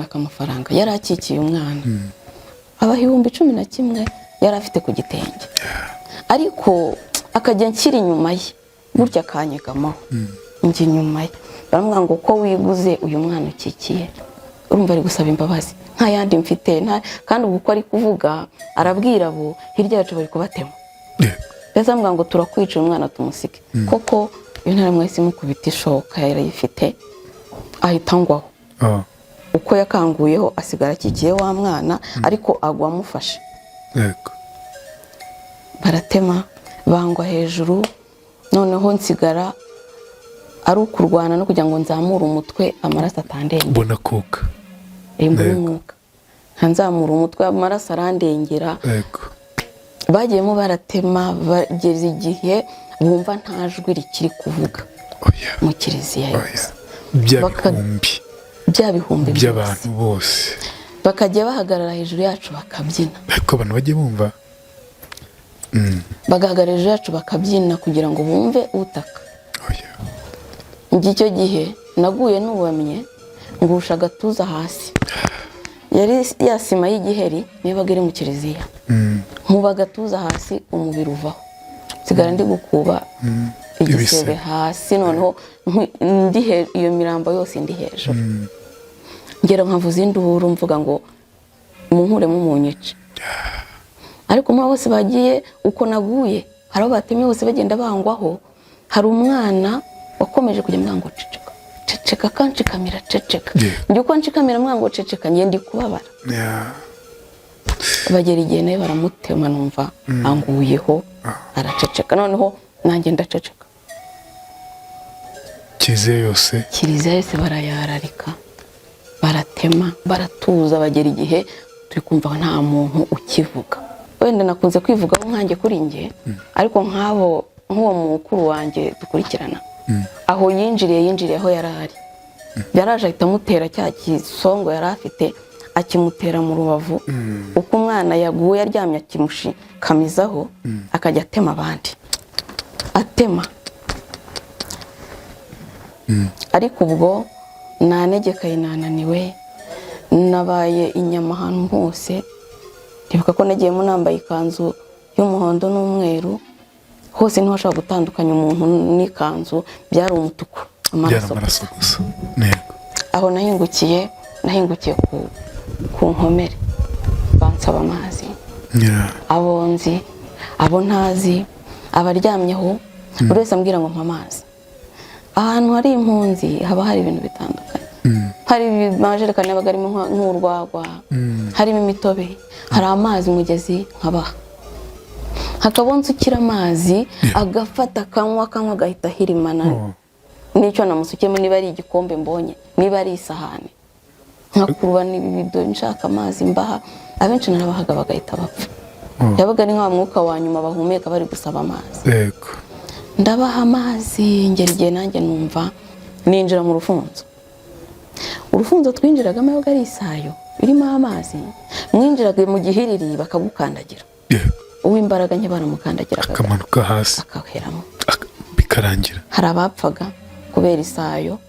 Abaka amafaranga yari akikiye umwana, abaha 11,000 yari afite ku gitenge, ariko akajya nshyira inyuma ye gutya, akanyegamaho njya inyuma ye. Baramubwira ngo: "Ko wiguze uyu mwana ukikiye?" Urumva ari gusaba imbabazi, nta yandi mfite, kandi ubwo uko ari kuvuga arabwira abo hirya yacu bari kubatema. Mbese amubwira ngo: "Turakwica, uyu mwana tumusige." Koko iyo ntara mwese imukubita ishoka yarayifite, ahita angwaho. Uko yakanguyeho asigara akikiye wa mwana, ariko agwa amufashe. Baratema, bangwa hejuru. Noneho nsigara ari ukurwana no kugira ngo nzamure umutwe, amaraso atandengera. Ubona kuka. Mbona umwuka, nzamura umutwe, amaraso arandengera. Bagiyemo baratema, bageza igihe bumva nta jwi rikiri kuvuga Oya. mu kiliziya Oya. yose. Bya bihumbi Bya bihumbi byose. by'abantu bose. Bakajya bahagarara hejuru yacu bakabyina. Ariko abantu bajye bumva. Bagahagarara hejuru yacu bakabyina kugira ngo bumve utaka. Oya. Njye icyo gihe naguye nubamye, ngusha agatuza hasi. Yari ya sima y'igiheri nibaga iri mu kiliziya. Nkuba agatuza hasi, umubiri uvaho, nsigara ndi gukuba igisebe Ibisebe. hasi. Noneho ndi iyo mirambo yose ndi hejuru, ngera nkavuza induru mvuga ngo: "Munkuremo, munyice." Ariko muri abo bose bagiye, uko naguye, hari abo batemye bose bagenda bangwaho. Hari umwana wakomeje kujya ambwira ngo: "Ceceka, ceceka," akanshikamira: "Ceceka." Njye uko nshikamira ambwira ngo: "Ceceka," njye ndi kubabara. Bagera igihe nawe baramutema, numva anguyeho, araceceka. Noneho nanjye ndaceceka. Kiliziya yose. Kiliziya yose barayararika, baratema, baratuza. Bagera igihe turi kumva nta muntu ukivuga. Wenda nakunze kwivugaho nkanjye kuri njye, ariko nk'abo, nk'uwo mukuru wanjye dukurikirana, aho yinjiriye, yinjiriye aho yari ari, yaraje ahita amutera cya kisongo yari afite, akimutera mu rubavu. Uko umwana yaguye aryamye, akimushikamizaho, akajya atema abandi, atema. Ariko ubwo nanegekaye, nananiwe, nabaye inyama ahantu hose. Ndibuka ko nagiyemo nambaye ikanzu y'umuhondo n'umweru, hose ntiwashobora gutandukanya umuntu n'ikanzu, byari umutuku. Byari Amaraso. Amaraso gusa, yego. Aho nahingukiye, nahingukiye ku nkomere, bansaba amazi. Abo nzi, abo ntazi, abaryamyeho, buri wese ambwira ngo mpa amazi. Ahantu hari impunzi haba hari ibintu bitandukanye, hari amajerekani yabaga arimo nk'urwagwa, harimo imitobe, hari amazi umugezi, nkabaha. Hakaba nsukira amazi, agafata akanywa, akanywa agahita ahirimana. N'icyo namusukiyemo, niba ari igikombe mbonye, niba ari isahani, nkakurura n'ibibido nshaka amazi mbaha. Abenshi narabahaga bagahita bapfa. Yabaga ari nka mwuka wa nyuma bahumeka, bari gusaba amazi. Ndabaha amazi, ngera igihe nanjye numva ninjira mu rufunzo. Urufunzo twinjiragamo yabaga ari isayo irimo amazi. Mwinjiraga mu gihiriri bakagukandagira. Uw'imbaraga nke baramukandagiraga. Akamanuka hasi. Akaheramo. Bikarangira. Hari abapfaga kubera isayo,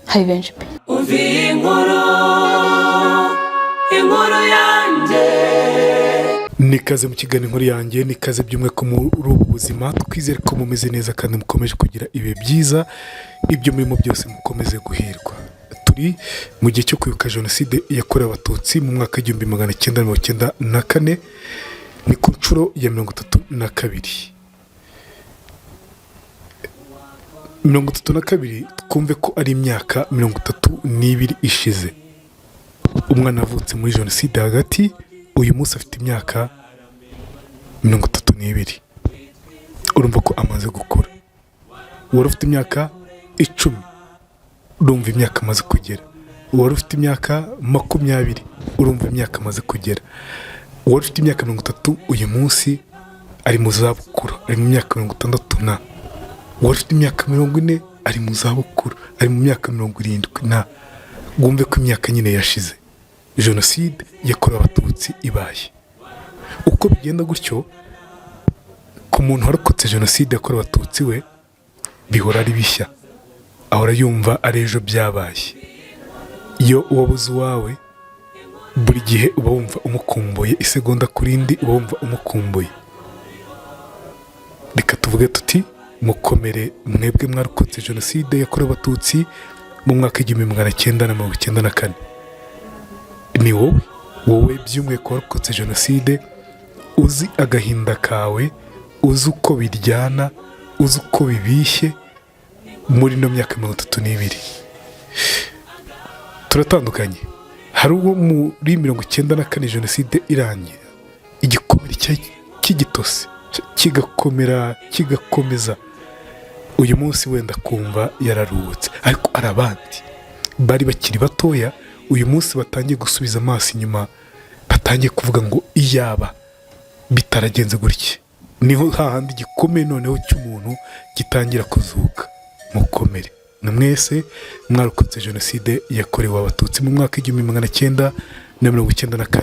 hari benshi pe. Umva iyi nkuru, inkuru yanjye. Nikaze mu kiganiro Inkuru Yanjye, nikaze by'umwihariko muri ubu buzima. Twizere ko mumeze neza kandi mukomeje kugira ibihe byiza, ibyo murimo byose mukomeze guhirwa. Turi mu gihe cyo kwibuka Jenoside yakorewe Abatutsi mu mwaka w'1994, ni ku nshuro ya 32. 32, twumve ko ari imyaka 32 ishize. Umwana avutse muri Jenoside hagati, uyu munsi afite imyaka 32, urumva ko amaze gukura. Wari ufite imyaka 10, urumva imyaka amaze kugera. Wari ufite imyaka 20, urumva imyaka amaze kugera. Uwari ufite imyaka 30, uyu munsi ari mu zabukuru, ari mu myaka 60. Na uwari ufite imyaka 40 ari mu zabukuru, ari mu myaka 70. Na wumve ko imyaka nyine yashize Jenoside yakorewe Abatutsi ibaye. Uko bigenda gutyo, ku muntu warokotse Jenoside yakorewe Abatutsi, we bihora ari bishya, ahora yumva ari ejo byabaye. Iyo wabuze uwawe. Buri gihe uba wumva umukumbuye, isegonda ku rindi uba wumva umukumbuye. Reka tuvuge tuti mukomere mwebwe mwarokotse Jenoside yakorewe Abatutsi mu mwaka 1994. Ni wowe, wowe by'umwihariko warokotse jenoside, uzi agahinda kawe, uzi uko biryana, uzi uko bibishye muri ino myaka 32. Turatandukanye. Hari uwo muri 94 jenoside irangira igikomere cy'igitose kigakomera, kigakomeza, uyu munsi wenda kumva yararuhutse, ariko hari abandi bari bakiri batoya uyu munsi batangiye gusubiza amaso inyuma, batangiye kuvuga ngo iyaba bitaragenze gutya. Niho hahandi igikomeye noneho cy'umuntu gitangira kuzuka. Mukomere na mwese mwarokotse Jenoside yakorewe Abatutsi mu mwaka 1994.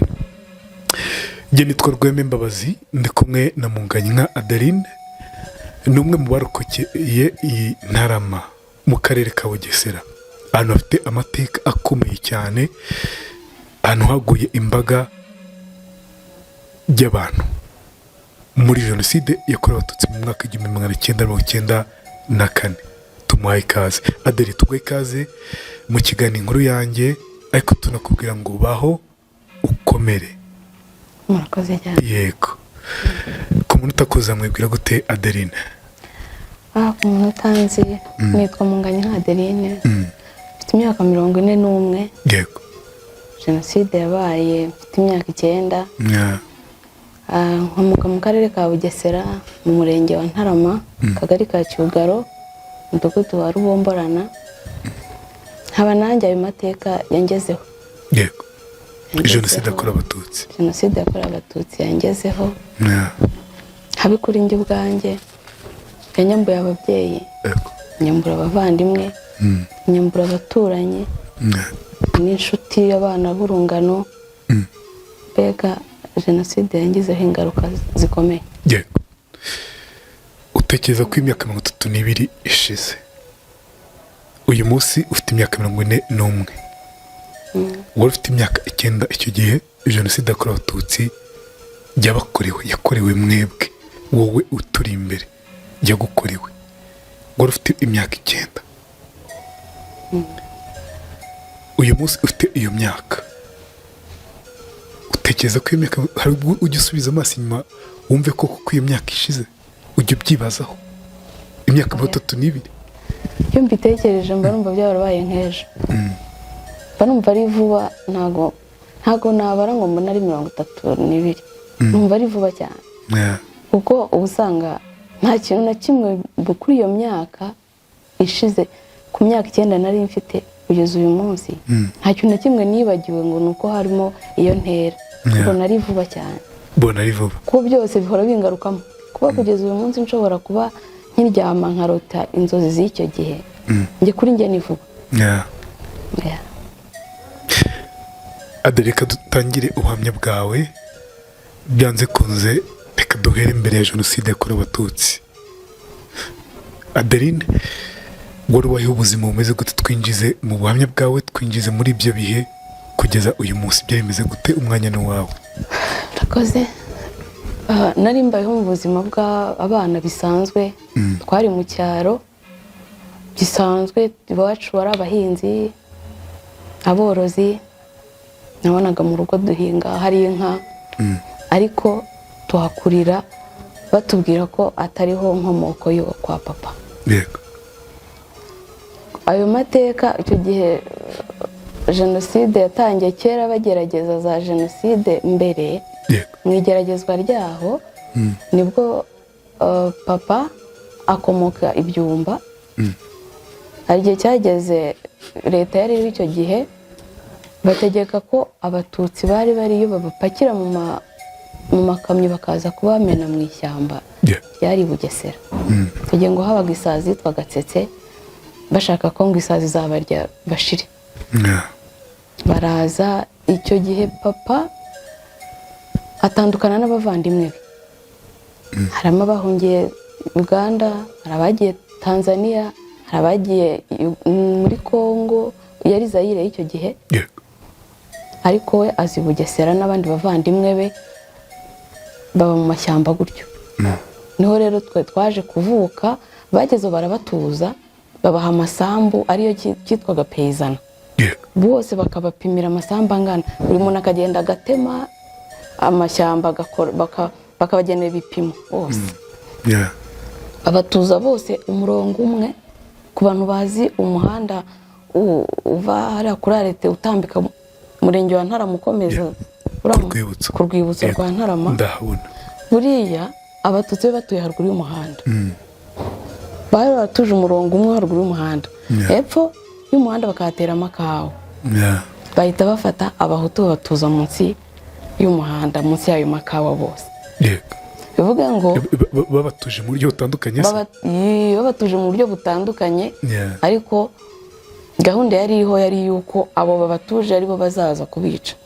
Njye nitwa Rweme Mbabazi, ndi kumwe na Munganyinka Adeline, ni umwe mu barokokeye iyi Ntarama mu karere ka Bugesera, ahantu hafite amateka akomeye cyane, ahantu haguye imbaga y'abantu muri Jenoside yakorewe Abatutsi mu mwaka 1994. Tumuhaye ikaze. Adeli, tuguhe ikaze mu kiganiro Inkuru Yanjye, ariko tunakubwira ngo baho ukomere. Murakoze cyane. Yego. Ku muntu utakuzi mwibwira gute, Adeline? Ku muntu utanzi, nitwa Munganyinka Adeline, mfite imyaka 41. Jenoside yabaye mfite imyaka 9. Nkomoka mu karere ka Bugesera, mu murenge wa Ntarama, akagari ka Cyugaro, umudugudu wa Rubomborana. Nkaba nanjye ayo mateka yangezeho. Yangezeho. Jenoside yakorewe Abatutsi. Jenoside yakorewe Abatutsi yangezeho. Habe kuri njye ubwanjye, yanyambuye ababyeyi, nyambura abavandimwe, nyambura abaturanyi n'inshuti, abana b'urungano. Mbega jenoside yangizeho ingaruka zikomeye. Yego. Utekereza ko imyaka 32 ishize, uyu munsi ufite imyaka 41, wari ufite imyaka 9 icyo gihe jenoside yakorewe Abatutsi yabakorewe, yakorewe mwebwe, wowe uturi imbere yagukorewe, wari ufite imyaka 9. Uyu munsi ufite iyo myaka, utekereza ko iyo myaka hari ubwo ujya usubiza amaso inyuma wumve ko kuko iyo myaka ishize? Ujya ubyibazaho, imyaka 32? Iyo mbitekereje mba numva byarabaye nk'ejo, mba numva ari vuba. Ntago nabara ngo mbone ari 32, numva ari vuba cyane, kuko uba usanga nta kintu na kimwe kuri iyo myaka ishize, ku myaka 9 nari mfite kugeza uyu munsi, nta kintu na kimwe nibagiwe ngo ni uko harimo iyo ntera. Mbona ari vuba cyane. Mbona ari vuba. Kuko byose bihora bingarukamo. Kuba kugeza uyu munsi nshobora kuba nkiryama nkarota inzozi z'icyo gihe, njye kuri njye ni vuba. Yeah. Ade, reka dutangire ubuhamya bwawe. Byanze kunze reka duhere imbere ya Jenoside yakorewe Abatutsi. Adeline, wari ubayeho ubuzima bumeze gute? Twinjize mu buhamya bwawe, twinjize muri ibyo bihe kugeza uyu munsi, byari bimeze gute? Umwanya ni uwawe. Murakoze. Nari mbayeho mu buzima bw'abana bisanzwe. Twari mu cyaro gisanzwe, iwacu bari abahinzi, aborozi. Nabonaga mu rugo duhinga, hari inka, ariko tuhakurira batubwira ko atariho nkomoko yo kwa papa. Ayo mateka, icyo gihe jenoside yatangiye kera, bagerageza za jenoside mbere. Mu igeragezwa ryaho nibwo papa akomoka ibyumba. Hari igihe cyageze leta yari iriho icyo gihe bategeka ko Abatutsi bari bariyo babapakira mu makamyo bakaza kubamena mu ishyamba ryari i Bugesera. Kugira ngo habaga isazi yitwa gatsetse, bashaka ko ngo isazi zabarya bashire. Baraza icyo gihe, papa atandukana n'abavandimwe be. Harimo abahungiye Uganda, hari abagiye Tanzania, hari abagiye muri Congo yari Zayire y'icyo gihe. Ariko we azi Bugesera n'abandi bavandimwe be baba mu mashyamba gutyo. Niho rero twe twaje kuvuka. Bageze barabatuza, babaha amasambu, ariyo cyitwaga peyizana. Bose bakabapimira amasambu angana, buri muntu akagenda agatema amashyamba, bakabagenera ibipimo bose. Babatuza bose umurongo umwe. Ku bantu bazi umuhanda uva hariya kuri arete utambika umurenge wa Ntarama ukomeza Ku rwibutso. Ku rwibutso rwa Ntarama. Ndahabona. Buriya Abatutsi be batuye haruguru y'umuhanda, bari baratuje umurongo umwe haruguru y'umuhanda, hepfo y'umuhanda bakahatera amakawa. Bahita bafata Abahutu babatuza munsi y'umuhanda, munsi y'ayo makawa bose. Bivuga ngo Babatuje mu buryo butandukanye se? Babatuje mu buryo butandukanye. Ariko gahunda yari iriho yari yuko abo babatuje aribo bazaza kubica,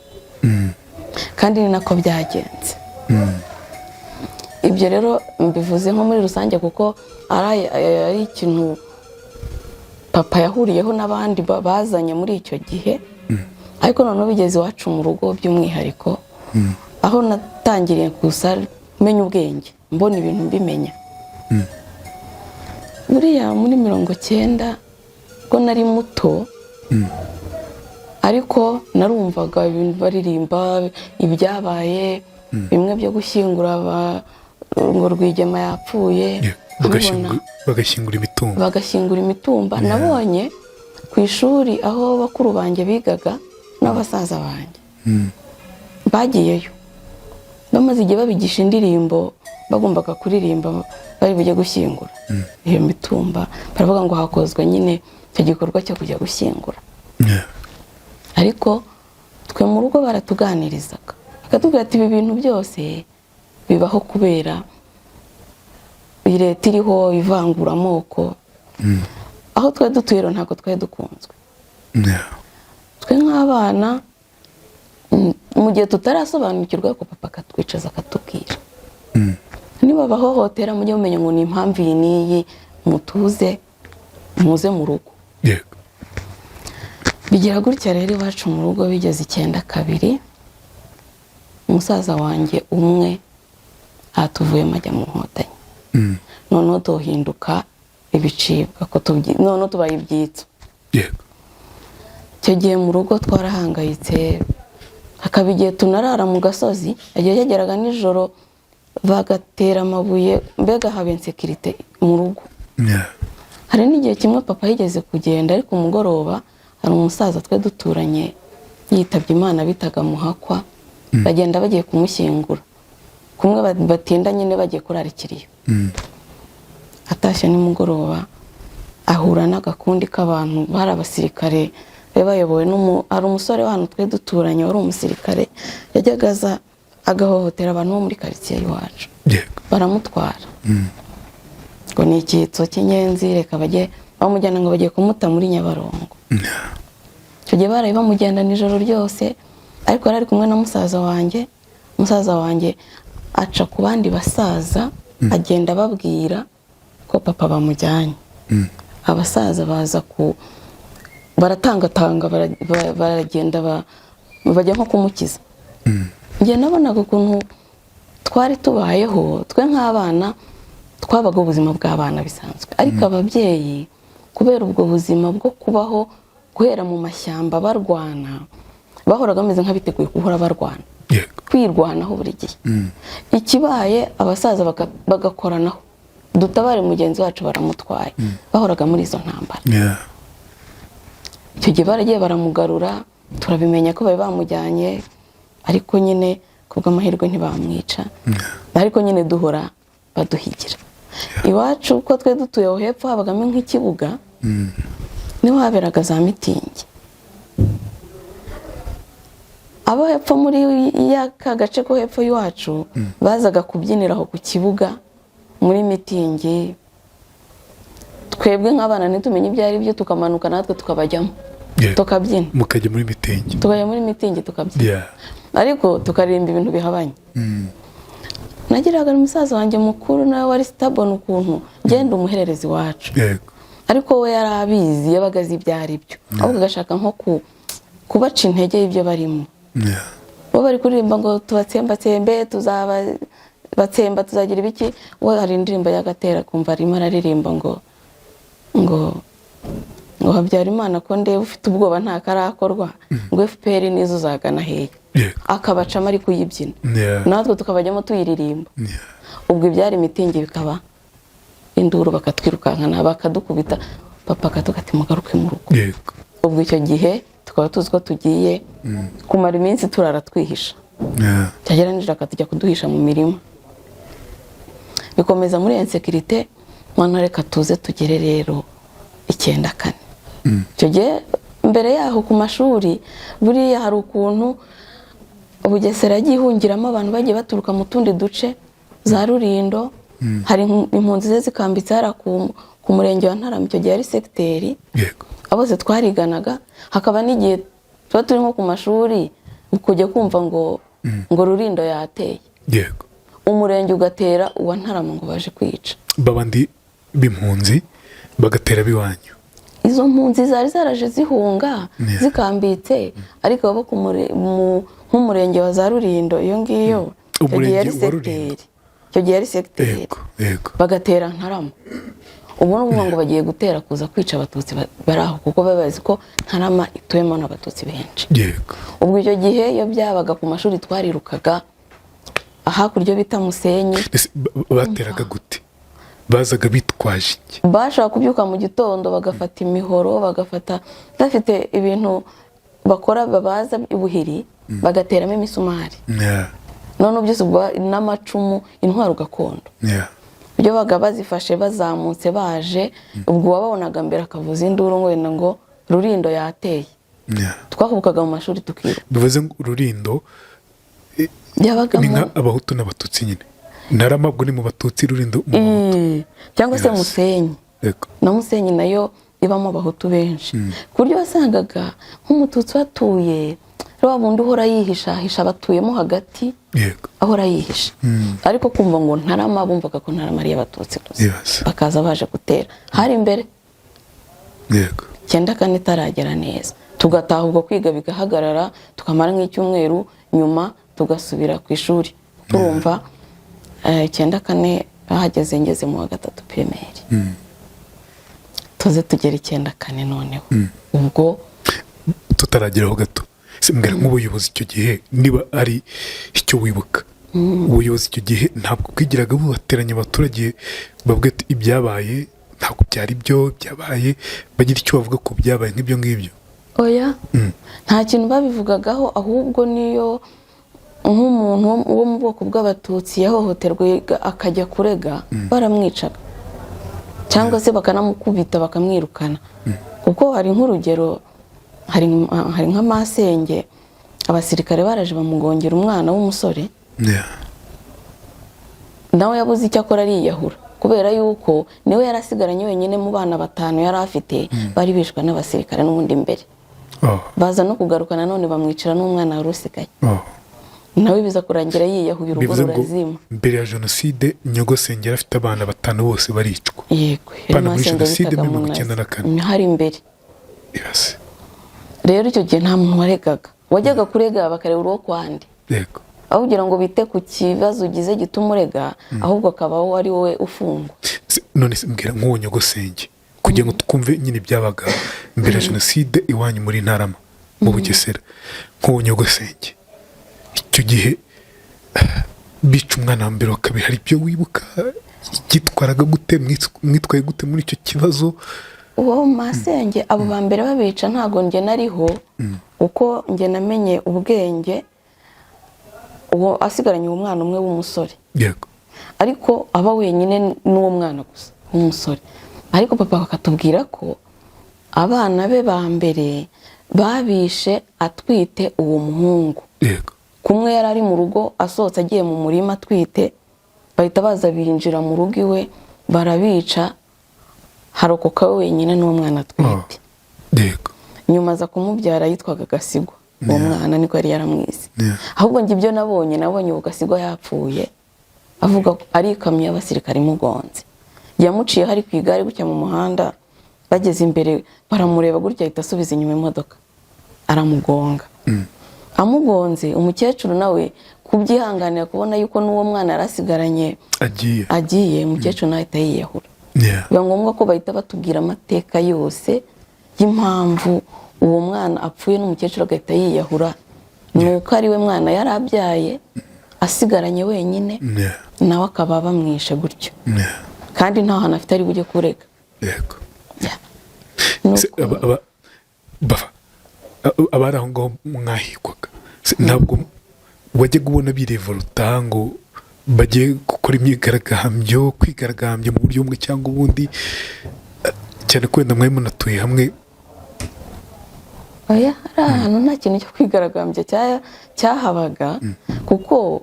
kandi ni nako byagenze. Ibyo rero mbivuze nko muri rusange, kuko ari ikintu papa yahuriyeho n'abandi bazanye muri icyo gihe. Ariko noneho bigeze iwacu mu rugo by'umwihariko, aho natangiriye gusa menya ubwenge, mbona ibintu mbimenya, buriya muri 90, ubwo nari muto, ariko narumvaga ibintu baririmba, ibyabaye bimwe byo gushyingura ngo Rwigema yapfuye. Nkabibona. Bagashyingura imitungo. Bagashyingura imitumba. Nabonye ku ishuri aho bakuru banjye bigaga n'abasaza banjye bagiyeyo, bamaze igihe babigisha indirimbo bagombaga kuririmba bari bujye gushyingura iyo mitumba. Baravuga ngo hakozwe nyine icyo gikorwa cyo kujya gushyingura. Ariko twe mu rugo baratuganirizaga, bakatubwira ati: "Ibi bintu byose bibaho kubera iyi leta iriho ivangura amoko." Aho twari dutuye rero ntabwo twari dukunzwe. Twe nk'abana, mu gihe tutarasobanukirwa, ariko papa akatwicaza akatubwira: "Niba bahohotera, mujye mumenya ngo ni impamvu iyi n'iyi, mutuze muze mu rugo." Bigira gutya rero, iwacu mu rugo bigeze 92, umusaza wanjye umwe atuvuyemo ajya mu Nkotanyi. Noneho tuhinduka ibicibwa, ko noneho tubaye ibyitso. Icyo gihe mu rugo twarahangayitse, hakaba igihe tunarara mu gasozi, igihe cyageraga nijoro bagatera amabuye, mbega haba insécurité mu rugo. Hari n'igihe kimwe papa yigeze kugenda, ariko umugoroba hari umusaza twe duturanye yitabye Imana bitaga Muhakwa, bagenda bagiye kumushyingura, kumwe batinda nyine bagiye kurara ikiriyo. Atashye nimugoroba ahura n'agakundi k'abantu bari abasirikare, bari bayobowe hari umusore wa hano twe duturanye wari umusirikare, yajyaga aza agahohotera abantu bo muri karitsiye y'iwacu. Baramutwara ngo ni icyitso cy'inyenzi, reka bajye bamujyana, ngo bagiye kumuta muri Nyabarongo. Icyo gihe baraye bamujyana nijoro ryose, ariko yari ari kumwe na musaza wanjye. Musaza wanjye aca ku bandi basaza, agenda ababwira ko papa bamujyanye. Abasaza baza ku baratangatanga, baragenda bajya nko kumukiza. Njye nabonaga ukuntu twari tubayeho, twe nk'abana twabaga ubuzima bw'abana bisanzwe, ariko ababyeyi kubera ubwo buzima bwo kubaho guhera mu mashyamba barwana, bahoraga bameze nk'abiteguye guhora barwana, kwirwanaho buri gihe. Ikibaye abasaza bagakoranaho, dutabare mugenzi wacu baramutwaye. Bahoraga muri izo ntambara. Icyo gihe baragiye baramugarura, turabimenya ko bari bamujyanye, ariko nyine kubw'amahirwe ntibamwica. Ariko nyine duhora baduhigira. Iwacu uko twe dutuye aho hepfo habagamo nk'ikibuga, niho haberaga za mitingi. Abo hepfo muri ya ka gace ko hepfo y'iwacu bazaga kubyinira aho ku kibuga muri mitingi. Twebwe nk'abana ntitumenye ibyo ari byo, tukamanuka natwe tukabajyamo, tukabyina. Mukajya muri mitingi. Tukajya muri mitingi tukabyina, ariko tukaririmba ibintu bihabanye. Nagiraga umusaza wanjye mukuru nawe wari sitabona ukuntu ngenda umuhererezi iwacu, ariko we yari abizi, yabaga azi ibyo ari byo, ahubwo agashaka nko kubaca intege y'ibyo barimo. Bo bari kuririmba ngo tubatsembatsembe, tuzabatsemba, tuzagira ibiki. We hari indirimbo y'agatera, kumva arimo araririmba ngo Habyarimana ko ndeba ufite ubwoba nta karakorwa, ngo FPR nizo uzagana hehe? Akabacamo ari kuyibyina, natwe tukabajyamo tuyiririmba. Ubwo ibyari mitingi bikaba induru, bakatwirukankana, bakadukubita, papa akatuga ati: "Mugaruke mu rugo." Ubwo icyo gihe tukaba tuzi ko tugiye kumara iminsi turara twihisha. Cyagera nijoro akatujya kuduhisha mu mirima. Bikomeza muri insécurité. Noneho reka tuze tugere rero 94. Icyo gihe mbere yaho ku mashuri, buriya hari ukuntu Bugesera yagiye ihungiramo abantu bagiye baturuka mu tundi duce, za Rurindo. Hari impunzi ze zikambitse hariya ku murenge wa Ntarama, icyo gihe ari segiteri. Abo bose twariganaga. Hakaba n'igihe tuba turi nko ku mashuri, kujya kumva ngo Rurindo yateye, umurenge ugatera uwa Ntarama ngo baje kwica. Babandi b'impunzi bagatera b'iwanyu? Izo mpunzi zari zaraje zihunga, zikambitse, ariko abo nk'umurenge wa za Rurindo iyo ngiyo, icyo gihe Umurenge yari wa Rulindo. segiteri, icyo gihe yari segiteri, yego yego bagatera Ntarama. Ubu ni ukuvuga ngo bagiye gutera kuza kwica Abatutsi bari aho, kuko baba bazi ko Ntarama ituyemo n'Abatutsi benshi. Ubwo icyo gihe iyo byabaga ku mashuri twarirukaga hakurya bita Musenyi. Ese bateraga gute? Bazaga bitwaje iki? Bashobora kubyuka mu gitondo bagafata imihoro, bagafata bafite ibintu bakora babaza ubuhiri, bagateramo imisumari. None byose ubwo n'amacumu, intwaro gakondo. Ibyo baga bazifashe bazamutse baje, ubwo wababonaga mbere akavuza induru ngo wenda ngo Rurindo yateye. Twahubukaga mu mashuri tukiruka. Bivuze ngo Rurindo ni Byabagamo nka Abahutu n'Abatutsi nyine. Ntarama ubwo ni mu Batutsi, Rurindo mu Bahutu. Cyangwa se Musenyi. Na Musenyi nayo ibamo Abahutu benshi, ku buryo wasangaga nk'Umututsi batuye wa wundi uhora yihishahisha abatuyemo hagati, ahora yihisha. Ariko kumva ngo Ntarama, bumvaga ko Ntarama ari iy'Abatutsi gusa. Bakaza baje gutera hari imbere 94 itaragera neza, tugataha, ubwo kwiga bigahagarara, tukamara nk'icyumweru, nyuma tugasubira ku ishuri. Turumva 94 bahageze ngeze mu wa gatatu primaire. Tuze tugera 94 noneho ubwo. Tutarageraho gato, se mbwira nk'ubuyobozi icyo gihe, niba ari icyo wibuka, ubuyobozi icyo gihe ntabwo bwigiraga bubateranya abaturage, bavuga ati ibyabaye ntabwo byari byo byabaye, bagira icyo bavuga ku byabaye nk'ibyo ngibyo? Oya, nta kintu babivugagaho. Ahubwo niyo nk'umuntu wo mu bwoko bw'Abatutsi yahohoterwa akajya kurega, baramwicaga cyangwa se bakanamukubita bakamwirukana. Kuko hari nk'urugero, hari nka masenge, abasirikare baraje bamugongera umwana w'umusore. Nawe yabuze icyo akora ariyahura, kubera yuko niwe yari asigaranye wenyine mu bana batanu yari afite, bari bishwe n'abasirikare n'ubundi mbere. Baza no kugaruka nanone bamwicira n'umwana wari usigaye. Nawe biza kurangira yiyahuye, urugo Bivuze ngo rurazima. mbere ya jenoside nyogosenge yari afite abana batanu bose baricwa? Yego. Pana muri masenge jenoside bitaga muri mirongo Munazi. icyenda na kane. Hari imbere. Ibase. Rero icyo gihe nta muntu waregaga. Wajyaga kurega bakareba uwo kwandi, aho kugira ngo bite ku kibazo ugize gituma urega, ahubwo akaba ari wowe ufungwa. None se mbwira nk'uwo nyogosenge, kugira ngo twumve nyine ibyabaga mbere ya jenoside iwanyu muri Ntarama mu Bugesera, nk'uwo nyogosenge icyo gihe bica umwana wa mbere wa kabiri, hari ibyo wibuka? Cyitwaraga gute? Mwitwaye gute muri icyo kibazo? Uwo masenge, abo ba mbere babica ntabwo njye nariho, kuko njye namenye ubwenge uwo asigaranye uwo mwana umwe w'umusore. Ariko aba wenyine n'uwo mwana gusa w'umusore. Ariko papa akatubwira ko abana be ba mbere babishe atwite uwo muhungu. Kumwe yari ari mu rugo, asohotse agiye mu murima atwite, bahita baza binjira mu rugo iwe barabica, harokoka we wenyine n'uwo mwana atwite. Nyuma aza kumubyara, yitwaga Gasigwa uwo mwana, niko yari yaramwise. Ahubwo njye ibyo nabonye, nabonye uwo Gasigwa yapfuye, avuga ko ari ikamyo y'abasirikare imugonze. Yamuciyeho ari ku igare gutya mu muhanda, bageze imbere baramureba gutya, ahita asubiza inyuma imodoka aramugonga. Amugonze, umukecuru nawe kubyihanganira, kubona yuko n'uwo mwana yarasigaranye agiye, agiye, umukecuru nawe ahita yiyahura. Biba ngombwa ko bahita batubwira amateka yose y'impamvu uwo mwana apfuye n'umukecuru agahita yiyahura, ni uko ari we mwana yari abyaye asigaranye wenyine, nawe akaba bamwishe gutyo, kandi nta hantu afite ari bujye kurega. Yeah. Se, Nuko- abari aho ngaho mwahigwaga, se, ntabwo wajyaga ubona birevoluta ngo bagiye gukora imyigaragambyo, kwigaragambya mu buryo bumwe cyangwa ubundi, cyane ko wenda mwari munatuye hamwe? Oya, hari ahantu nta kintu cyo kwigaragambya cyahabaga, kuko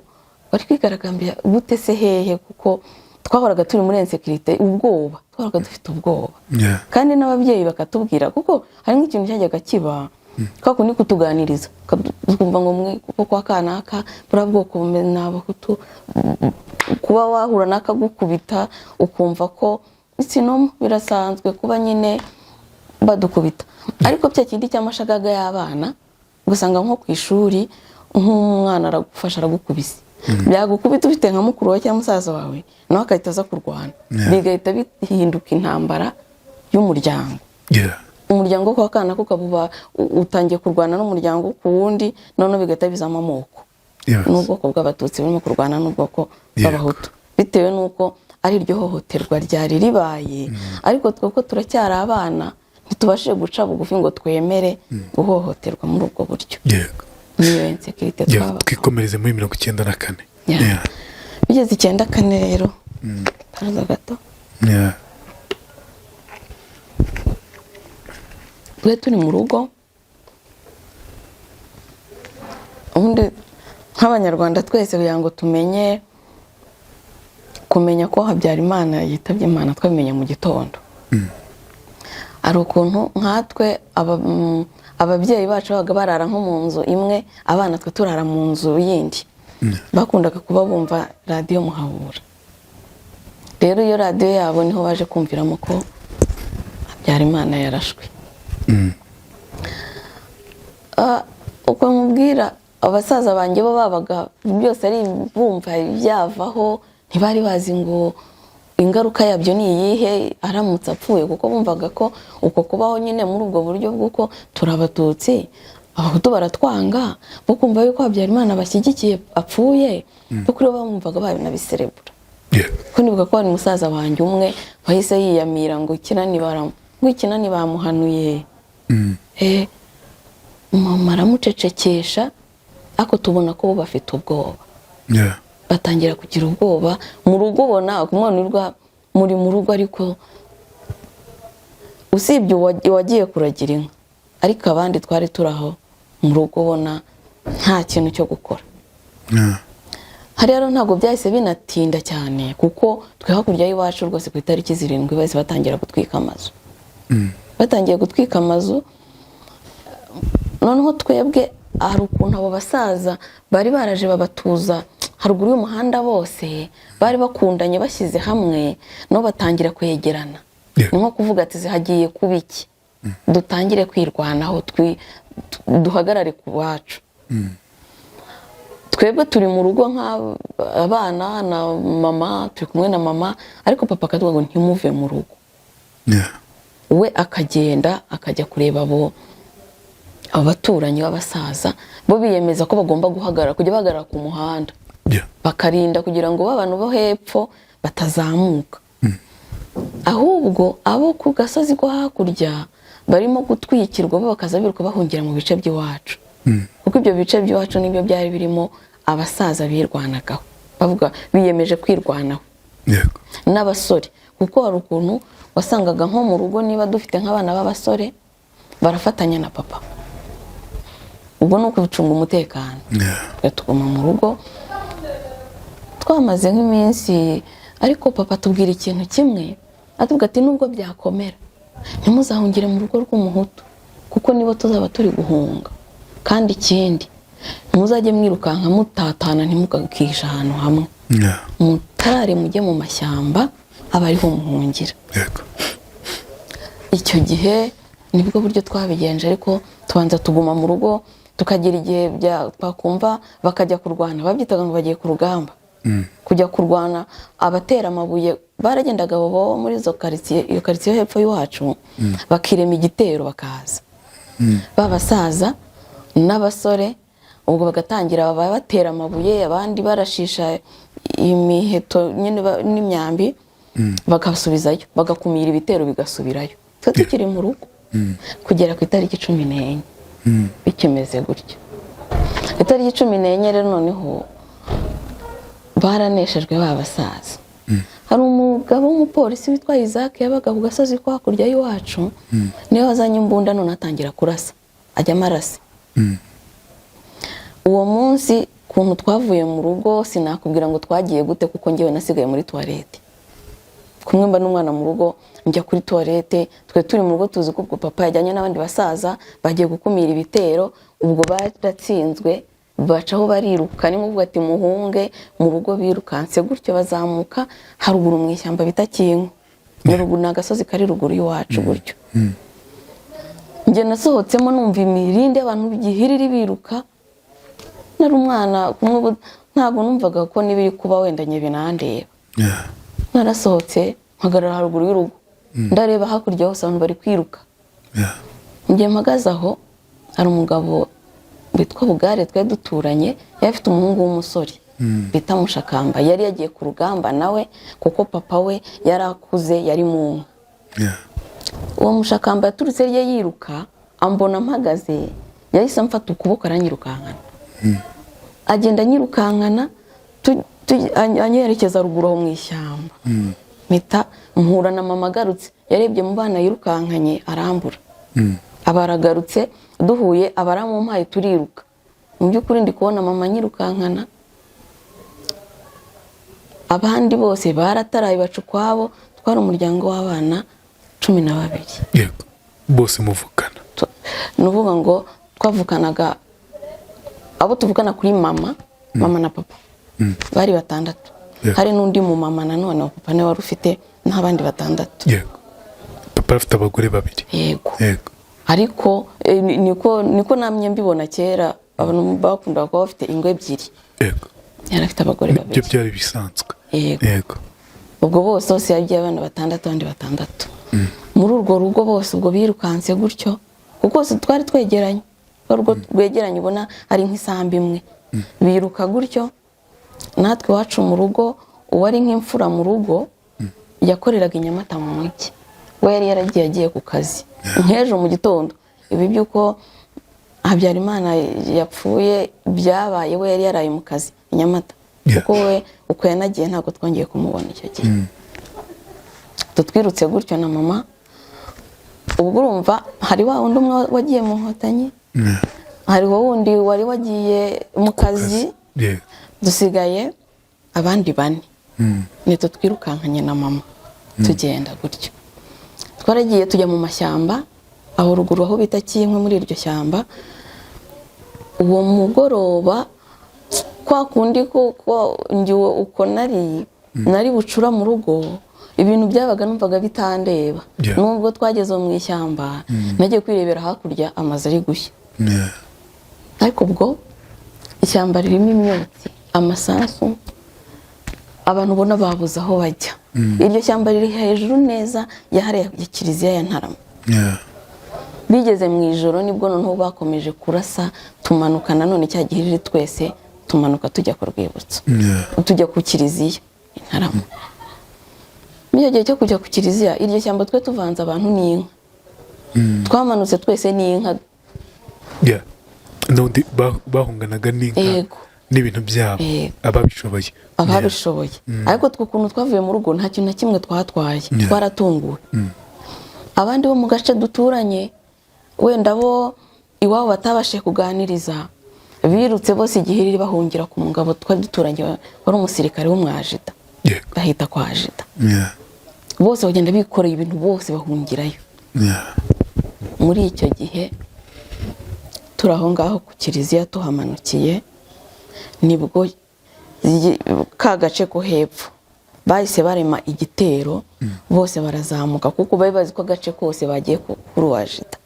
bari kwigaragambya gute se, hehe? Kuko twahoraga turi muri insécurité, ubwoba, twahoraga dufite ubwoba. Kandi n'ababyeyi bakatubwira, kuko hari nk'ikintu cyajyaga kiba kwa kundi kutuganiriza, tukumva ngo mwe kuko kwa kanaka buriya bwoko ni Abahutu, kuba wahura n'akagukubita ukumva ko sinomo birasanzwe kuba nyine badukubita. Ariko cya kindi cy'amashagaga y'abana, ugasanga nko ku ishuri nk'umwana aragufasha aragukubise, byagukubita ufite nka mukuru wawe cyangwa musaza wawe, nawe agahita aza kurwana, bigahita bihinduka intambara y'umuryango. Umuryango wo kwa kana ukaba utangiye kurwana n'umuryango ku wundi, noneho bigahita bizamo amoko, n'ubwoko bw'Abatutsi burimo kurwana n'ubwoko bw'Abahutu, bitewe n'uko ari iryo hohoterwa ryari ribaye. Ariko twe ko turacyari abana, ntitubashije guca bugufi ngo twemere guhohoterwa muri ubwo buryo. Niyo insécurité twaba. Twikomereze muri 94. Bigeze 94 rero, taraza gato, twe turi mu rugo, ubundi nk'Abanyarwanda twese, kugira ngo tumenye kumenya ko Habyarimana yitabye Imana, twabimenye mu gitondo. Hari ukuntu nkatwe ababyeyi bacu babaga barara nko mu nzu imwe, abana twe turara mu nzu yindi. Bakundaga kuba bumva radiyo Muhabura. Rero iyo radiyo yabo niho baje kumviramo ko Habyarimana yarashwe. Uko mubwira, abasaza banjye bo babaga byose ari bumva byavaho, ntibari bazi ngo ingaruka yabyo ni iyihe aramutse apfuye, kuko bumvaga ko uko kubaho nyine muri ubwo buryo bw'uko turi Abatutsi, Abahutu baratwanga, bo kumva yuko Habyarimana bashyigikiye apfuye, bo kuri bo bumvaga babinabiserebura. Ko nibuka ko hari musaza wanjye umwe wahise yiyamira ngo ikinani ngo ikinani bamuhanuye. Mama aramucecekesha, ariko tubona ko bo bafite ubwoba. Batangira kugira ubwoba mu rugo, ubona umwana urwa muri mu rugo, ariko usibye uwagiye kuragira inka, ariko abandi twari turi aho mu rugo ubona nta kintu cyo gukora. Hariya rero ntabwo byahise binatinda cyane, kuko twe hakurya y'iwacu rwose ku itariki 7 bahise batangira gutwika amazu. Batangiye gutwika amazu, noneho twebwe hari ukuntu abo basaza bari baraje babatuza haruguru y'umuhanda, bose bari bakundanye bashyize hamwe, nabo batangira kwegerana. Ni nko kuvuga ati hagiye kuba iki, dutangire kwirwanaho, duhagarare ku bacu. Twebwe turi mu rugo nk'abana na mama, turi kumwe na mama, ariko papa akatubwira ngo ntimuve mu rugo. We akagenda akajya kureba abo abaturanyi b'abasaza, bo biyemeza ko bagomba guhagarara, kujya bahagarara ku muhanda, bakarinda kugira ngo abantu bo hepfo batazamuka. Ahubwo abo ku gasozi ko hakurya barimo gutwikirwa, bo bakaza biruka bahungira mu bice by'iwacu, kuko ibyo bice by'iwacu nibyo byari birimo abasaza birwanagaho, bavuga biyemeje kwirwanaho n'abasore, kuko hari ukuntu wasangaga nko mu rugo niba dufite nk'abana b'abasore barafatanya na papa, ubwo ni ukucunga umutekano. Twe tuguma mu rugo twamaze nk'iminsi, ariko papa atubwira ikintu kimwe, atubwira ati nubwo byakomera ntimuzahungire mu rugo rw'Umuhutu, kuko nibo tuzaba turi guhunga. Kandi ikindi, ntimuzajye mwirukanka mutatana, ntimukakisha ahantu hamwe, mutarare mujye mu mashyamba aba ariho muhungira. Icyo gihe nibwo buryo twabigenje, ariko tubanza tuguma mu rugo. Tukagira igihe twakumva bakajya kurwana, babyitaga ngo bagiye ku rugamba, kujya kurwana. Abatera amabuye baragendaga bo muri izo karitsiye, iyo karitsiye yo hepfo y'iwacu, bakirema igitero, bakaza babasaza n'abasore, ubwo bagatangira baba batera amabuye, abandi barashisha imiheto nyine n'imyambi, bakasubizayo, bagakumira ibitero bigasubirayo. Twe tukiri mu rugo kugera ku itariki 14 bikimeze gutyo. Itariki 14 rero noneho baraneshejwe ba basaza. Hari umugabo w'umupolisi witwa Isaac yabaga ku gasozi ko hakurya y'iwacu, niwe wazanye imbunda, none atangira kurasa, ajyamo arasa. Uwo munsi ukuntu twavuye mu rugo sinakubwira ngo twagiye gute, kuko ngewe nasigaye muri toilette. Kumwe mba n'umwana mu rugo, njya kuri toilette. Twe turi mu rugo tuzi ko ubwo papa yajyanye n'abandi basaza bagiye gukumira ibitero, ubwo baratsinzwe, bacaho bariruka, ni nkuvuga ati muhunge mu rugo. Birukanse gutyo bazamuka haruguru mu ishyamba bita Kinko, ni ruguru, ni agasozi kari ruguru y'iwacu gutyo. Njye nasohotsemo numva imirindi y'abantu igihiriri biruka. Nari umwana kumwe, ubu ntabwo numvaga ko n'ibiri kuba wenda njye binandeba. Narasohotse mpagarara haruguru y'urugo, ndareba hakurya hose abantu bari kwiruka. Njye mpagaze aho, hari umugabo witwa Bugare twari duturanye, yari afite umuhungu w'umusore bita Mushakamba, yari yagiye ku rugamba nawe kuko papa we yari akuze, yari mu nka. Uwo Mushakamba yaturutse rye yiruka, ambona mpagaze, yahise amfata ukuboko aranyirukankana, agenda anyirukankana anyerekeza ruguru aho mu ishyamba. Mpita mpura na mama agarutse, yarebye mu bana yirukankanye arambura, aba aragarutse, duhuye aba aramumpaye turiruka. Mu by'ukuri ndi kubona mama anyirukankana, abandi bose barataraye baca ukwabo. Twari umuryango w'abana 12. Yego, bose muvukana? Ni ukuvuga ngo twavukanaga, abo tuvukana kuri mama, mama na papa bari batandatu. Hari n'undi mu mama nanone wa papa niwe wari ufite n'abandi batandatu. Yego, papa afite abagore babiri? Yego. Ariko niko namye mbibona kera, abantu bakundaga kuba bafite ingo ebyiri. Yari afite abagore Ibyo babiri. byari bisanzwe. Yego. Ubwo bose bose yagiye abana batandatu, abandi batandatu muri urwo rugo bose. Ubwo birukanse gutyo, kuko bose twari twegeranye, urugo rwegeranye ubona ari nk'isambu imwe. Biruka gutyo, natwe iwacu mu rugo uwari nk'imfura mu rugo yakoreraga i Nyamata mu mujyi, we yari yaragiye agiye ku kazi nk'ejo mu gitondo. Ibi by'uko Habyarimana yapfuye byabaye, we yari yaraye mu kazi i Nyamata. Kuko we uko yanagiye ntabwo twongeye kumubona icyo gihe. Tutwirutse gutyo na mama. Ubwo urumva hari wa wundi umwe wagiye mu Nkotanyi, hari wa wundi wari wagiye mu kazi, dusigaye abandi bane. Nitwo twirukankanye na mama tugenda gutyo. Twaragiye tujya mu mashyamba aho ruguru, aho bita Kinkwe, muri iryo shyamba. Uwo mugoroba kwa kundi ko njyewe uko nari bucura mu rugo, ibintu byabaga numvaga bitandeba. Nubwo twageze mu ishyamba, nagiye kwirebera hakurya amazu ari gushya. Ariko ubwo ishyamba ririmo imyotsi, amasasu, abantu ubona babuze aho bajya. Iryo shyamba riri hejuru neza ya hariya ya kiliziya ya Ntarama. Bigeze mu ijoro nibwo noneho bakomeje kurasa, tumanuka nanone cya gihiriri twese, tumanuka tujya ku rwibutso, tujya ku kiliziya i Ntarama. Muri icyo gihe cyo kujya ku kiliziya, iryo shyamba twe tuvanze abantu n'inka, twamanutse twese n'inka. Yeah. N'undi bahunganaga n'inka Yego. n'ibintu byabo? Yego. Ababishoboye. Ababishoboye. Ariko twe ukuntu twavuye mu rugo nta kintu na kimwe twatwaye. Twaratunguwe. Abandi bo mu gace duturanye, wenda bo iwabo batabashije kuganiriza, birutse bose igihiriri bahungira ku mugabo twari duturanye wari umusirikare w'umwajida. Bahita kwa ajida. Bose bagenda bikoreye ibintu, bose bahungirayo. Muri icyo gihe turi aho ngaho ku kiliziya tuhamanukiye, nibwo ka gace ko hepfo bahise barema igitero, bose barazamuka kuko bari bazi ko agace kose bagiye kuri uwajida.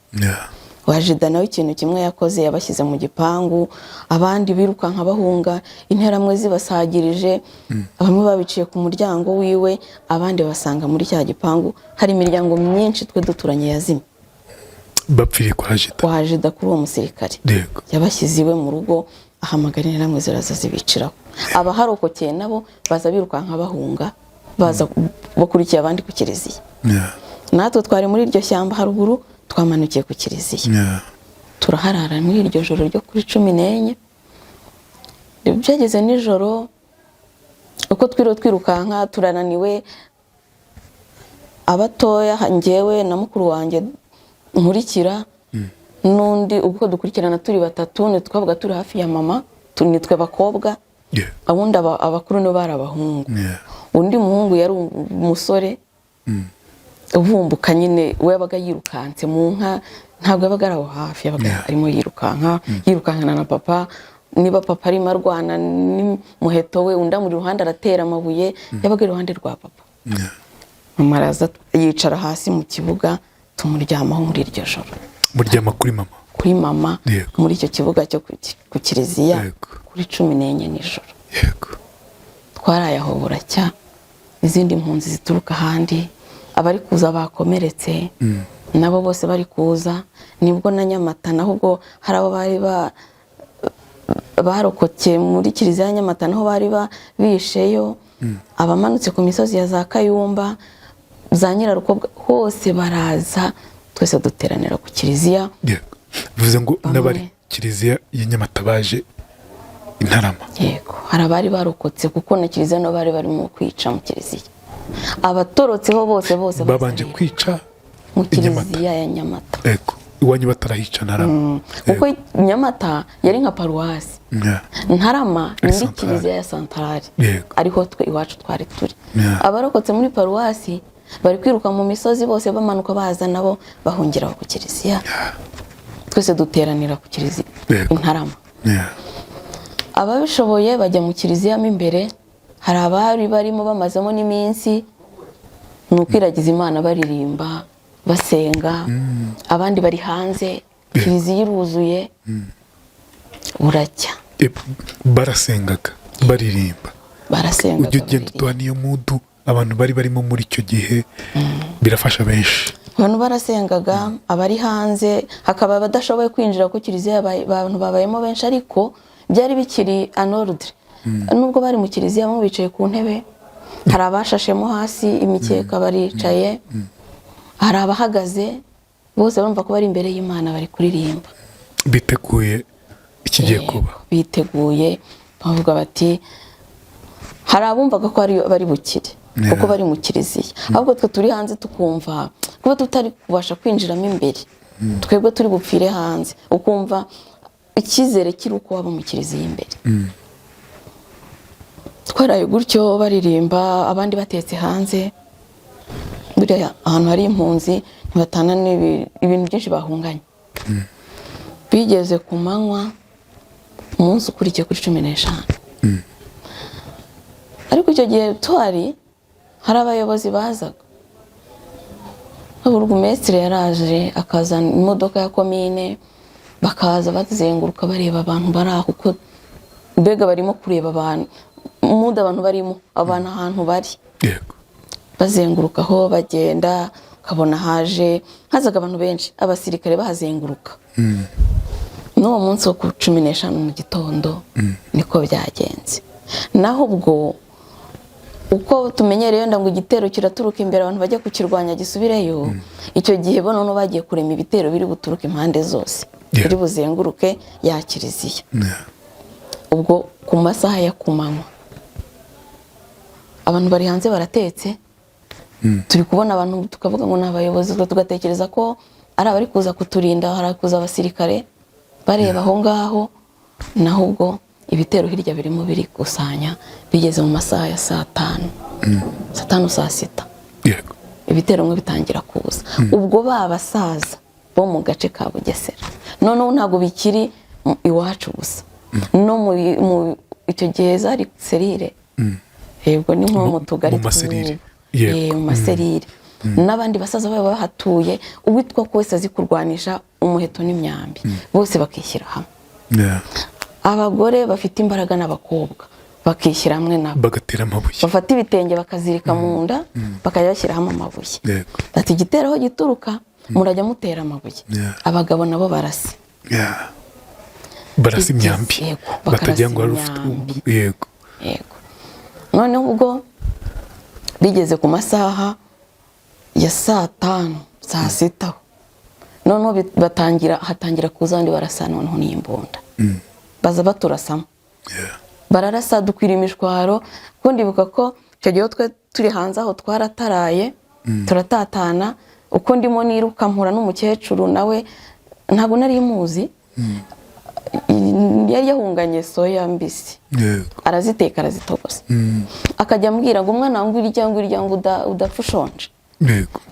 Wajida nawe ikintu kimwe yakoze, yabashyize mu gipangu, abandi birukanka bahunga, interamwe zibasagirije. Bamwe babiciye ku muryango wiwe, abandi basanga muri cya gipangu hari imiryango myinshi twe duturanye yazimye. Bapfiriye kwa Jida. Kwa Jida, kuri uwo musirikare. Yabashyize iwe mu rugo, ahamagara interamwe ziraza zibiciraho. Abaharokokeye nabo baza birukanka bahunga, baza bakurikiye abandi ku kiliziya. Natwe twari muri iryo shyamba haruguru, twamanukiye ku kiliziya. Turaharara muri iryo joro ryo kuri 14. Byageze nijoro, uko twiriwe twirukanka turananiwe, abatoya, njyewe na mukuru wanjye nkurikira n'undi, ubwo dukurikirana turi batatu, ntitwabaga turi hafi ya mama, nitwe bakobwa. Ubundi abakuru nibo bari abahungu. Undi muhungu yari umusore uvumbuka nyine, we yabaga yirukanse mu nka, ntabwo yabaga ari aho hafi, yabaga arimo yirukanka, yirukankana na papa. Niba papa arimo arwana n'umuheto we, undi amuri iruhande aratera amabuye, yabaga ari iruhande rwa papa. Mama araza yicara hasi mu kibuga, tumuryamaho muri iryo joro. Muryama kuri mama? Kuri mama. Muri icyo kibuga cyo ku kiliziya. Kuri 14 nijoro. Twaraye aho buracya, izindi mpunzi zituruka ahandi, abari kuza bakomeretse nabo bose bari kuza. Nibwo na Nyamata naho ubwo hari abo bari barokokeye muri kiliziya ya Nyamata, naho bari bisheyo, abamanutse ku misozi ya za Kayumba, za Nyirarukobwa, hose baraza, twese duteranira ku kiliziya. Yego, bivuze ngo Bamwe. n'abari kiliziya ya Nyamata baje i Ntarama? Yego, hari abari barokotse, kuko na kiliziya nabo bari barimo kwica mu kiliziya. Abatorotseho bose bose Babanje baza kwica mu i Nyamata. kiliziya ya Nyamata. Yego, iwanyu batarahica Ntarama. Kuko Nyamata yari nka paruwasi. Ntarama ni Ari muri santarari. kiliziya ya santarari. Ariho twe iwacu twari turi. Abarokotse muri paruwasi bari kwiruka mu misozi bose, bamanuka baza, nabo bahungira aho ku kiliziya. Twese duteranira ku kiliziya i Ntarama. Ababishoboye bajya mu kiliziya mo imbere, hari abari barimo bamazemo n'iminsi, ni ukwiragiza Imana, baririmba, basenga, abandi bari hanze, kiliziya iruzuye. Buracya. Barasengaga baririmba? Barasengaga. Ujya ugenda Baririmba. uduha niyo mood abantu bari barimo muri icyo gihe, birafasha benshi. Abantu barasengaga, abari hanze, hakaba abadashoboye kwinjira ku kiliziya, abantu babayemo benshi, ariko byari bikiri en ordre. Nubwo bari mu kiliziya, bamwe bicaye ku ntebe, hari abashashemo hasi imikeka baricaye, hari abahagaze, bose bumva ko bari imbere y'Imana, bari kuririmba. Biteguye ikigiye kuba. Biteguye, bavuga bati hari abumvaga ko bari bukire kuko bari mu kiliziya, ahubwo twe turi hanze tukumva kuba tutari kubasha kwinjiramo imbere, twebwe turi bupfire hanze, ukumva icyizere kiri uko waba mu kiliziya imbere. Twaraye gutyo baririmba, abandi batetse hanze. Buriya ahantu hari impunzi ntibatana ibintu byinshi bahunganye. Bigeze ku manywa, umunsi ukurikiye kuri 15, ariko icyo gihe tuhari hari abayobozi bazaga. Burugumesitiri yaraje, akazana imodoka ya komine, bakaza bazenguruka bareba abantu bari aho, uko mbega barimo kureba abantu, mood abantu barimo, abantu ahantu bari. Bazenguruka aho bagenda, ukabona haje, hazaga abantu benshi, abasirikare bahazenguruka. N'uwo munsi wo ku 15 mu gitondo niko byagenze. Naho ubwo uko tumenyereye wenda ngo igitero kiraturuka imbere, abantu bajya kukirwanya gisubireyo, icyo gihe bo noneho bagiye kurema ibitero biri buturuke impande zose, biri buzenguruke ya kiliziya. Ubwo ku masaha ya kumanywa, abantu bari hanze baratetse, turi kubona abantu tukavuga ngo ni abayobozi, twe tugatekereza ko ari abari kuza kuturinda, hari kuza abasirikare bareba aho ngaho. Naho ubwo ibitero hirya birimo birikusanya, bigeze mu masaha ya saa tanu, saa tanu, saa sita, ibitero bimwe bitangira kuza. Ubwo ba basaza bo mu gace ka Bugesera, noneho ntabwo bikiri iwacu gusa, no mu icyo gihe zari serire, yego, ni nko mu tugari Mu maserire. tw'ubu. Mu maserire. N'abandi basaza babo bahatuye, uwitwa ko wese azi kurwanisha umuheto n'imyambi, bose bakishyira hamwe. Abagore bafite imbaraga n'abakobwa bakishyira hamwe nabo, bagatera amabuye. Bafata ibitenge bakazirika mu nda, bakajya bashyiramo amabuye. Ati igitero aho gituruka murajya mutera amabuye. Abagabo nabo barasa. Yeah. Barasa imyambi. Yego, batagira ngo bakarasa wari ufite imyambi. Yego. Yego. Noneho ubwo bigeze ku masaha ya saa 5, saa 6, noneho batangira, hatangira kuza abandi barasa, noneho n'imbunda baza baturasamo. Bararasa, dukwira imishwaro, kuko ndibuka ko icyo gihe twe turi hanze aho twarataraye, turatatana. Uko ndimo niruka mpura n'umukecuru, nawe ntabwo nari muzi, yari yahunganye soya mbisi. Araziteka, arazitogosa, akajya ambwira ngo umwana wangu irya, ngo irya, ngo udapfa ushonje.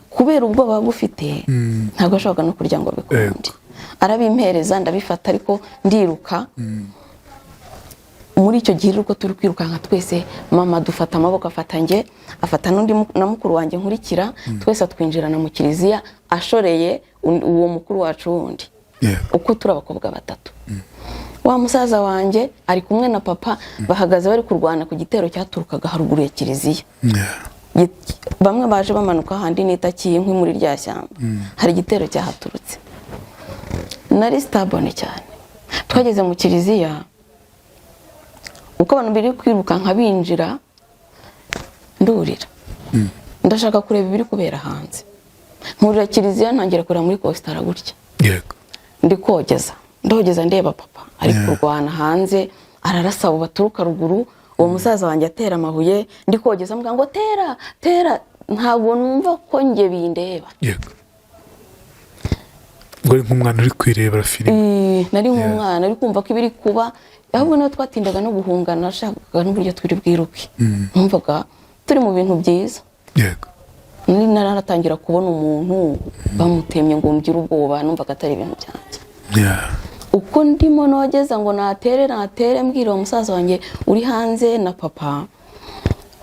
Kubera ubwoba bufite, ntabwo ashobora no kurya ngo bikunde. Arabimpereza, ndabifata, ariko ndiruka. Muri icyo gihe uko turi kwirukanka twese, mama dufata amaboko, afata njye, afata n'undi na mukuru wanjye nkurikira, twese atwinjirana mu kiliziya, ashoreye uwo mukuru wacu wundi. Uko turi abakobwa batatu, wa musaza wanjye ari kumwe na papa, bahagaze bari kurwana ku gitero cyaturukaga haruguru ya kiliziya. Bamwe baje bamanuka ahandi nita inkwi muri rya shyamba, hari igitero cyahaturutse. Nari stubborn cyane. Twageze mu kiliziya, uko abantu biri kwirukanka binjira, ndurira, ndashaka kureba ibiri kubera hanze. Nkurira kiliziya, ntangira kureba muri kositara gutya. Ndi kogeza, ndogeza, ndeba papa ari kurwana hanze, ararasa abo baturuka ruguru, uwo musaza wanjye atera amabuye. Ndi kogeza mbwa ngo tera, tera, ntabwo numva ko njye bindeba. Yego, ngo ari nk'umwana uri kwirebera filime. Nari nk'umwana ari kumva ko ibiri kuba, ahubwo niyo twatindaga no guhunga, nashakaga n'uburyo turi bwiruke, numvaga turi mu bintu byiza. Nari naratangira kubona umuntu bamutemye ngo mbyire ubwoba, numvaga atari ibintu byanjye. Uko ndimo nogeza ngo natere, natere, mbwira uwo musaza wanjye uri hanze na papa,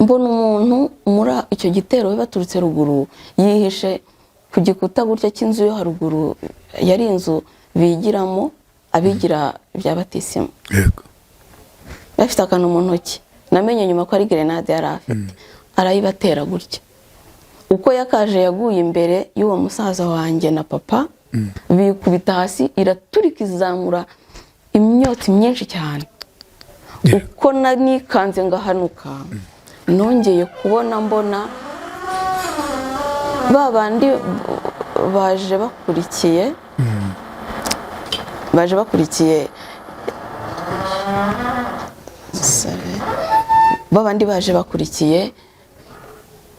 mbona umuntu muri icyo gitero we baturutse ruguru yihishe ku gikuta gutya cy'inzu yo haruguru, yari inzu bigiramo, abigira ibya batisimu. Afite akantu mu ntoki, namenye nyuma ko ari gerenade yari afite, arayibatera gutya. Uko yakaje yaguye imbere y'uwo musaza wanjye na papa, bikubita hasi, iraturika, izamura imyotsi myinshi cyane. Uko nikanze ngahanuka, nongeye kubona mbona ba bandi baje bakurikiye, baje bakurikiye. Sorry. Ba bandi baje bakurikiye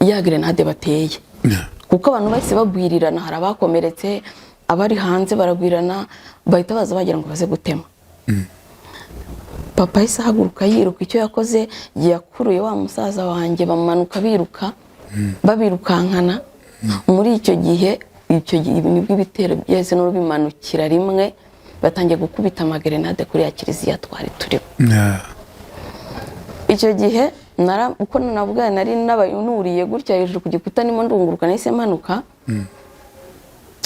ya gerenade bateye, kuko abantu bahise bagwirirana, hari abakomeretse, abari hanze baragwirana, bahita baza bagira ngo baze gutema. Papa ahise ahaguruka yiruka. Icyo yakoze, yakuruye wa musaza wanjye, bamanuka biruka, babirukankana. Muri icyo gihe, icyo gihe nibwo ibitero byahise no bimanukira rimwe, batangiye gukubita amagerenade kuri ya kiliziya twari turimo. Icyo gihe uko navuga, nari nabaye nuriye gutya hejuru ku gikuta, ndimo ndunguruka, nahise manuka.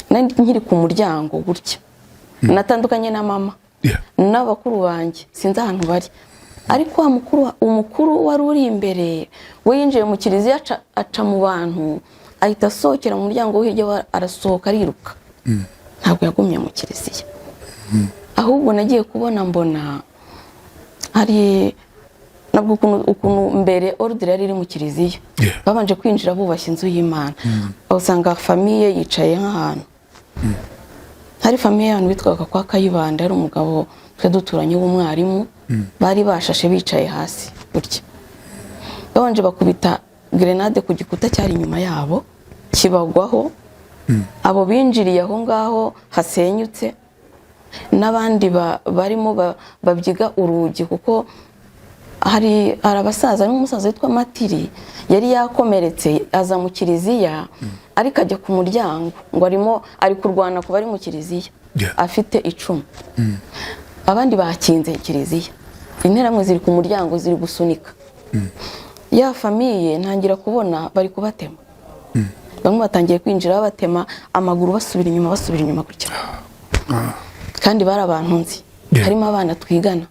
Nari nkiri ku muryango gutya, natandukanye na mama n'abakuru banjye, sinzi ahantu bari, ariko wa mukuru, umukuru wari uri imbere, we yinjiye mu kiliziya, aca mu bantu, ahita asohokera mu muryango wo hirya, we arasohoka ariruka, ntabwo yagumye mu kiliziya. Ahubwo nagiye kubona mbona hari nabwo ukuntu mbere ordre yari iri mu kiliziya. Babanje kwinjira bubashye inzu y'Imana, usanga famille yicaye nk'ahantu hari famille y'ahantu bitwaga kwa Kayibanda, yari umugabo twe duturanye w'umwarimu, bari bashashe bicaye hasi gutya. Babanje bakubita grenade ku gikuta cyari inyuma yabo, kibagwaho. Abo binjiriye aho ngaho hasenyutse, n'abandi barimo babyiga urugi, kuko hari abasaza n'umusaza witwa Matiri yari yakomeretse, aza mu kiliziya, ariko ajya ku muryango ngo arimo ari kurwana ku bari mu kiliziya. Afite icumu, abandi bakinze kiliziya, interamwe ziri ku muryango ziri gusunika. Ya famille ntangira kubona bari kubatema. Bamwe batangiye kwinjira babatema amaguru, basubira inyuma, basubira inyuma gutya, kandi bari abantu nzi, harimo abana twigana.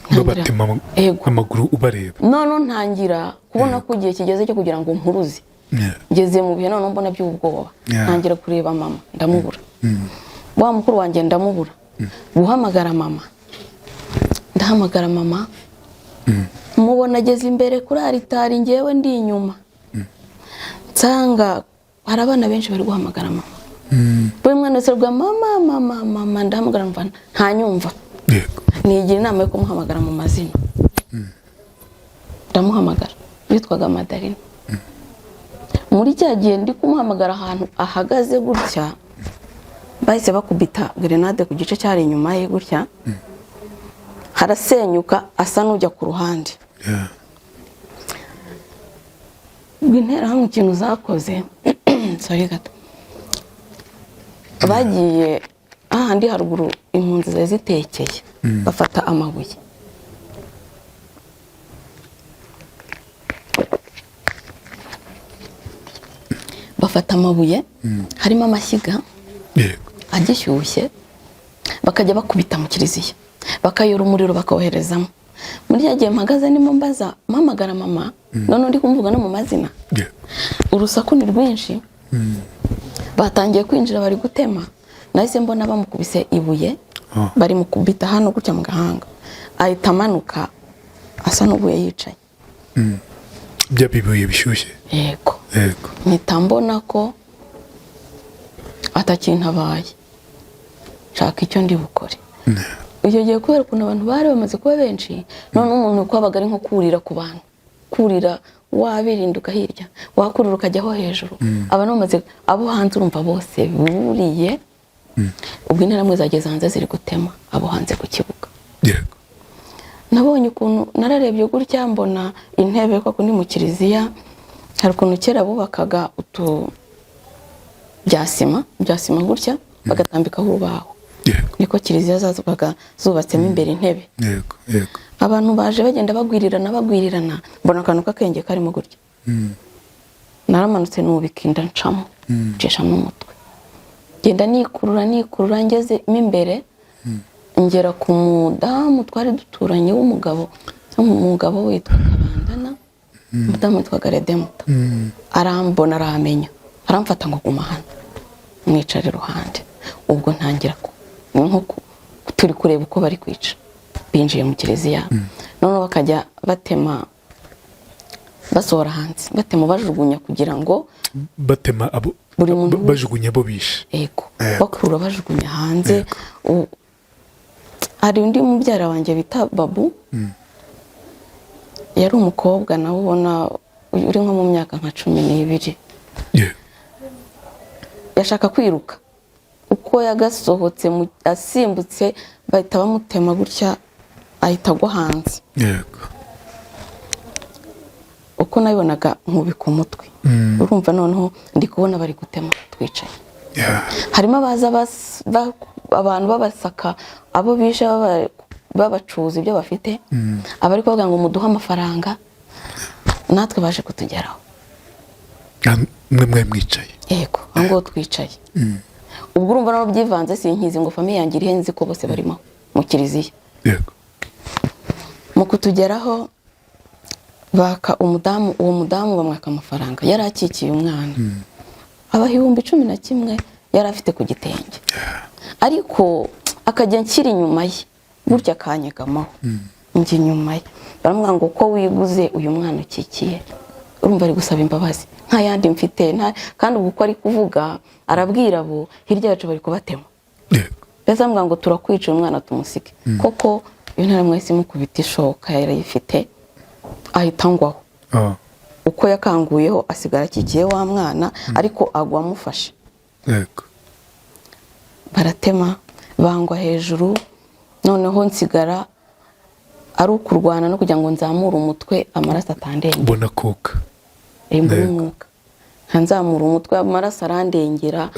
Babatema Yego. amaguru ubareba? None ntangira kubona ko igihe kigeze cyo kugira ngo mpuruze. Ngeze mu bihe noneho mbona by'ubwoba. Ntangira kureba mama, ndamubura. Wa mukuru wanjye ndamubura. Guhamagara mama, ndahamagara mama, mubona ageze imbere kuri aritari, ngewe ndi inyuma. Nsanga hari abana benshi bari guhamagara mama, buri mwana wese avuga mama, mama, mama. Ndahamagara mva ntanyumva. Nigira inama yo kumuhamagara mu mazina. Ndamuhamagara, witwaga Madarina. Muri cya gihe ndi kumuhamagara, ahantu ahagaze gutya bahise bakubita grenade ku gice cyari inyuma ye gutya, harasenyuka, asa n'ujya ku ruhande. Ubwo Interahamwe ikintu zakoze, sorry gato, bagiye ahandi haruguru impunzi zari zitekeye, bafata amabuye, bafata amabuye harimo amashyiga agishyushye, bakajya bakubita mu kiliziya, bakayora umuriro bakawoherezamo. Muri cya gihe mpagaze ndimo mbaza, mpamagara mama, none ndi kumuvuga no mu mazina, urusaku ni rwinshi, batangiye kwinjira, bari gutema. Nahise mbona bamukubise ibuye, bari mukubita hano gutya mu gahanga, ahita amanuka asa n'ubuye yicaye. Bya bibuye bishyushye? Yego. Mpita mbona ko atakintabaye, nshaka icyo ndi bukore. Icyo gihe kubera ukuntu abantu bari bamaze kuba benshi, none umuntu kwabaga ari nko kurira ku bantu, kurira wabirinduka hirya, wakurira ukajyaho hejuru. Abantu bamaze, abo hanze urumva bose buriye. Ubwo Interahamwe zageze hanze ziri gutema abo hanze ku kibuga. Nabonye ukuntu nararebye gutya, mbona intebe, kwa kundi mu kiliziya hari ukuntu kera bubakaga utu bya sima gutya, bagatambikaho urubaho. Niko kiliziya zabaga zubatsemo imbere intebe. yego yego Abantu baje bagenda bagwirirana, bagwirirana, mbona akantu k'akenge karimo gutya. Naramanutse nubika inda, ncamo, ncishamo umutwe, ngenda nikurura, nikurura, ngeze mo imbere, ngera ku mudamu twari duturanye w'umugabo, umugabo witwa Kabandana, umudamu witwaga Redemuta. Arambona, aramenya, aramfata ngo guma hano, mwicara iruhande. Ubwo ntangira nko turi kureba uko bari kwica. Binjiye mu kiliziya, noneho bakajya batema, basohora hanze, batema, bajugunya kugira ngo Batema abo Buri muntu bajugunya abo bishe? Ego, bakurura bajugunya hanze. Hari undi mubyara wanjye bita Babu, yari umukobwa nawe ubona uri nko mu myaka nka 12. Yashaka kwiruka, uko yagasohotse asimbutse, bahita bamutema gutya, ahita agwa hanze. Uko nabibonaga, nkubika umutwe. Urumva noneho ndi kubona bari gutema twicaye. Harimo abaza abantu babasaka abo bishe, babacuza ibyo bafite, abari kuvuga ngo muduhe amafaranga. Natwe baje kutugeraho. Mwe mwe mwicaye? Yego, aho ngaho twicaye. Ubwo urumva nabo byivanze, sinkizi ngo famille yanjye iri nzi ko bose barimo mu kiliziya. Mu kutugeraho baka umudamu, uwo mudamu bamwaka amafaranga, yari akikiye umwana, abaha 11,000 yari afite ku gitenge, ariko akajya nshyira inyuma ye gutya, akanyegamaho, njya inyuma ye. Baramubwira ngo ko wiguze uyu mwana ukikiye? Urumva ari gusaba imbabazi, nta yandi mfite, kandi ubwo uko ari kuvuga arabwira abo hirya yacu bari kubatema. Mbese bamubwira ngo turakwica, uyu mwana tumusige. Koko iyo ntara mwese imukubita ishoka yarayifite, ahita angwaho. Uko yakanguyeho asigara akikiye wa mwana, ariko agwa amufashe. Baratema, bangwa hejuru. Noneho nsigara ari ukurwana no kugira ngo nzamure umutwe, amaraso atandengera. Ubona kuka? Mbona umwuka, nzamura umutwe, amaraso arandengera.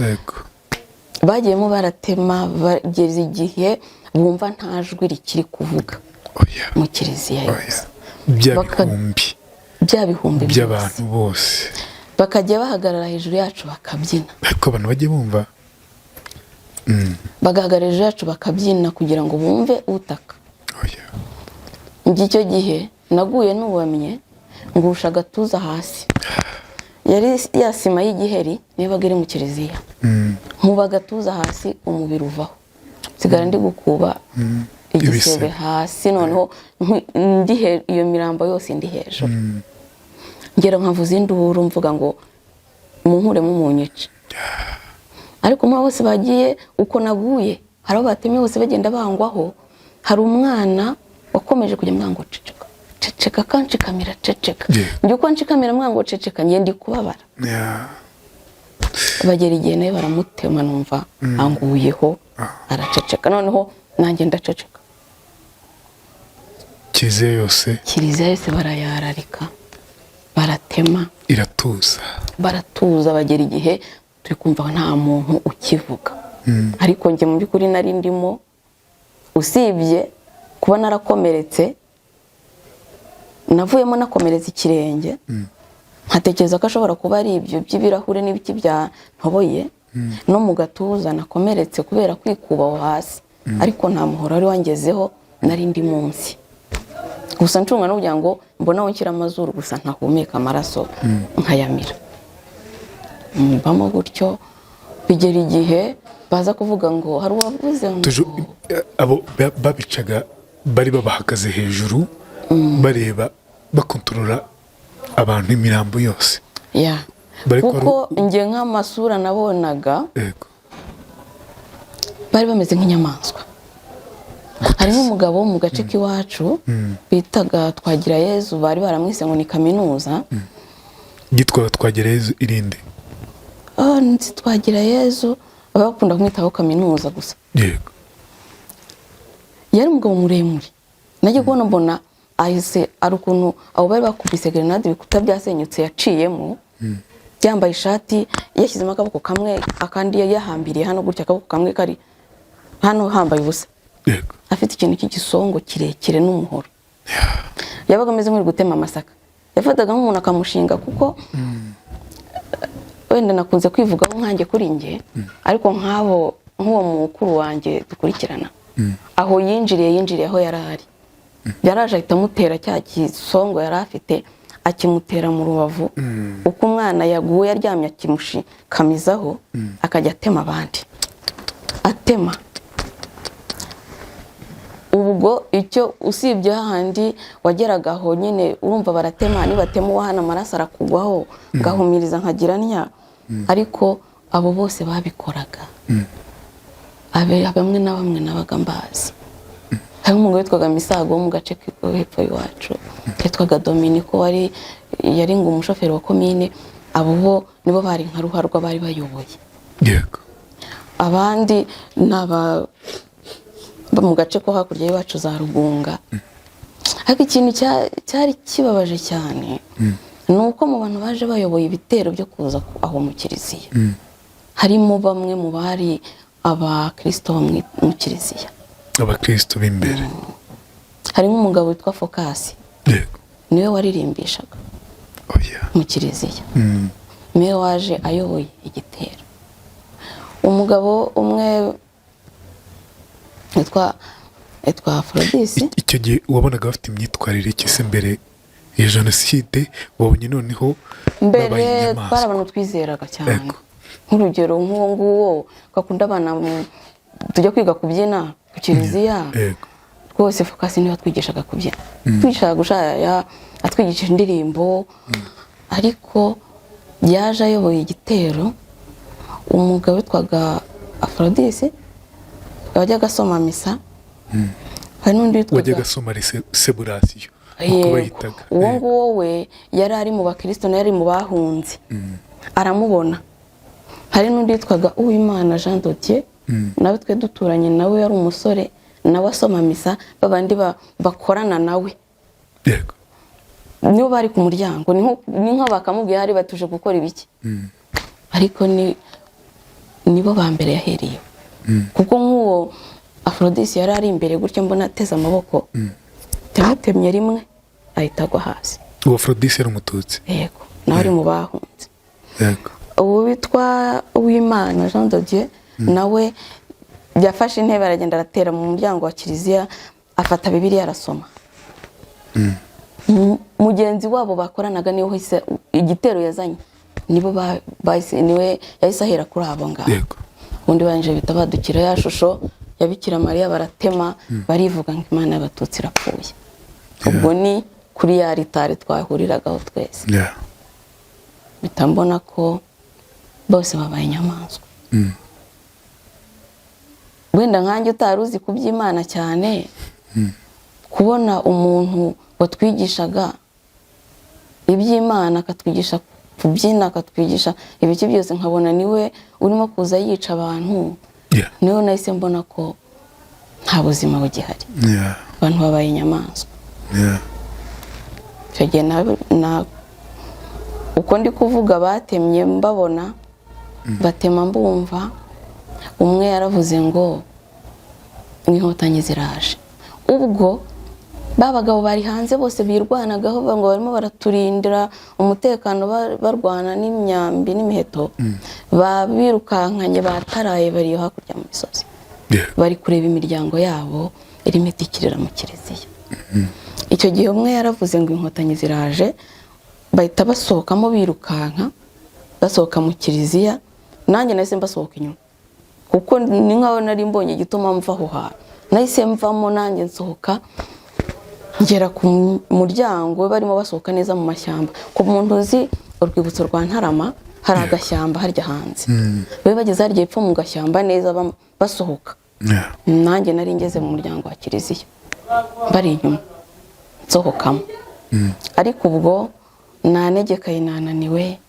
Bagiyemo baratema, bageze igihe bumva nta jwi rikiri kuvuga Oya. mu kiliziya Oya. yose. Bya bihumbi Bya bihumbi byose by'abantu bose. Bakajya bahagarara hejuru yacu bakabyina. Ariko abantu bajye bumva. Bagahagarara hejuru yacu bakabyina kugira ngo bumve utaka. Oya. Njye icyo gihe naguye nubamye, ngusha agatuza hasi, yari ya sima y'igiheri nibaga iri mu kiliziya. Nkuba agatuza hasi, umubiri uvaho, nsigara ndi gukuba igisebe Ibisebe. hasi. Noneho iyo mirambo yose ndi hejuru, ngera nkavuza induru mvuga ngo munkuremo munyice. Ariko muri abo bose bagiye, uko naguye, hari abo batemye bose bagenda bangwaho. Hari umwana wakomeje kujya ambwira ngo ceceka, ceceka, kanshikamira, ceceka. Njye uko nshikamira ambwira ngo ceceka, njye ndi kubabara. Bagera igihe nawe baramutema, numva anguyeho, araceceka, noneho nanjye ndaceceka. Kiliziya yose. Kiliziya yose barayararika, baratema. Iratuza. Baratuza, bagera igihe turi kumva nta muntu ukivuga. Ariko njye mu by'ukuri nari ndimo, usibye kuba narakomeretse, navuyemo nakomeretse ikirenge, nkatekereza ko ashobora kuba ari ibyo by'ibirahure n'ibiki byantoboye, no mu gatuza nakomeretse kubera kwikuba aho hasi, ariko nta muhoro wari wangezeho, nari ndi munsi gusa ncunga no kugira ngo mbone aho nshyira amazuru gusa ntahumeka amaraso nkayamira. Mbamo gutyo, bigera igihe baza kuvuga ngo hari uwavuze ngo Abo babicaga bari babahagaze hejuru, bareba, bakontorora abantu, imirambo yose. Ya. Bari Kuko njye nk'amasura nabonaga, bari bameze nk'inyamaswa. Hari nk'umugabo wo mu gace k'iwacu bitaga Twagirayezu, bari baramwise ngo ni Kaminuza. Yitwaga Twagirayezu irinde? Ah, nzi Twagirayezu, baba bakunda kumwitaho Kaminuza gusa. Yari umugabo muremure. Najya kubona mbona ahise, ari ukuntu abo bari bakubise grenade ibikuta byasenyutse yaciyemo, yambaye ishati yashyizemo akaboko kamwe, akandi yahambiriye hano gutya, akaboko kamwe kari hano hambaye ubusa, afite ikintu cy'igisongo kirekire n'umuhoro. Yabaga ameze nk'uri gutema amasaka. Yafataga nk'umuntu akamushinga, kuko wenda nakunze kwivugaho nkanjye kuri njye, ariko nk'abo, nk'uwo mukuru wanjye dukurikirana, aho yinjiriye, yinjiriye aho yari ari, yaraje ahita amutera cya kisongo yari afite, akimutera mu rubavu. Uko umwana yaguye aryamye, akimushikamizaho, akajya atema abandi, atema. Ubwo icyo usibye hahandi wageraga aho nyine, urumva baratema, nibatema uwo hano amaraso arakugwaho, ngahumiriza nkagira ntya. Ariko abo bose babikoraga, bamwe na bamwe nabaga mbazi. Hari umugabo witwaga Misago wo mu gace ko hepfo y'iwacu, yitwaga Dominiko, wari yari ngo umushoferi wa komine. Abo bo nibo bari nka ruharwa, bari bayoboye. Abandi ni aba bo mu gace ko hakurya y'iwacu za Rugunga. Ariko ikintu cyari kibabaje cyane ni uko mu bantu baje bayoboye ibitero byo kuza aho mu kiliziya harimo bamwe mu bari abakirisito bo mu kiliziya. Abakristo b'imbere. Harimo umugabo witwa Fokasi, niwe waririmbishaga Oya. mu kiliziya, niwe waje ayoboye igitero. Umugabo umwe witwa Aphrodis. Icyo gihe wabonaga bafite imyitwarire ki se mbere ya jenoside? Wabonye noneho Mbere babaye inyamaswa. twari abantu twizeraga cyane. Nk'urugero nk'uwo nguwo gakunda abana, tujya kwiga kubyina ku kiliziya. Rwose Fokasi niwe watwigishaga kubyina, twigishaga gushaya, atwigisha indirimbo. Ariko yaje ayoboye igitero. Umugabo witwaga Aphrodis wajyaga asoma misa, hari n'undi witwaga Wajyaga asoma seburasiyo uko bayitaga. Uwo nguwo we yari ari mu bakirisito, nawe yari mu bahunze, aramubona. Hari n'undi witwaga Uwimana Jean de Dieu, nawe twe duturanye nawe, yari umusore nawe asoma misa, babandi bakorana nawe. Nibo bari ku muryango, ni nko bakamubwira hari batuje gukora ibiki. Ariko ni nibo ba mbere yahereyeho, kuko nk'uwo Aphrodis yari ari imbere gutyo, mbona ateze amaboko, yamutemye rimwe ahita agwa hasi. Uwo Aphrodis yari umututsi? Yego, nawe ari mu bahunze. Yego. Uwitwa Uwimana Jean de Dieu nawe yafashe intebe, aragenda, aratera mu muryango wa kiliziya, afata Bibiliya arasoma. Mugenzi wabo bakoranaga niwe wahise, igitero yazanye nibo bahise, niwe yahise ahera kuri abo ngabo. Ubundi barangije bita badukira ya shusho ya Bikira Mariya, baratema, barivuga ngo Imana y'Abatutsi irapfuye. Ubwo ni kuri ya ritari twahuriragaho twese. Mpita mbona ko bose babaye inyamaswa. Wenda nkanjye utari uzi kuby'Imana cyane, kubona umuntu watwigishaga iby'Imana, akatwigisha kubyina, akatwigisha ibiki byose, nkabona niwe urimo kuza yica abantu, niwe nahise mbona ko nta buzima bugihari, abantu babaye inyamaswa. Icyo gihe uko ndi kuvuga, batemye mbabona, batema mbumva. Umwe yaravuze ngo Inkotanyi ziraje. Ubwo ba bagabo bari hanze bose birwanagaho ngo barimo baraturindira umutekano, barwana n'imyambi n'imiheto, babirukankanye, bataraye, bari iyo hakurya mu misozi, bari kureba imiryango yabo irimo itikirira mu kiliziya. Icyo gihe umwe yaravuze ngo Inkotanyi ziraje, bahita basohokamo birukanka, basohoka mu kiliziya. Nanjye nahise mbasohoka inyuma, kuko ni nkaho nari mbonye igituma mva aho hantu. Nahise mvamo nanjye, nsohoka, ngera ku muryango barimo basohoka neza mu mashyamba. Ku muntu uzi urwibutso rwa Ntarama, hari agashyamba harya hanze, bari bageze harya hepfo mu gashyamba neza, basohoka. Nanjye nari ngeze mu muryango wa kiliziya, bari inyuma, nsohokamo. Ariko ubwo nanegekaye, nananiwe,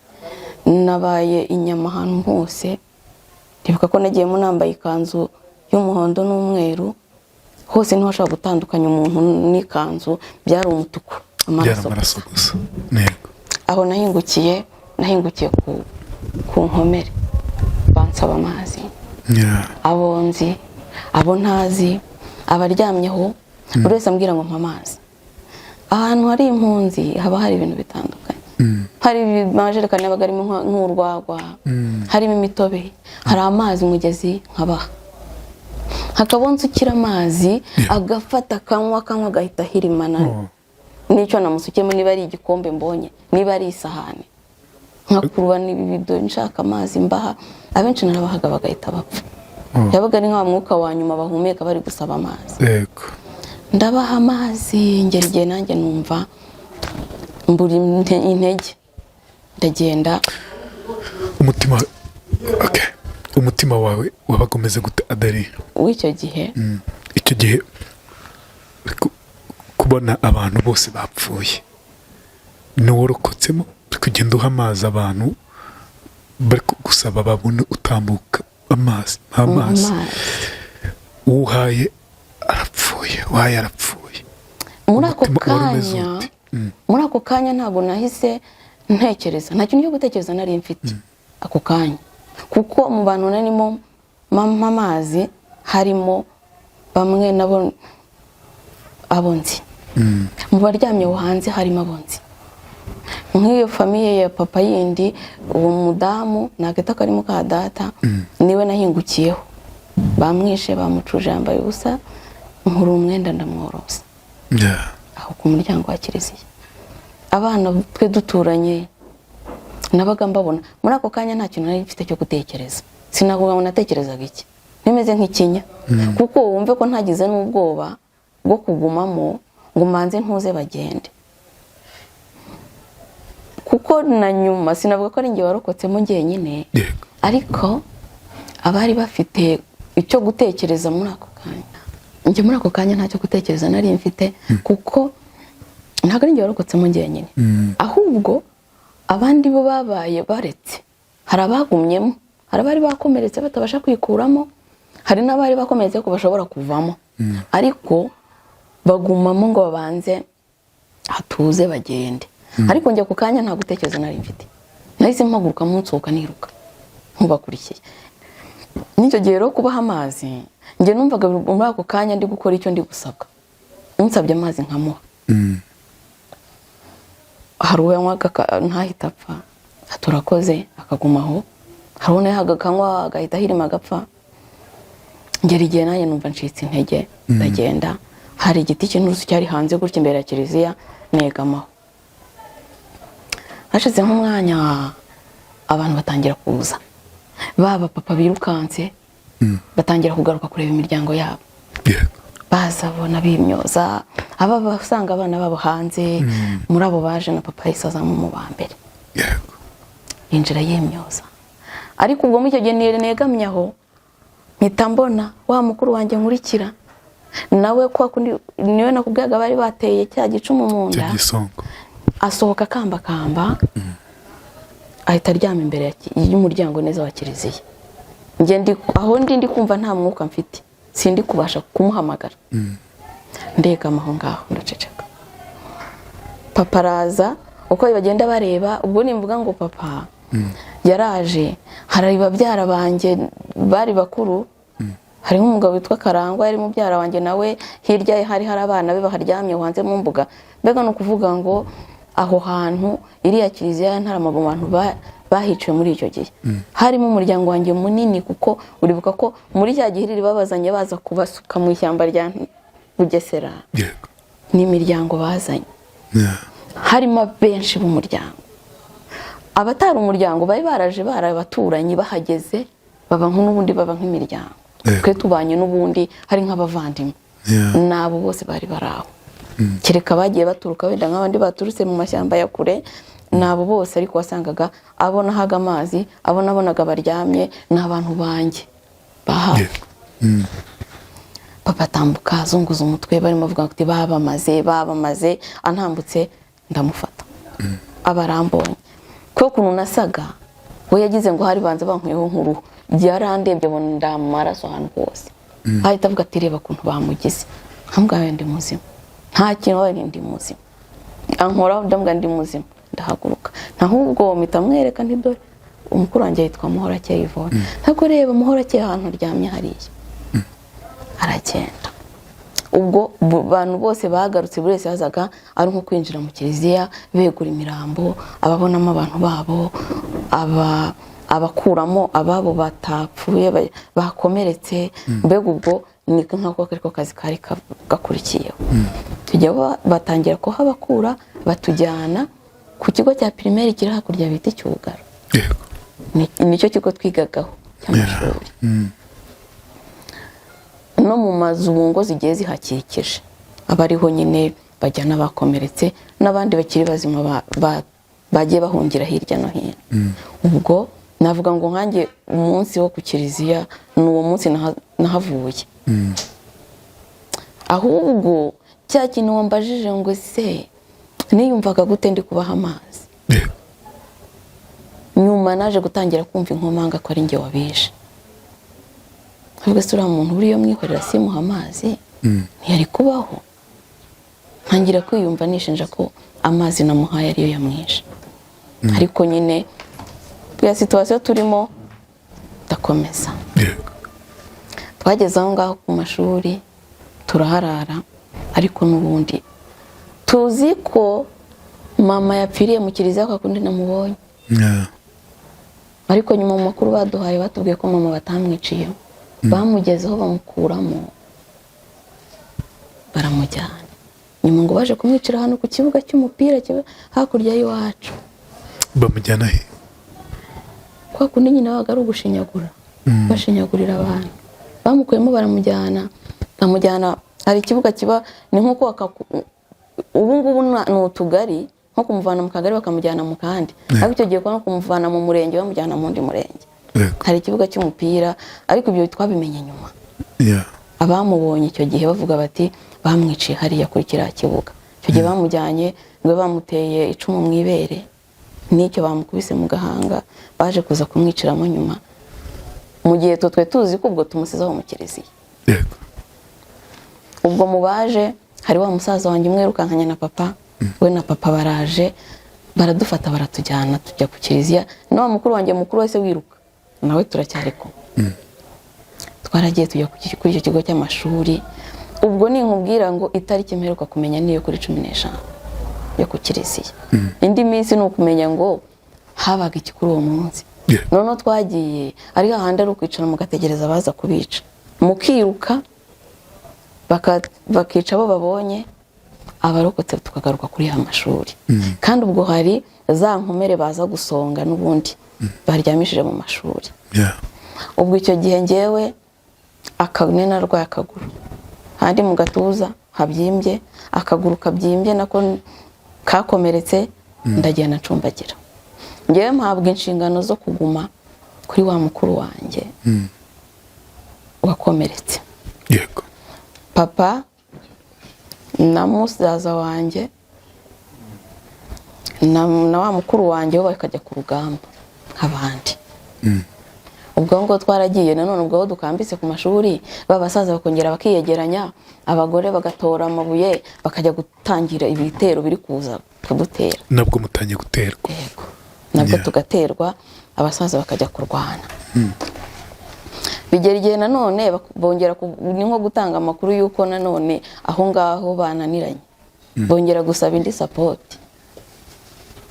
nabaye inyama ahantu hose. Ndibuka ko nagiyemo nambaye ikanzu y'umuhondo n'umweru, hose ntiwashobora gutandukanya umuntu n'ikanzu, byari umutuku. Byari Amaraso. Amaraso gusa, yego. Aho nahingukiye ku nkomere, bansaba amazi, abo nzi, abo ntazi, abaryamyeho, buri wese ambwira ngo mpa amazi. Ahantu hari impunzi haba hari ibintu bitandukanye, hari amajerekani yabaga arimo nk'urwagwa, harimo imitobe, hari amazi umugezi, nkabaha. Hakaba nsukira amazi, agafata akanywa, akanywa, agahita ahirimana n'icyo namusukiyemo, niba ari igikombe mbonye, niba ari isahani, nkakurura n'ibibido nshaka amazi mbaha. Abenshi narabahaga bagahita bapfa. Yabaga ari nka mwuka wa nyuma bahumeka, bari gusaba amazi. Ndabaha amazi, ngera igihe nanjye numva mbura intege, ndagenda. Umutima, okay. Umutima wawe wabaga umeze gute, Adari? W'icyo gihe? Icyo gihe kubona abantu bose bapfuye, niworokotsemo, uri kugenda uha amazi abantu bari gusaba, babone utambuka, amazi, amazi. Amazi. Uhaye arapfuye, uhaye arapfuye. Muri ako Umutima wari umeze kanya, ute? Muri ako kanya ntabwo nahise ntekereza, nta kintu cyo gutekereza nari mfite ako kanya, kuko mu bantu narimo mpa amazi harimo bamwe nabo abo nzi, mu baryamye aho hanze harimo abo nzi, nk'iyo famille ya papa yindi. Uwo mudamu nagahita karimo ka data, niwe nahingukiyeho, bamwishe, bamucuje, yambaye ubusa, nkura umwenda ndamworosa aho ku muryango wa kiliziya. Abana twe duturanye nabaga mbabona. Muri ako kanya nta kintu nari mfite cyo gutekereza, sinavuga ngo natekerezaga iki, nimeze nk'ikinya, kuko wumve ko ntagize n'ubwoba bwo kugumamo ngo mbanze ntuze bagende, kuko na nyuma sinavuga ko ari njye warokotsemo njyenyine, ariko abari bafite icyo gutekereza muri ako kanya, njye muri ako kanya ntacyo gutekereza nari mfite, kuko ntabwo ari njye warokotsemo njyenyine, ahubwo abandi bo babaye baretse. Hari abagumyemo, hari abari bakomeretse batabasha kwikuramo, hari n'abari bakomeretse ko bashobora kuvamo, ariko bagumamo ngo babanze hatuze bagende. Ariko njye ku kanya nta gutekereza nari mfite, nahise mpaguruka nsohoka niruka nkubakurikiye. N'icyo gihe rero kubaha amazi, njye numvaga muri ako kanya ndi gukora icyo ndi gusabwa. Unsabye amazi nkamuha, hari uwo yanywaga ntahite apfa, Turakoze, akaguma aho. Hari uwo nayahaga akanywa agahita ahirima agapfa. Ngera igihe nanjye numva ncitse intege, ndagenda. Hari igiti cy'inturusu cyari hanze gutya imbere ya kiliziya, negamaho. Hashize nk'umwanya abantu batangira kuza, baba papa birukanse, batangira kugaruka kureba imiryango yabo. Baza bona bimyoza, aba basanga abana babo hanze. Muri abo baje na papa yahise azamo mu ba mbere. Yinjira yimyoza, ariko ubwo muri icyo gihe negamye aho, mpita mbona wa mukuru wanjye nkurikira nawe, kwa kundi niwe nakubwiraga bari bateye cya gicumu mu Cya nda. Gisongo. Asohoka akambakamba, ahita aryama imbere y'umuryango neza wa kiliziya. Njye ndi aho ndi kumva nta mwuka mfite, sindi kubasha kumuhamagara. Ndegama aho ngaho, ndaceceka. Papa araza, uko bagenda bareba. Ubwo nimvuga ngo papa yaraje, hari babyara banjye bari bakuru, harimo umugabo witwa Karangwa yari mubyara wanjye nawe, hirya ye hari hari abana be baharyamye hanze mu mbuga. Mbega ni ukuvuga ngo aho hantu iriya kiliziya ya Ntarama, mu bantu bahiciwe muri icyo gihe harimo umuryango wanjye munini, kuko uribuka ko muri cya gihe riri babazanye baza kubasuka mu ishyamba rya Bugesera, n'imiryango bazanye, harimo benshi b'umuryango. Abatari umuryango bari baraje, bari abaturanyi, bahageze baba nk'ubundi, baba nk'imiryango. Twe tubanye n'ubundi hari nk'abavandimwe. N'abo bose bari bari aho, kereka bagiye baturuka wenda nk'abandi baturutse mu mashyamba ya kure, n'abo bose. Ariko wasangaga abo nahaga amazi, abo nabonaga baryamye, ni abantu banjye bahawe. Papa atambuka azunguza umutwe, barimo bavuga ngo babamaze, babamaze. Antambutse ndamufata, aba arambonye. Kuko ukuntu nasaga, we yagize ngo hari banza bankuyeho nk'uruhu. Yarandebye abona ndamaraso ahantu hose, ahita avuga ati: "Reba ukuntu bamugize." Nkambwira: "Ndi muzima, nta kintu wabaye, ndi muzima." Ankoraho, ndambwira: "Ndi muzima." Ndahaguruka, ntahubwo mpita mwereka nti: "Dore umukuru wanjye yitwa Muhorakeye Yvonne, ntabwo reba Muhorakeye ahantu aryamye hariya." Aragenda. Ubwo bantu bose bagarutse, buri wese yazaga ari nko kwinjira mu kiliziya, begura imirambo, ababonamo abantu babo, aba abakuramo ababo batapfuye, bakomeretse. Mbega ubwo ni nk'ako ariko kazi kari gakurikiyeho. Tujya batangira kuhabakura, batujyana ku kigo cya primaire kiri hakurya bita Icyugaro. Nicyo kigo twigagaho cy'amashuri, no mu mazu mu ngo zigiye zihakikije aba ariho nyine bajyana abakomeretse n'abandi bakiri bazima bagiye bahungira hirya no hino. Ubwo navuga ngo nkanjye umunsi wo ku kiliziya ni uwo munsi nahavuye. Ahubwo cya kintu wambajije ngo ese niyumvaga gute ndi kubaha amazi, nyuma naje gutangira kumva inkomanga ko ari njye wabishe. Ahubwo se uriya muntu buriya mwihorera simuha amazi ntiyari kubaho? Ntangira kwiyumva nishinja ko amazi namuhaye ariyo yamwishe. Ariko nyine ya situation turimo, ndakomeza. Twageze aho ngaho ku mashuri turaharara, ariko n'ubundi tuzi ko mama yapfiriye mu kiliziya kwa kundi namubonye. Ariko nyuma mu makuru baduhaye batubwiye ko mama batamwiciyeho, bamugezeho bamukuramo baramujyana. Nyuma ngo baje kumwicira hano ku kibuga cy'umupira kiba hakurya y'iwacu. Bamujyana he? Kwa kundi nyine babaga ari ugushinyagura, bashinyagurira abantu. Bamukuyemo baramujyana, bamujyana hari ikibuga kiba, ni nk'uko ubu ngubu ni utugari, nko kumuvana mu kagari bakamujyana mu kandi, ariko icyo gihe nko kumuvana mu murenge bamujyana mu wundi murenge. Hari ikibuga cy'umupira, ariko ibyo twabimenye nyuma. Abamubonye icyo gihe bavuga bati bamwiciye hariya kuri kiriya kibuga. Icyo gihe bamujyanye ngo bamuteye icumu mu ibere n'icyo bamukubise mu gahanga, baje kuza kumwiciramo nyuma, mu gihe twe tuzi ko ubwo tumusizeho mu kiliziya. Ubwo mu baje hari wa musaza wanjye umwe wirukankanye na papa we, na papa baraje baradufata baratujyana, tujya ku kiliziya. Na wa mukuru wanjye mukuru wese wiruka nawe turacyari kumwe. Twaragiye tujya kuri icyo kigo cy'amashuri. Ubwo ninkubwira ngo itariki mperuka kumenya niyo kuri 15 yo ku kiliziya, indi minsi ni ukumenya ngo Habaga iki kuri uwo munsi? Noneho twagiye ari hahandi ari ukwicara mugategereza abaza kubica, mukiruka, bakica abo babonye, abarokotse tukagaruka kuri ya mashuri. Kandi ubwo hari za nkomere baza gusonga n'ubundi baryamishije mu mashuri. Ubwo icyo gihe ngewe narwaye akaguru handi mu gatuza habyimbye, akaguru kabyimbye nako kakomeretse, ndagenda ncumbagira. Ngewe mpabwa inshingano zo kuguma kuri wa mukuru wanjye wakomeretse. Papa na musaza wanjye na wa mukuru wanjye bo bakajya ku rugamba nk'abandi. Ubwo ngubwo twaragiye nanone, ubwo aho dukambitse ku mashuri, ba basaza bakongera bakiyegeranya, abagore bagatora amabuye, bakajya gutangira ibitero biri kuza kudutera. Nabwo mutangiye guterwa? Yego, nabwo tugaterwa, abasaza bakajya kurwana. Bigera igihe nanone bongera ni nko gutanga amakuru y'uko nanone aho ngaho bananiranye, bongera gusaba indi support.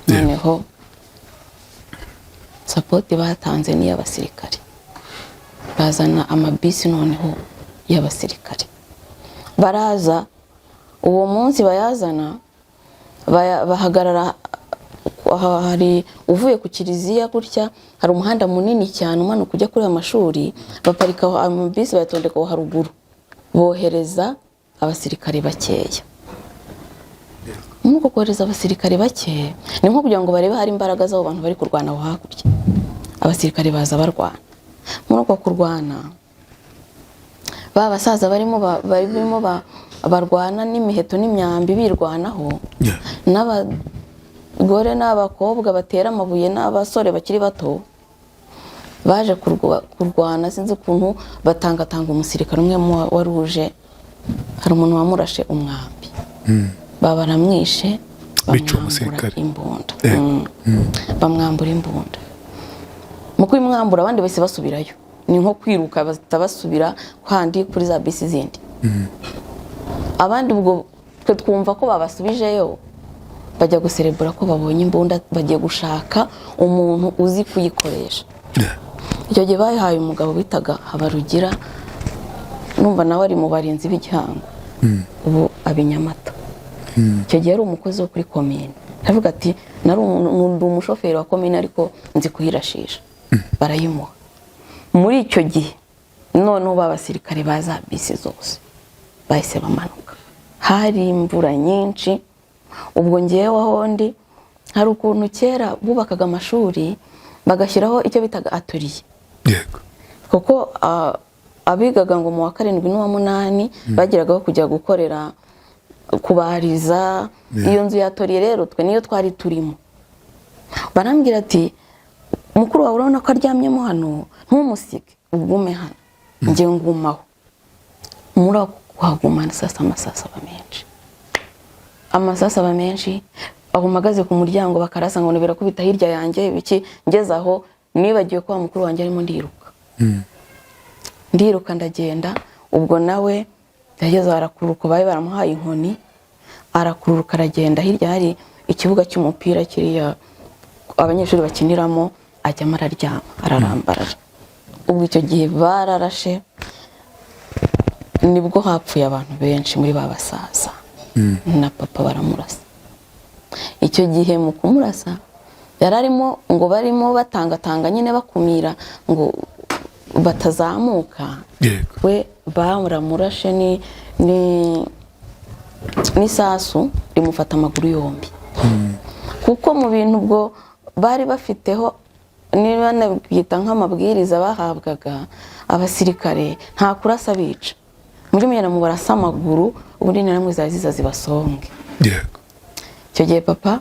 Noneho support batanze ni iy'abasirikare, bazana amabisi noneho y'abasirikare, baraza. Uwo munsi bayazana, bahagarara aha, hari uvuye ku kiliziya gutya, hari umuhanda munini cyane umanuka ujya kuri ayo mashuri. Baparika aho amabisi, bayatondeka aho haruguru, bohereza abasirikare bakeya. Muri uko kohereza abasirikare bake, ni nko kugira ngo barebe hari imbaraga z'abo bantu bari kurwana aho hakurya. Abasirikare baza barwana. Muri uko kurwana, ba basaza barimo barwana n'imiheto n'imyambi, birwanaho, n'abagore n'abakobwa batera amabuye n'abasore bakiri bato baje kurwana. Sinzi ukuntu batangatanga umusirikare umwe wari uje, hari umuntu wamurashe umwambi, baba baramwishe. Bica uwo Bamwambura musirikare. imbunda. Bamwambura imbunda. Mu kuyimwambura, abandi bahise basubirayo, ni nko kwiruka, bahita basubira handi kuri za bisi zindi. Abandi ubwo twe twumva ko babasubijeyo, bajya guserebura ko babonye imbunda, bagiye gushaka umuntu uzi kuyikoresha. Icyo gihe bayihaye umugabo bitaga Habarugira, numva nawe ari mu barinzi b'igihango, ubu aba i Nyamata. Icyo gihe yari umukozi wo kuri komine. Aravuga ati: "Nari ndi umushoferi wa komine, ariko nzi kuyirashisha." Barayimuha. Muri icyo gihe noneho ba basirikare ba za bisi zose bahise bamanuka, hari imvura nyinshi. Ubwo ngewe aho ndi, hari ukuntu kera bubakaga amashuri bagashyiraho icyo bitaga atelier, kuko abigaga ngo mu wa karindwi n'uwa munani bagiragaho kujya gukorera, kubariza. Iyo nzu ya atelier rero twe niyo twari turimo. Barambwira ati: "Mukuru wawe urabona ko aryamyemo hano, ntumusige, ugume hano." Njye ngumaho. Muri ako kuhaguma, sasa amasasu aba menshi, amasasu aba menshi. Aho mpagaze ku muryango bakarasa, ngo birakubita hirya yanjye ibiki. Ngeze aho nibagiwe ko wa mukuru wanjye arimo, ndiruka, ndiruka, ndagenda. Ubwo nawe yageze aho arakururuka, bari baramuhaye inkoni, arakururuka aragenda. Hirya hari ikibuga cy'umupira kiriya abanyeshuri bakiniramo, ajyamo araryama, ararambarara. Ubwo icyo gihe bararashe, nibwo hapfuye abantu benshi muri ba basaza, na papa baramurasa. Icyo gihe mu kumurasa yari arimo ngo barimo batangatanga nyine, bakumira ngo batazamuka. We baramurashe ni n'isasu rimufata amaguru yombi, kuko mu bintu ubwo bari bafiteho, niba nabyita nk'amabwiriza bahabwaga abasirikare, nta kurasa bica muri mugenda mu barasa amaguru, ubundi interahamwe zari ziza zibasonge. Icyo gihe papa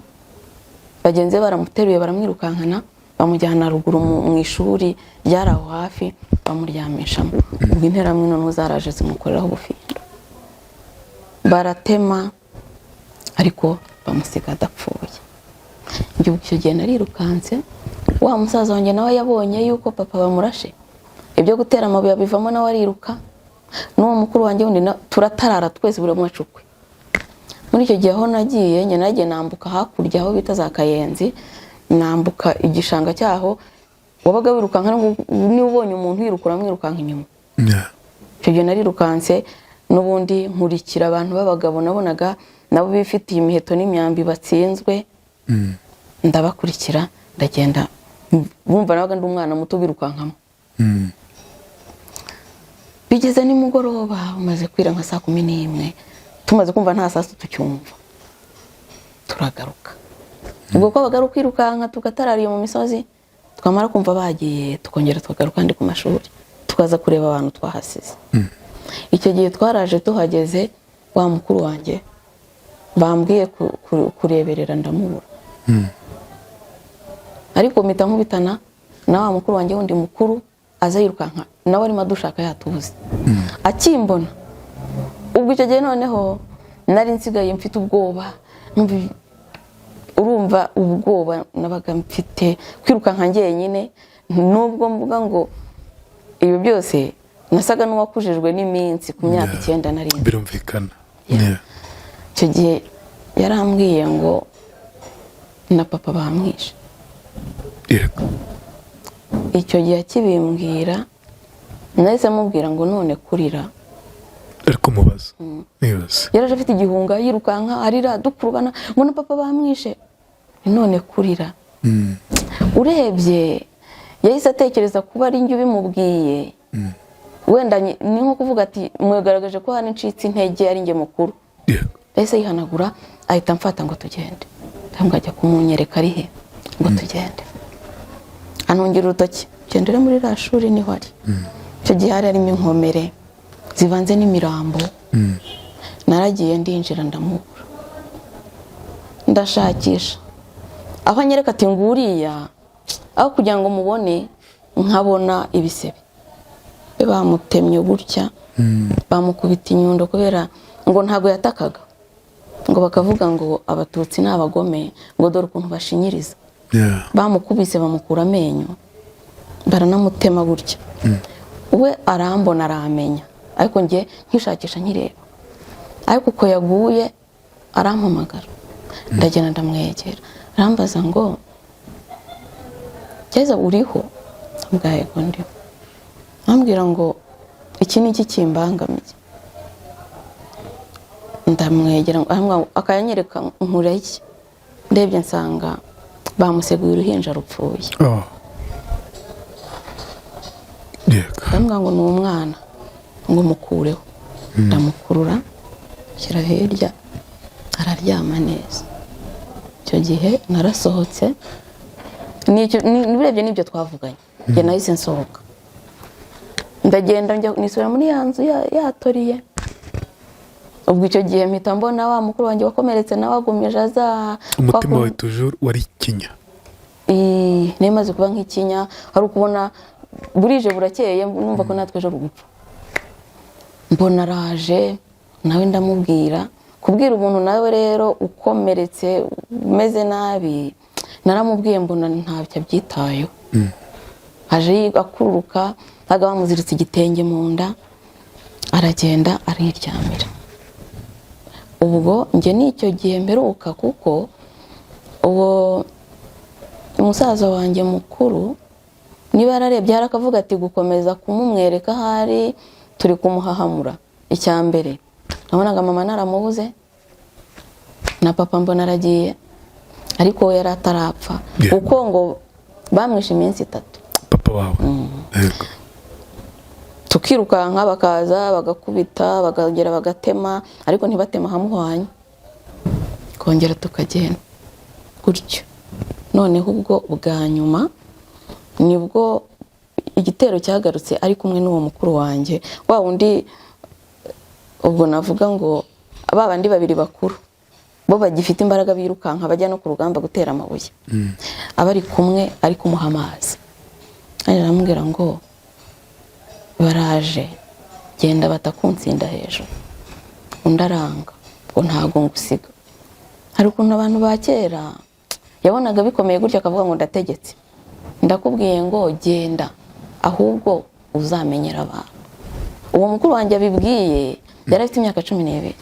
bagenzi be baramuteruye, baramwirukankana, bamujyana ruguru mu ishuri ryari aho hafi, bamuryamishamo. Ubwo interahamwe noneho zaraje zimukoreraho ubufindo, baratema, ariko bamusiga adapfuye. Njye ubwo icyo gihe narirukanse. Wa musaza wanjye nawe yabonye yuko papa bamurashe, ibyo gutera amabuye abivamo, nawe ariruka, n'uwo mukuru wanjye wundi turatarara twese, buri umwe acukwe. Muri icyo gihe aho nagiye, njye nagiye nambuka hakurya aho bita za Kayenzi. Nambuka igishanga cyaho, wabaga wirukanka, niba ubonye umuntu yiruka uramwirukanka inyuma. Icyo gihe narirukanse n'ubundi nkurikira abantu b'abagabo nabonaga nabo bifitiye imiheto n'imyambi batsinzwe. Ndabakurikira, ndagenda, bumva nabaga ndi umwana muto birukankamo. Bigeze nimugoroba, umaze kwira nka saa 11, tumaze kumva nta sasu tucyumva, turagaruka. Ubwo ko bagaruka kwirukanka tugatarariye mu misozi, twamara kumva bagiye tukongera tukagaruka ndi ku mashuri, tukaza kureba abantu twahasize. Icyo gihe twaraje, tuhageze wa mukuru wanjye bambwiye kureberera ndamubura. Ariko mpita nkubitana na wa mukuru wanjye wundi mukuru, aza yirukanka nawe arimo adushaka yatubuze. Akimbona ubwo, icyo gihe noneho nari nsigaye mfite ubwoba, urumva ubwoba nabaga mfite kwirukanka njyenyine. Nubwo mvuga ngo ibyo byose nasaga n'uwakujijwe n'iminsi ku myaka 9 nari nzi. Birumvikana. Icyo gihe yarambwiye ngo na papa bamwishe. Icyo gihe akibimbwira nahise mubwira ngo none kurira. Ariko mubaza nibaza. Yaraje afite igihunga, yirukanka, arira, dukurubana ngo na papa bamwishe, none kurira. Urebye yahise atekereza kuba ari njye ubimubwiye, wenda ni nko kuvuga ati mwegaragaje ko hano ncitse intege, ari njye mukuru. Yahise yihanagura, ahita amfata ngo tugende. Ndamubwira ajya kumunyereka ari he ngo tugende. Antungira urutoki, gendere muri ririya shuri niho ari. Icyo gihe hari harimo inkomere zivanze n'imirambo. Naragiye, ndinjira, ndamubura, ndashakisha aho anyereka ati nguriya, aho kugira ngo mubone nkabona ibisebe. Bamutemye gutya, bamukubita inyundo kubera ngo ntabwo yatakaga, ngo bakavuga ngo Abatutsi ni abagome, ngo dore ukuntu bashinyiriza. Bamukubise bamukura amenyo, baranamutema gutya. We arambona, aramenya, ariko njye nkishakisha nkireba. Ariko uko yaguye arampamagara, ndagenda ndamwegera, arambaza ngo keza uriho? Mbwa yego ndiho. Ambwira ngo iki ni iki kimbangamiye? Ndamwegera, arambwira akayanyereka nkura iki, ndebye nsanga bamuseguye uruhinja rupfuye. Oh. Yego. Ndamubwira ngo ni umwana, ngo mukureho. Ndamukurura shyira hirya, araryama neza. Icyo gihe narasohotse. Urebye n'ibyo twavuganye, njye nahise nsohoka, ndagenda njya nisubira muri ya nzu yatoriye. Ubwo icyo gihe mpita mbona wa mukuru wanjye wakomeretse nawe agumije aza. Umutima wawe toujours wari ikinya. Nari maze kuba nk'ikinya, hari ukubona burije burakeye, numva ko natwe ejo rugupfa. Mbona araje nawe, ndamubwira. Kubwira umuntu nawe rero ukomeretse umeze nabi, naramubwiye mbona ntacyo abyitayeho. Aje akururuka, baga bamuziritse igitenge mu nda, aragenda ariryamira. Ubwo njye n'icyo gihe mperuka, kuko uwo umusaza wanjye mukuru niba yararebye hari akavuga ati gukomeza kumumwereka ahari turi kumuhahamura. Icya mbere nabonaga mama naramubuze na papa mbona aragiye, ariko we yari atarapfa. Kuko ngo bamwishe iminsi 3. Papa wawe, yego. Tukirukanka, bakaza bagakubita, bakagera bagatema, ariko ntibatema ahamuhwanye, kongera tukagenda gutyo. Noneho ubwo bwa nyuma nibwo igitero cyagarutse ari kumwe n'uwo mukuru wanjye wa wundi. Ubwo navuga ngo ba bandi babiri bakuru bo bagifite imbaraga, birukanka bajya no ku rugamba gutera amabuye, aba ari kumwe, ari kumuha amazi, aramubwira ngo baraje, genda batakunsinda hejuru. Undi aranga ngo ntabwo ngusiga. Hari ukuntu abantu ba kera yabonaga bikomeye gutya akavuga ngo ndategetse, ndakubwiye ngo genda, ahubwo uzamenyera abantu. Uwo mukuru wanjye abibwiye yari afite imyaka 12.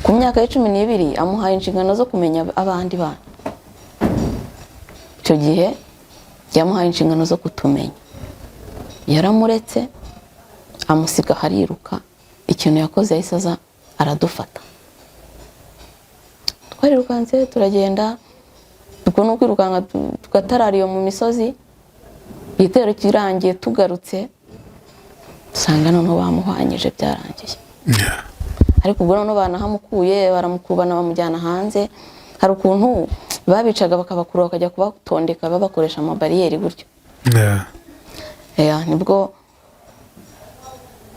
Ku myaka ye 12 amuhaye inshingano zo kumenya abandi bana. Icyo gihe yamuhaye inshingano zo kutumenya, yaramuretse amusiga hariruka. Ikintu yakoze, yahise aza aradufata. Twarirukanse turagenda, ubwo ni ukwirukanka tugatarara iyo mu misozi. Igitero kirangiye tugarutse, dusanga noneho bamuhwanyije, byarangiye. Ariko ubwo noneho banahamukuye, baramukubana, bamujyana hanze. Hari ukuntu babicaga bakabakurura, bakajya kubatondeka, babakoresha amabariyeri gutyo. Yeah, nibwo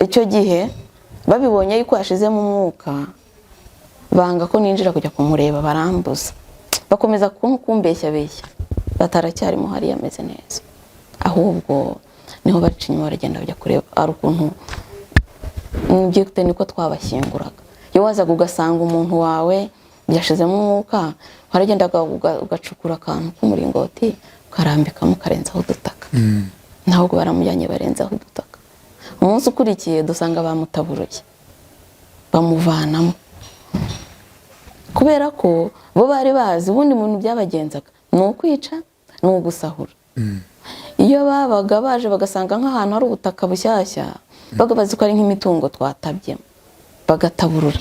icyo gihe babibonye yuko yashizemo umwuka, banga ko ninjira kujya kumureba, barambuza, bakomeza kumbeshyabeshya, bataracyarimo hariya, ameze neza. Ahubwo niho baca inyuma, baragenda bajya kureba. Hari ukuntu byite niko twabashyinguraga, iyo wazaga ugasanga umuntu wawe yashizemo umwuka, waragendaga ugacukura akantu k'umuringoti, ukarambikamo, ukarenzaho udutaka. Ntabwo baramujyanye, barenzaho udutaka. Umunsi ukurikiye dusanga bamutaburuye, bamuvanamo, kubera ko bo bari bazi ubundi mu bintu byabagenzaga ni ukwica, ni ugusahura. Iyo babaga baje bagasanga nk'ahantu hari ubutaka bushyashya, baga bazi ko ari nk'imitungo twatabyemo, bagataburura.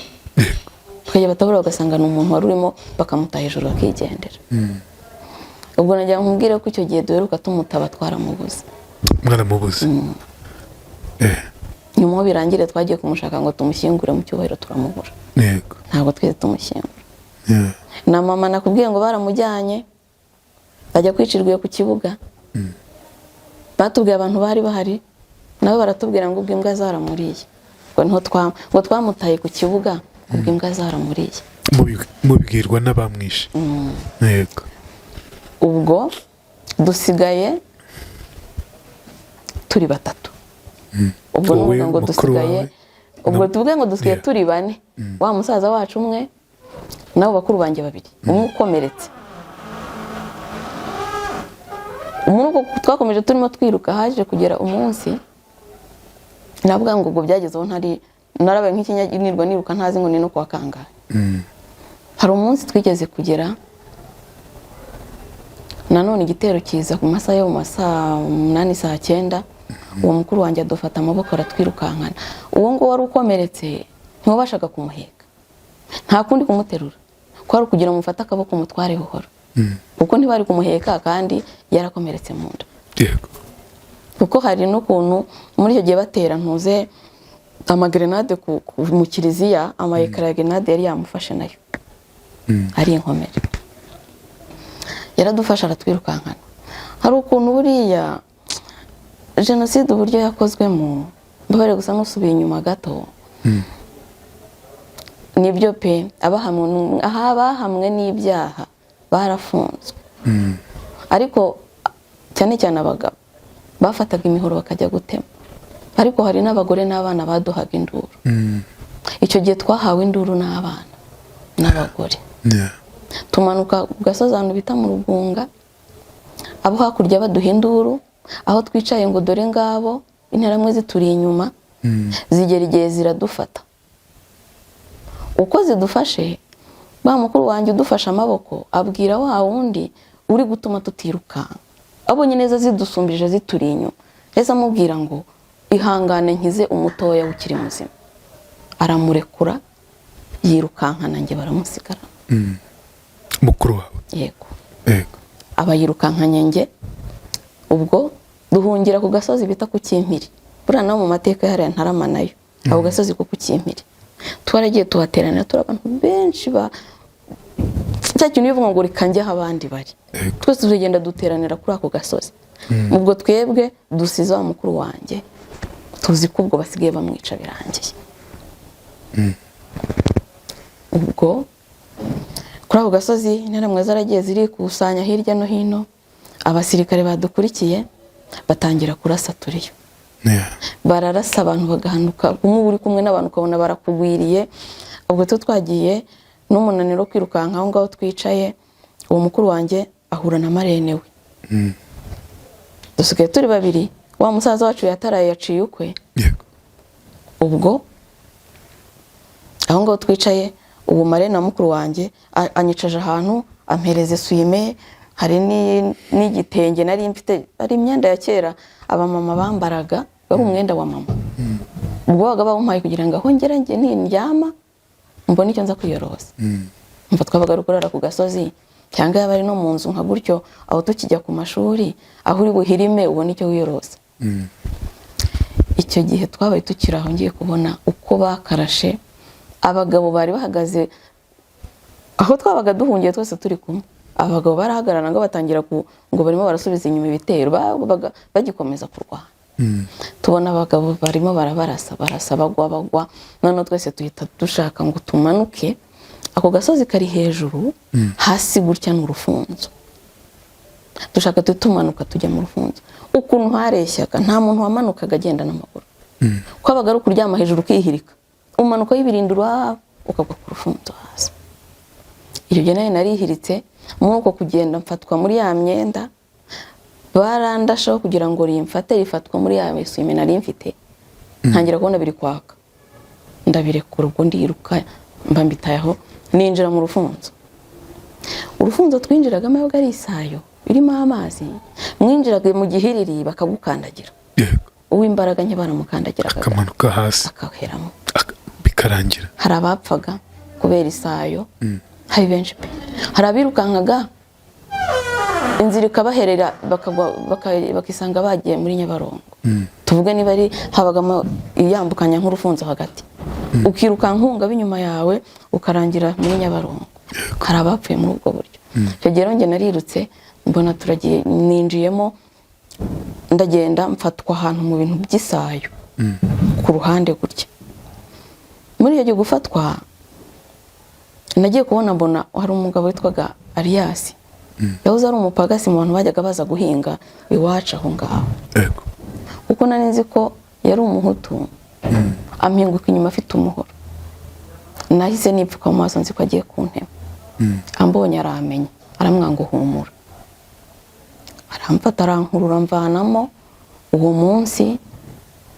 Tukajya batabura, bagasanga ni umuntu wari urimo, bakamuta hejuru, bakigendera. Ubwo nagira ngo nkubwire ko icyo gihe duheruka tumutaba, twaramubuze. Mwaramubuze. Nyuma aho birangire, twagiye kumushaka ngo tumushyingure mu cyubahiro, turamubura. Ntabwo twese tumushyingura. Na mama nakubwiye ngo baramujyanye, bajya kwicirwa iyo ku kibuga. Batubwiye, abantu bari bahari nabo baratubwira ngo ubwo imbwa zaramuriye, ngo niho ngo twamutaye ku kibuga, ubwo imbwa zaramuriye. Mubibwirwa n'abamwishe, yego. Ubwo dusigaye turi batatu. Ubwo ni Wowe, ukuvuga ngo mukuru dusigaye wawe, ubwo tuvuge ngo dusigaye turi bane: wa musaza wacu umwe, nabo bakuru banjye babiri, umwe ukomeretse. Muri ubwo twakomeje turimo twiruka. Haje kugera umunsi navuga ngo ubwo byagezeho ntari narabaye nk'ikinyanirwa, niruka ntazi ngo ni no kuwa kangahe. Hari umunsi twigeze kugera nanone, igitero kiza ku masaha yo mu masaa 8, saa 9. Uwo mukuru wanjye adufata amaboko, aratwirukankana. Uwo nguwo wari ukomeretse ntiwabashaga kumuheka, nta kundi kumuterura kwari ukugira ngo mufate akaboko umutware buhoro, kuko ntibari kumuheka kandi yarakomeretse mu nda. Kuko hari n'ukuntu muri icyo gihe batera ntuze amagrenade mu kiliziya, amayekara ya grenade yari yamufashe nayo ari inkomere. Yaradufasha, aratwirukankana. Hari ukuntu buriya jenoside uburyo yakozwemo, mbabare gusa n'usubiye inyuma gato, nibyo pe, abahamwe, aha abahamwe n'ibyaha barafunzwe, ariko cyane cyane abagabo bafataga imihoro bakajya gutema. Ariko hari n'abagore n'abana baduhaga induru. Icyo gihe twahawe induru n'abana n'abagore. Tumanuka ku gasozi ahantu bita mu Rugunga, abo hakurya baduha induru aho twicaye ngo dore ngabo Interahamwe zituri inyuma. Zigera igihe ziradufata. Uko zidufashe, ba mukuru wanjye udufashe amaboko abwira wa wundi uri gutuma tutirukanka, abonye neza zidusumbije, zituri inyuma, ese amubwira ngo ihangane nkize umutoya ukiri muzima. Aramurekura, yirukankana njye, baramusigara. Mukuru wawe? Yego. Aba yirukankanye njye. Ubwo duhungira ku gasozi bita ku Kimpiri. Buriya no mu mateka yahariye Ntarama nayo, ako gasozi ko ku Kimpiri twaragiye tuhateranira, turi abantu benshi, ba cya kintu iyo uvuga ngo reka njye aho abandi bari. Twese tugenda duteranira kuri ako gasozi. Ubwo twebwe dusize wa mukuru wanjye, tuzi ko ubwo basigaye bamwica, birangiye. Ubwo kuri ako gasozi Interahamwe zaragiye zirikusanya hirya no hino. Abasirikare badukurikiye batangira kurasa turiyo. Bararasa, abantu bagahanuka. Umwe uri kumwe n'abantu ukabona barakugwiriye. Ubwo tu twagiye n'umunaniro wo kwirukanka, aho ngaho twicaye, uwo mukuru wanjye ahura na marene we. Dusigaye turi babiri, wa musaza wacu yataraye, yaciye ukwe. Ubwo aho ngaho twicaye, ubu marene na mukuru wanjye anyicaje ahantu, ampereza essuie-main. Hari n'igitenge nari mfite, ari imyenda ya kera abamama bambaraga, wari umwenda wa mama. Ubwo babaga bawumpaye kugira ngo aho ngera njye nindyama mbone icyo nza kwiyorosa. Mva twabaga ari ukurara ku gasozi cyangwa yaba ari no mu nzu nka gutyo, aho tukijya ku mashuri, aho uri buhirime ubone icyo wiyorosa. Icyo gihe twabaye tukiri aho, ngiye kubona uko bakarashe abagabo bari bahagaze aho twabaga duhungiye twese turi kumwe. Abagabo barahagarara ngo batangira ngo barimo barasubiza inyuma ibitero, babaga bagikomeza kurwana. Tubona abagabo barimo barabarasa, barasa bagwa bagwa. Noneho twese duhita dushaka ngo tumanuke ako gasozi kari hejuru, hasi gutya ni urufunzo. Dushaka tumanuka tujya mu rufunzo. Ukuntu hareshyaga, nta muntu wamanukaga agenda n'amaguru, kwabaga ari ukuryama hejuru ukihirika, umanuka y'ibirindiro ukagwa ku rufunzo hasi. Icyo gihe nawe narihiritse muri uko kugenda, mfatwa muri ya myenda barandashaho kugira ngo rimfate, rifatwa muri ya essuie-main nari mfite. Ntangira kubona biri kwaka, ndabirekura. Ubwo ndiruka mba mbitayeho, ninjira mu rufunzo. Urufunzo twinjiragamo yabaga ari isayo irimo amazi, mwinjiraga mu gihiriri bakagukandagira. Uw'imbaraga nke baramukandagiraga akamanuka hasi, akaheramo, bikarangira. Hari abapfaga kubera isayo, hari benshi pe. Hari abirukankaga inzira ikabaherera, bakagwa, bakisanga bagiye muri Nyabarongo. Tuvuge niba ari habagamo iyambukanya nk'urufunzo hagati, ukirukanka uhunga b'inyuma yawe, ukarangira muri Nyabarongo. Hari abapfuye muri ubwo buryo. Icyo gihe rero njye narirutse, mbona turagiye, ninjiyemo ndagenda, mfatwa ahantu mu bintu by'isayo ku ruhande gutya. Muri icyo gihe gufatwa, nagiye kubona mbona hari umugabo witwaga Ariyasi, yahoze ari umupagasi mu bantu bajyaga baza guhinga iwacu aho ngaho. Kuko nari nzi ko yari umuhutu, ampinguka inyuma afite umuhoro. Nahise nipfuka mu maso, nzi ko agiye kuntema. Ambonye aramenya, aramwanga uhumura, aramfata, arankurura, mvanamo. Uwo munsi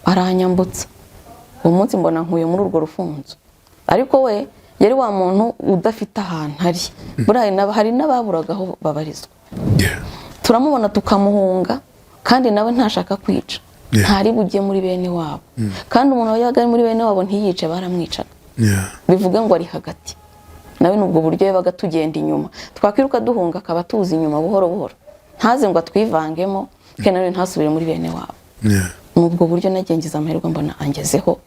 aranyambutsa, uwo munsi mbona nkuye muri urwo rufunzo. Ariko we yari wa muntu udafite ahantu ari. Buriya hari n'ababuraga aho babarizwa. Turamubona tukamuhunga, kandi nawe ntashaka kwica. Ntari bujye muri bene wabo, kandi umuntu wabaga ari muri bene wabo ntiyice, baramwicaga. Bivuga ngo ari hagati nawe ni ubwo buryo yabaga tugenda inyuma, twakwiruka duhunga akaba tuzi inyuma buhoro buhoro, ntaze ngo atwivangemo, kandi nawe ntasubire muri bene wabo. Ni ubwo buryo nagengiza amahirwe mbona angezeho,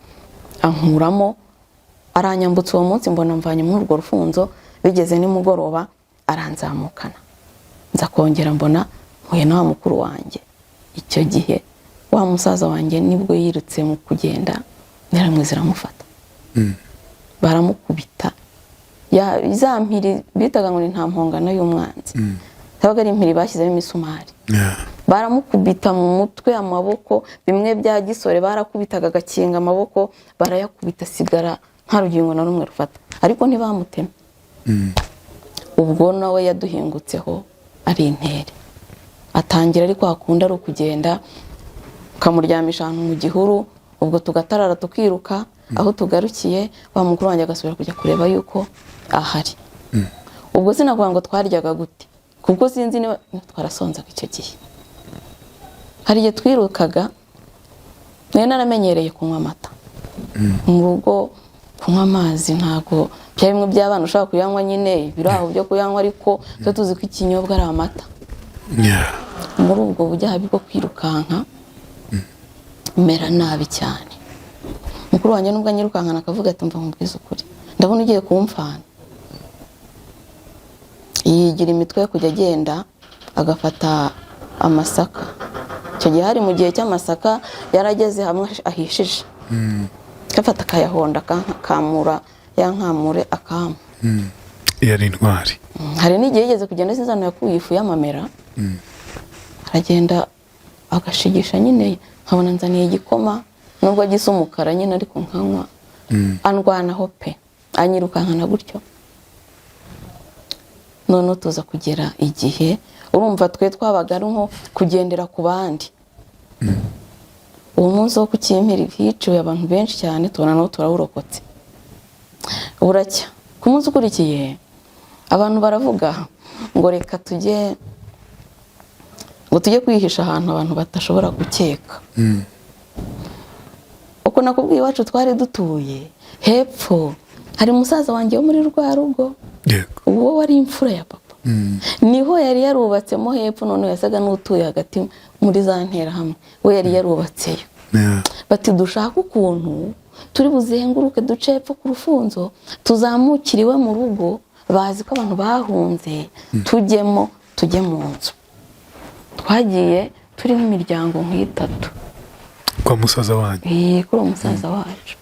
ankuramo, aranyambutsa. Uwo munsi mbona mvanye muri urwo rufunzo. Bigeze nimugoroba aranzamukana, nza kongera mbona mpuye na wa mukuru wanjye. Icyo gihe wa musaza wanjye nibwo yirutse mu kugenda, interahamwe ziramufata, baramukubita. Za mpiri bitaga ngo ni nta mpongano y'umwanzi, zabaga ari impiri bashyizemo imisumari. Baramukubita mu mutwe, amaboko, bimwe bya gisore, barakubitaga agakinga amaboko, barayakubita asigara nta rugingo na rumwe rufata, ariko ntibamutema. Ubwo nawe yaduhingutseho ari intere, atangira ariko hakunda ari ukugenda ukamuryamisha ahantu mu gihuru. Ubwo tugatarara tukiruka, aho tugarukiye wa mukuru wanjye agasubira kujya kureba yuko ahari. Ubwo sinakuvuga ngo twaryaga gute, kuko sinzi niba twarasonzaga. Icyo gihe hari igihe twirukaga, nari naramenyereye kunywa amata mu rugo, kunywa amazi ntabwo bya bimwe by'abana ushobora kuyanywa nyine, biri aho byo kuyanywa, ariko tuba tuzi ko ikinyobwa ari amata. Muri ubwo bujyahabi bwo kwirukanka mera nabi cyane. Mukuru wanjye nubwo anyirukankana akavuga ati: "Mva nkubwize ukuri, ndabona ugiye kumfana." Yigira imitwe yo kujya agenda agafata amasaka. Icyo gihe hari mu gihe cy'amasaka yarageze hamwe ahishije, agafata akayahonda, akamura ya nkamure akampa. Yari intwari. Hari n'igihe yigeze kugenda, sinzi ahantu yakuye ifu y'amamera, aragenda agashigisha nyine, nkabona nzaniye igikoma nubwo gisa umukara nyine, ariko nkanywa. Andwanaho pe, anyirukankana gutyo. Noneho tuza kugera igihe, urumva twe twabaga ari nko kugendera ku bandi. Uwo munsi wo ku Kimpiri hiciwe abantu benshi cyane, tubona nabo turawurokotse. Buracya ku munsi ukurikiye, abantu baravuga ngo reka tujye Ngo tujye kwihisha ahantu abantu badashobora gukeka. Uko nakubwiye, iwacu twari dutuye hepfo, hari musaza wanjye wo muri rwa rugo, uwo wari imfura ya papa, niho yari yarubatsemo hepfo. Noneho yasaga n'utuye hagati muri za nterahamwe, we yari yarubatseyo. Bati dushaka ukuntu turi buzenguruke, duce hepfo ku rufunzo, tuzamukire iwe mu rugo, bazi ko abantu bahunze, tujyemo, tujye mu nzu. Twagiye turi nk'imiryango nk'itatu. Kwa musaza wanyu? Kuri uwo musaza wacu,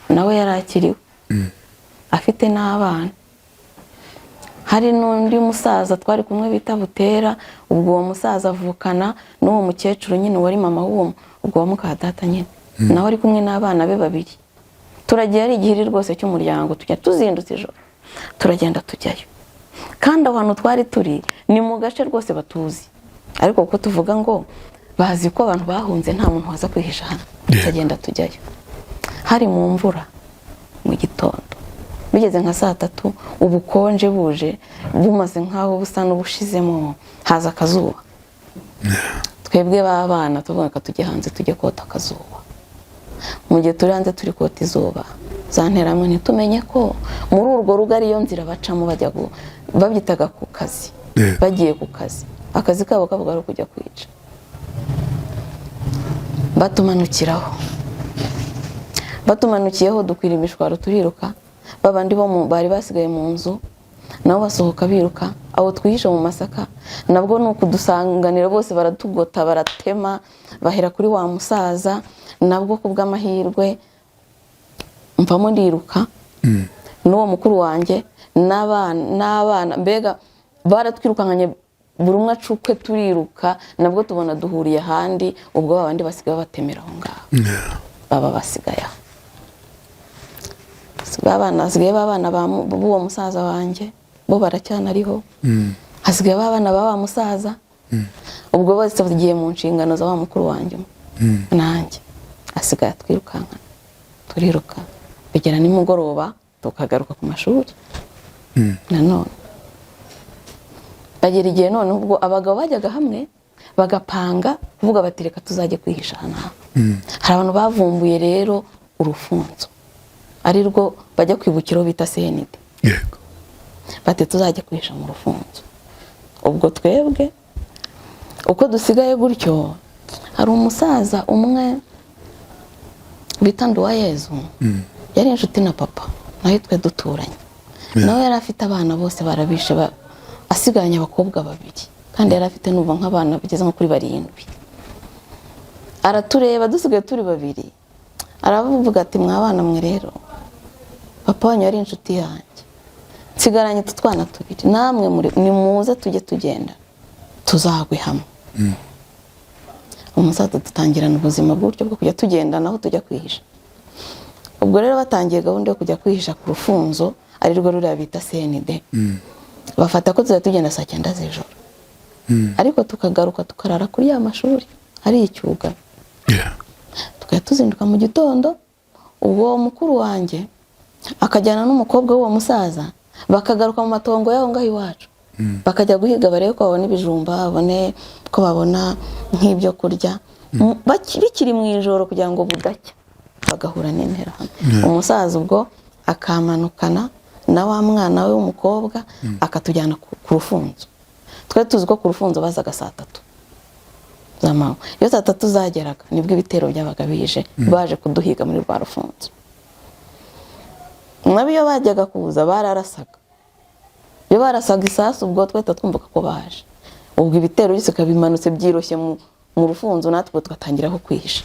nawe yari akiriwe, afite n'abana. Hari n'undi musaza twari kumwe bita Butera. Ubwo uwo musaza avukana n'uwo mukecuru nyine wari mama w'uwo, ubwo wa muka data nyine, nawe ari kumwe n'abana be babiri. Turagiye ari igihiri rwose cy'umuryango, tujya tuzindutse ijoro, turagenda tujyayo. Kandi aho hantu twari turi ni mu gace rwose batuzi, ariko kuko tuvuga ngo bazi ko abantu bahunze, nta muntu waza kwihisha hano. Turagenda tujyayo, hari mu mvura mu gitondo, bigeze nka saa 3, ubukonje buje bumaze nk'aho busa n'ubushizemo, haza akazuba. Twebwe b'abana tuvuga ko tujye hanze, tujye kota akazuba. Mu gihe turi hanze turi kota izuba, za nterahamwe ntitumenye ko muri urwo rugo ariyo nzira bacamo bajya, babyitaga ku kazi. Bagiye ku kazi, akazi kabo kabaga ari ukujya kwica. Batumanukiraho, batumanukiyeho dukwira imishwaro, turiruka. Babandi bo bari basigaye mu nzu nabo basohoka biruka. Aho twihishe mu masaka nabwo ni ukudusanganira, bose baratugota, baratema, bahera kuri wa musaza. Nabwo ku bw'amahirwe mvamo ndiruka n'uwo mukuru wanjye n'abana. Mbega baratwirukankanye, buri umwe acukwe, turiruka. Nabwo tubona duhuriye ahandi. Ubwo babandi basigaye batemera aho ngaho, baba basigaye aho. Abana hasigaye b'abana b'uwo musaza wanjye bo baracyanariho. Hasigaye b'abana ba wa musaza. Ubwo bose bagiye mu nshingano za wa mukuru wanjye umwe. Nanjye asigaye atwirukankana, turiruka, bigera nimugoroba tukagaruka ku mashuri. Nanone bagera igihe noneho ubwo abagabo bajyaga hamwe bagapanga kuvuga bati reka tuzajye kwihisha aha n'aha. Hari abantu bavumbuye rero urufunzo, ari rwo bajya kwibukiraho bita CND. Bati tuzajya kwihisha mu rufunzo. Ubwo twebwe uko dusigaye gutyo, hari umusaza umwe bita Nduwayezu, yari inshuti na papa, nawe twe duturanye. Nawe yari afite abana bose barabishe, asigaranye abakobwa babiri, kandi yari afite nuva nk'abana bageze nko kuri 7. Aratureba dusigaye turi babiri, aravuga ati mwa bana mwe rero, papa wanyu yari inshuti yanjye, nsigaranye utu twana tubiri, namwe nimuze tujye tugenda tuzagwe hamwe. Umusaza dutangirana ubuzima bw'uburyo bwo kujya tugenda naho tujya kwihisha. Ubwo rero batangiye gahunda yo kujya kwihisha ku rufunzo, ari rwo ruriya bita CND. Bafata ko tuzajya tugenda saa 9 z'ijoro, ariko tukagaruka tukarara kuri ya mashuri ari icyuga, tukajya tuzinduka mu gitondo. Ubwo mukuru wanjye akajyana n'umukobwa w'uwo musaza, bakagaruka mu matongo y'aho ngaho iwacu, bakajya guhiga, barebe ko babona ibijumba, babone ko babona nk'ibyo kurya bikiri mu ijoro, kugira ngo budacya bagahura n'interahamwe. Umusaza ubwo akamanukana na wa mwana we w'umukobwa, akatujyana ku rufunzo. Twari tuzi ko ku rufunzo bazaga saa 3 z'amanywa. Iyo saa 3 zageraga nibwo ibitero byabaga bije, baje kuduhiga muri rwa rufunzo. Nabo iyo bajyaga kuza bararasaga. Iyo barasaga isasu, ubwo twahita twumvaga ko baje. Ubwo ibitero byose bikaba bimanutse byiroshye mu rufunzo, natwe tugatangiraho kwihisha.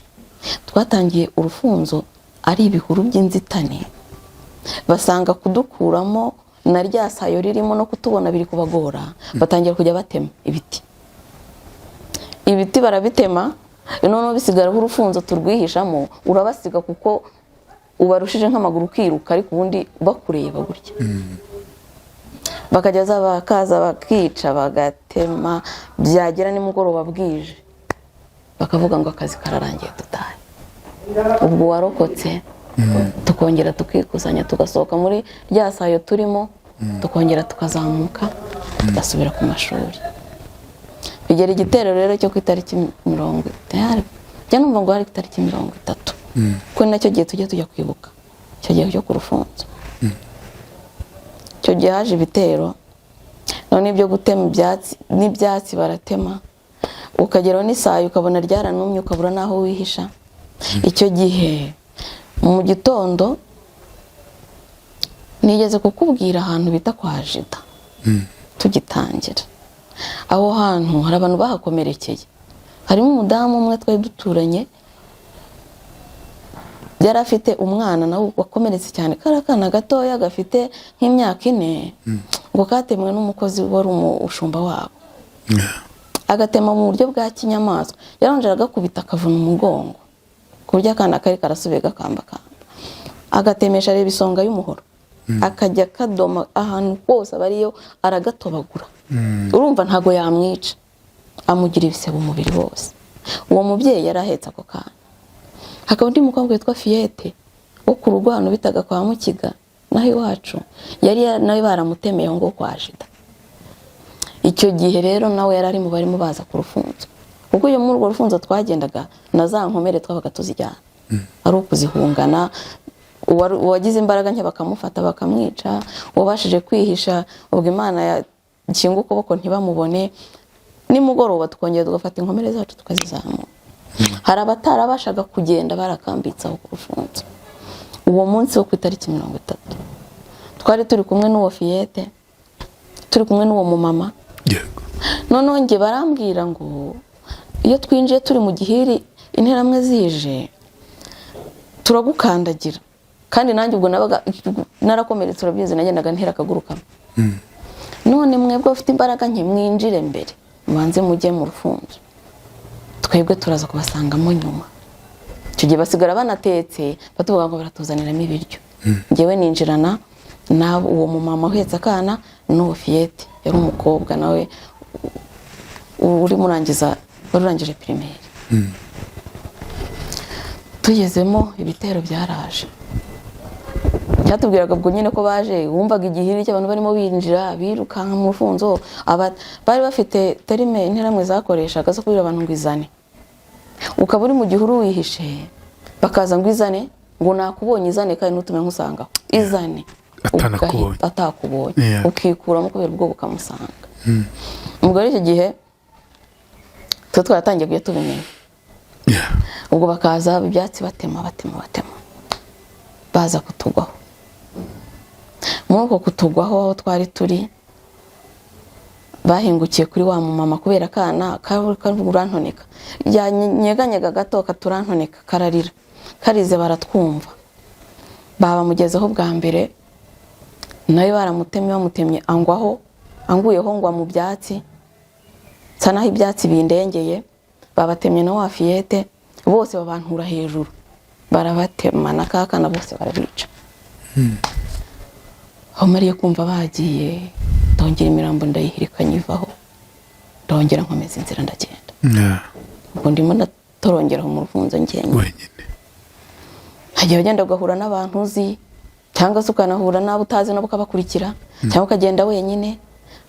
Twatangiye urufunzo ari ibihuru by'inzitane, basanga kudukuramo na rya sayo ririmo no kutubona biri kubagora, batangira kujya batema ibiti. Ibiti barabitema, noneho bisigaraho urufunzo turwihishamo. Urabasiga kuko ubarushije nk'amaguru ukiruka, ariko ubundi bakureba gutya, bakajya bakaza bakica, bagatema. Byagera nimugoroba bwije, bakavuga ngo akazi kararangiye, dutahe. Ubwo uwarokotse tukongera tukikusanya, tugasohoka muri rya sayo turimo, tukongera tukazamuka, tugasubira ku mashuri. Bigera Kigera igitero rero cyo ku itariki 50, njya numva ngo hari ku itariki 30, kuko ni nacyo gihe tujya kwibuka, icyo gihe cyo ku rufunzo. Icyo gihe haje ibitero none ibyo gutema ibyatsi n'ibyatsi baratema, ukageraho n'isayo ukabona ryaranumye, ukabura n'aho wihisha. Icyo gihe mu gitondo nigeze kukubwira ahantu bita kwa Jida tugitangira. Aho hantu hari abantu bahakomerekeye, harimo umudamu umwe twari duturanye, yari afite umwana nawe wakomeretse cyane, kari akana gatoya gafite nk'imyaka 4, ngo katemwe n'umukozi wari umushumba wabo, agatema mu buryo bwa kinyamaswa, yarongera agakubita akavuna umugongo ku buryo akana kari karasubiye gakambakamba, agatemesha areba isonga y'umuhoro, akajya kadoma ahantu hose aba ariyo aragatobagura. Urumva ntago yamwica, amugira ibisebe umubiri wose. Uwo mubyeyi yari ahetse ako kana. Hakaba undi mukobwa witwa Fiyete wo ku rugo ahantu bitaga kwa Mukiga naho iwacu, yari nawe baramutemeye ngo kwa Jida. Icyo gihe rero nawe yari ari mu barimo baza ku rufunzo, kuko iyo muri urwo rufunzo twagendaga na za nkomere twabaga tuzijyana, ari ukuzihungana. Uwagize imbaraga nke bakamufata bakamwica, uwabashije kwihisha ubwo Imana yakinga ukuboko ntibamubone. Nimugoroba tukongera tugafata inkomere zacu tukazizamura. Hari abatarabashaga kugenda barakambitse aho ku rufunzo. Uwo munsi wo ku itariki 30 twari turi kumwe n'uwo Fiyete, turi kumwe n'uwo mumama. Noneho njye barambwira ngo iyo twinjiye turi mu gihiri, interamwe zije turagukandagira, kandi nanjye ubwo nabaga narakomeretse, urabizi, nagendaga ntera akaguru kamwe. None mwebwe bafite imbaraga nke mwinjire mbere, mubanze mujye mu rufunzo, twebwe turaza kubasangamo nyuma. Icyo gihe basigara banatetse, batuvuga ngo baratuzaniramo ibiryo. Ngewe ninjirana na uwo mumama uhetse akana n'uwo Fiyete, yari umukobwa nawe urimo urangiza, wari urangije primaire. Tugezemo ibitero byaraje, cyatubwiraga ubwo nyine ko baje, wumvaga igihiri cy'abantu barimo binjira birukanka mu rufunzo. Bari bafite terme interamwe zakoreshaga zo kubwira abantu ngo izane, ukaba uri mu gihuru wihishe, bakaza ngo izane, ngo nakubonye izane, kandi ntutume nkusangaho, izane. Atanakubonye. Atakubonye. Ukikuramo kubera ubwoba ukamusanga. Ubwo rero icyo gihe twe twaratangiye kujya tubimenya. Ubwo bakaza ibyatsi batema batema batema, baza kutugwaho. Muri uko kutugwaho, aho twari turi bahingukiye kuri wa mumama, kubera akana urantoneka, yanyeganyega gato katurantoneka, kararira, karize baratwumva. Babamugezeho bwa mbere, nawe baramutemye, bamutemye angwaho, anguyeho ngwa mu byatsi, nsa naho ibyatsi bindengeye. Babatemye na wa Fiyete, bose babantura hejuru, barabatema na kakana bose barabica. Aho mariye kumva bagiye, ndongera imirambo ndayihirika nyivaho, ndongera nkomeza inzira ndagenda. Ubwo ndimo ndatorongera mu rufunzo njyenyine. Wenyine. Hagiye ugenda ugahura n'abantu uzi, cyangwa se ukanahura n'abo utazi nabo ukabakurikira, cyangwa ukagenda wenyine.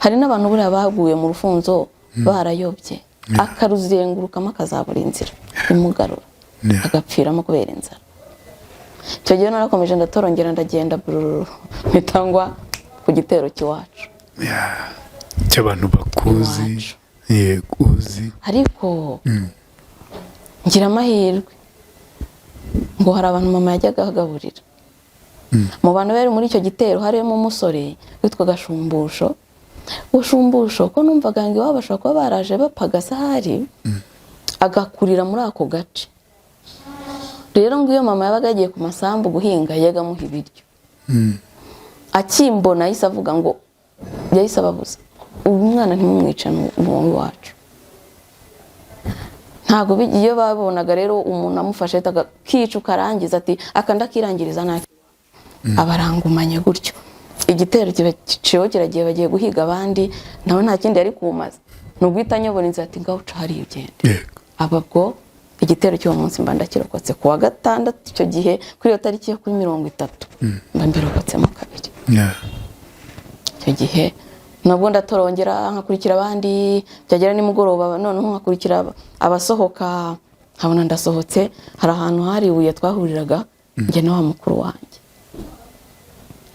Hari n'abantu buriya baguye mu rufunzo barayobye, akaruzengurukamo akazabura inzira imugarura, agapfiramo kubera inzara. Icyo gihe narakomeje ndatorongera ndagenda burururu, mpita ngwa ku gitero cy'iwacu. Yeah. Cy'abantu bakuzi. Iwacu. Yego, uzi. Ariko ngira amahirwe ngo hari abantu mama yajyaga agaburira. Mu bantu bari muri icyo gitero harimo umusore witwaga Shumbusho. Uwo Shumbusho ko numvaga ngo iwabo bashobora kuba baraje bapagasa ahari, agakurira muri ako gace. Rero ngo iyo mama yabaga yagiye ku masambu guhinga, yajyaga amuha ibiryo. Akimbona yahise avuga ngo, yahise ababuza, ubu mwana ntimumwice, ni uwacu. Ntabwo iyo babonaga rero umuntu amufashe ahitaga kica ukarangiza, ati aka ndakirangiriza nta abarangumanye gutyo. Igitero kiba giciyeho kiragiye, bagiye guhiga abandi, nawe nta kindi yari kumaza, ni uguhita anyobora inzira ati ngaho uca hariya ugende. Aba bwo igitero cy'uwo munsi mba ndakirokotse ku wa gatandatu. Icyo gihe kuri iyo tariki yo kuri 30 mba mbirokotsemo kabiri. Icyo gihe Nabwo ndatorongera, nkakurikira abandi. Byagera nimugoroba noneho nkakurikira abasohoka, nkabona ndasohotse. Hari ahantu hari ibuye twahuriraga njye na wa mukuru wanjye.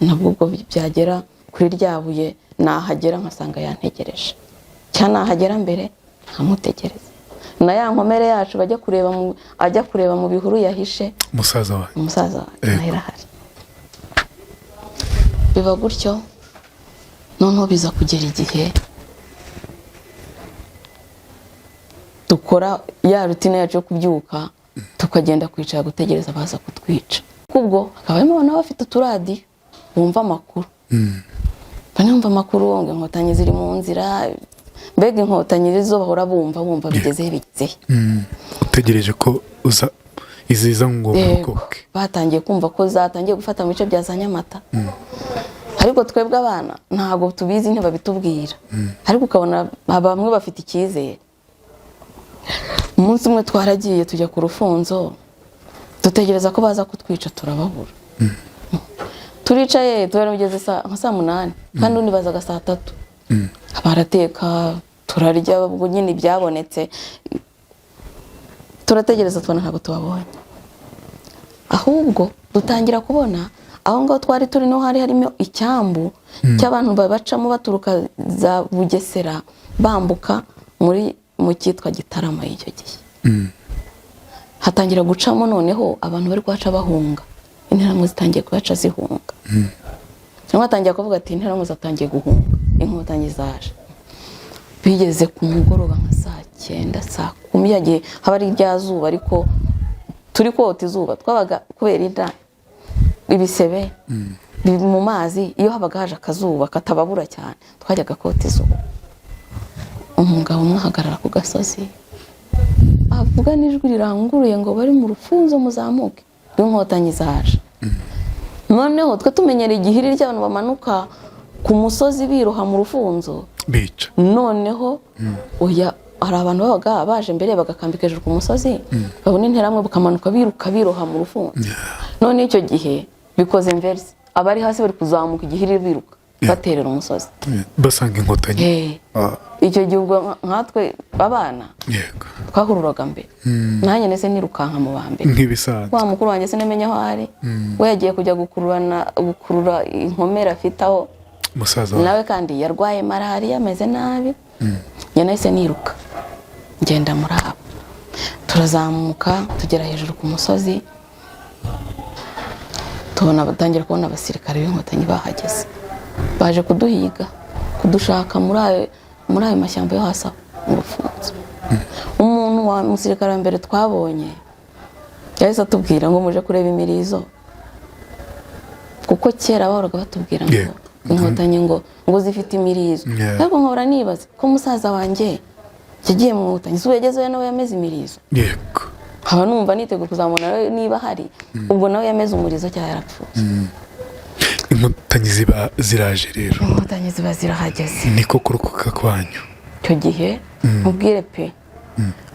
Nabwo ubwo byagera kuri rya buye, nahagera nkasanga yantegereje, cyangwa nahagera mbere nkamutegereza na ya nkomere yacu bajya kureba ajya kureba mu bihuru yahishe. Musaza wawe? Umusaza wanjye. Yego. Nayo irahari. Biba gutyo. Noneho biza kugera igihe dukora ya routine yacu yo kubyuka, tukagenda kwicara gutegereza abaza kutwica. Kubwo hakaba harimo abantu baba bafite uturadiyo bumva amakuru, bamwe amakuru ngo Inkotanyi ziri mu nzira. Mbega Inkotanyi zo bahora bumva bigezehe, bigezehe. Utegereje ko uza iziza ngo Yego, murokoke. Batangiye kumva ko zatangiye gufata mu bice bya za Nyamata, ariko twebwe abana ntabwo tubizi, ntibabitubwira, ariko ukabona bamwe bafite icyizere. Umunsi umwe twaragiye tujya ku rufunzo, dutegereza ko baza kutwica, turababura. Turicaye, tubona nka saa 8, kandi undi bazaga saa 3. Barateka, turarya, ubwo nyine ibyabonetse. Turategereza, tubona ntabwo tubabonye. Ahubwo dutangira kubona aho ngaho twari turi no hari harimo icyambu cy'abantu babacamo baturuka za Bugesera, bambuka muri mu cyitwa Gitarama. Icyo gihe hatangira gucamo noneho abantu bari kuhaca bahunga. Interahamwe zitangiye kuhaca zihunga. Bamwe batangira kuvuga ati: "Interahamwe zatangiye guhunga, Inkotanyi zaje." Bigeze ku mugoroba nka saa 9, saa 10, yagiye haba ari rya zuba, ariko turi kota izuba. Twabaga kubera inda, ibisebe mu mazi, iyo habaga haje akazuba katababura cyane twajyaga kota izuba. Umugabo umwe ahagarara ku gasozi, avuga n'ijwi riranguruye ngo: "Bari mu rufunzo muzamuke, rw'Inkotanyi zaje." Noneho twe tumenyera igihiri cy'abantu bamanuka ku musozi biroha mu rufunzo bica. Noneho oya, hari abantu babaga baje mbere bagakambika hejuru ku musozi, babona Interahamwe bakamanuka biruka, biroha mu rufunzo. None icyo gihe bikoze inverse, abari hasi bari kuzamuka igihiri biruka, baterera umusozi. Basanga Inkotanyi. Icyo gihe ubwo nkatwe abana twahururaga mbere. Nanjye ndetse nirukanka mu ba mbere. Nk'ibisanzwe. Wa mukuru wanjye sinamenya aho ari, we yagiye kujya gukurura inkomere afite aho. Musaza wawe? Nawe kandi yarwaye malariya, ameze nabi. Njye nahise niruka ngenda muri abo, turazamuka tugera hejuru ku musozi, tubona batangira kubona abasirikare b'Inkotanyi bahageze, baje kuduhiga, kudushaka muri ayo mashyamba yo hasi aho mu rufunzo. Umuntu wa musirikare wa mbere twabonye yahise atubwira ngo: "Muje kureba imirizo?" Kuko kera bahoraga batubwira ngo Inkotanyi ngo zifite imirizo. Ariko nkahora nibaza ko musaza wanjye yagiye mu Nkotanyi, si ubu yagezeyo nawe yameze imirizo? Nkaba numva niteguye kuzamubona nawe niba ahari, ubwo nawe yameze umurizo cyangwa yarapfuye. Inkotanyi ziba ziraje rero. Inkotanyi ziba zirahageze. Niko kurokoka kwanyu. Icyo gihe nkubwire pe,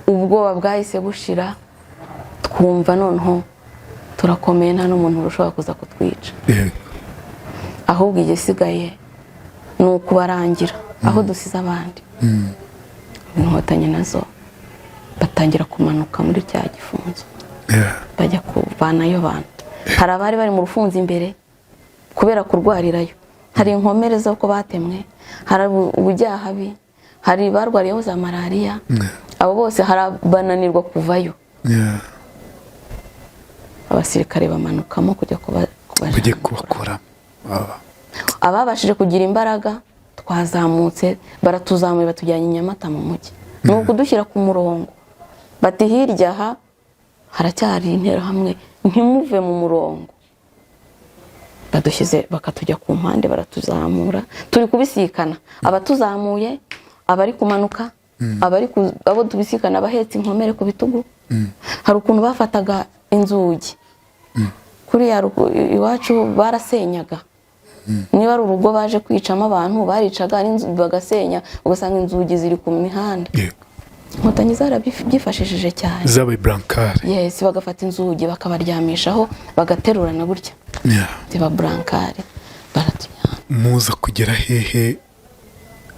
ubwoba bwahise bushira, twumva noneho turakomeye, nta n'umuntu ushobora kuza kutwica. Ahubwo igisigaye ni ukubarangira aho dusize abandi. Inkotanyi nazo batangira kumanuka muri cya gifunzo, bajya kuvanayo abantu. Hari abari bari mu rufunzo imbere kubera kurwarirayo, hari inkomere z'uko batemwe, hari ubujyahabi, hari barwariyeho za malariya. Abo bose hari bananirwa kuvayo. Abasirikare bamanukamo kujya kubajana. Bajye kubakura. Ababashije kugira imbaraga twazamutse, baratuzamuye, batujyanye i Nyamata mu mujyi. Ni ukudushyira ku murongo, bati: "Hirya aha haracyari Interahamwe, ntimuve mu murongo." Badushyize, bakatujya ku mpande, baratuzamura, turi kubisikana, abatuzamuye, abari kumanuka, abo tubisikana bahetse inkomere ku bitugu. Hari ukuntu bafataga inzugi kuriya iwacu barasenyaga. Niba ari urugo baje kwicamo abantu, baricaga n'inzu bagasenya, ugasanga inzugi ziri ku mihanda. Inkotanyi zarabyifashishije cyane. Zabaye brancard. Yes, bagafata inzugi bakabaryamishaho, bagaterurana gutya. Ziba brancard, baratujyana. Muza kugera hehe?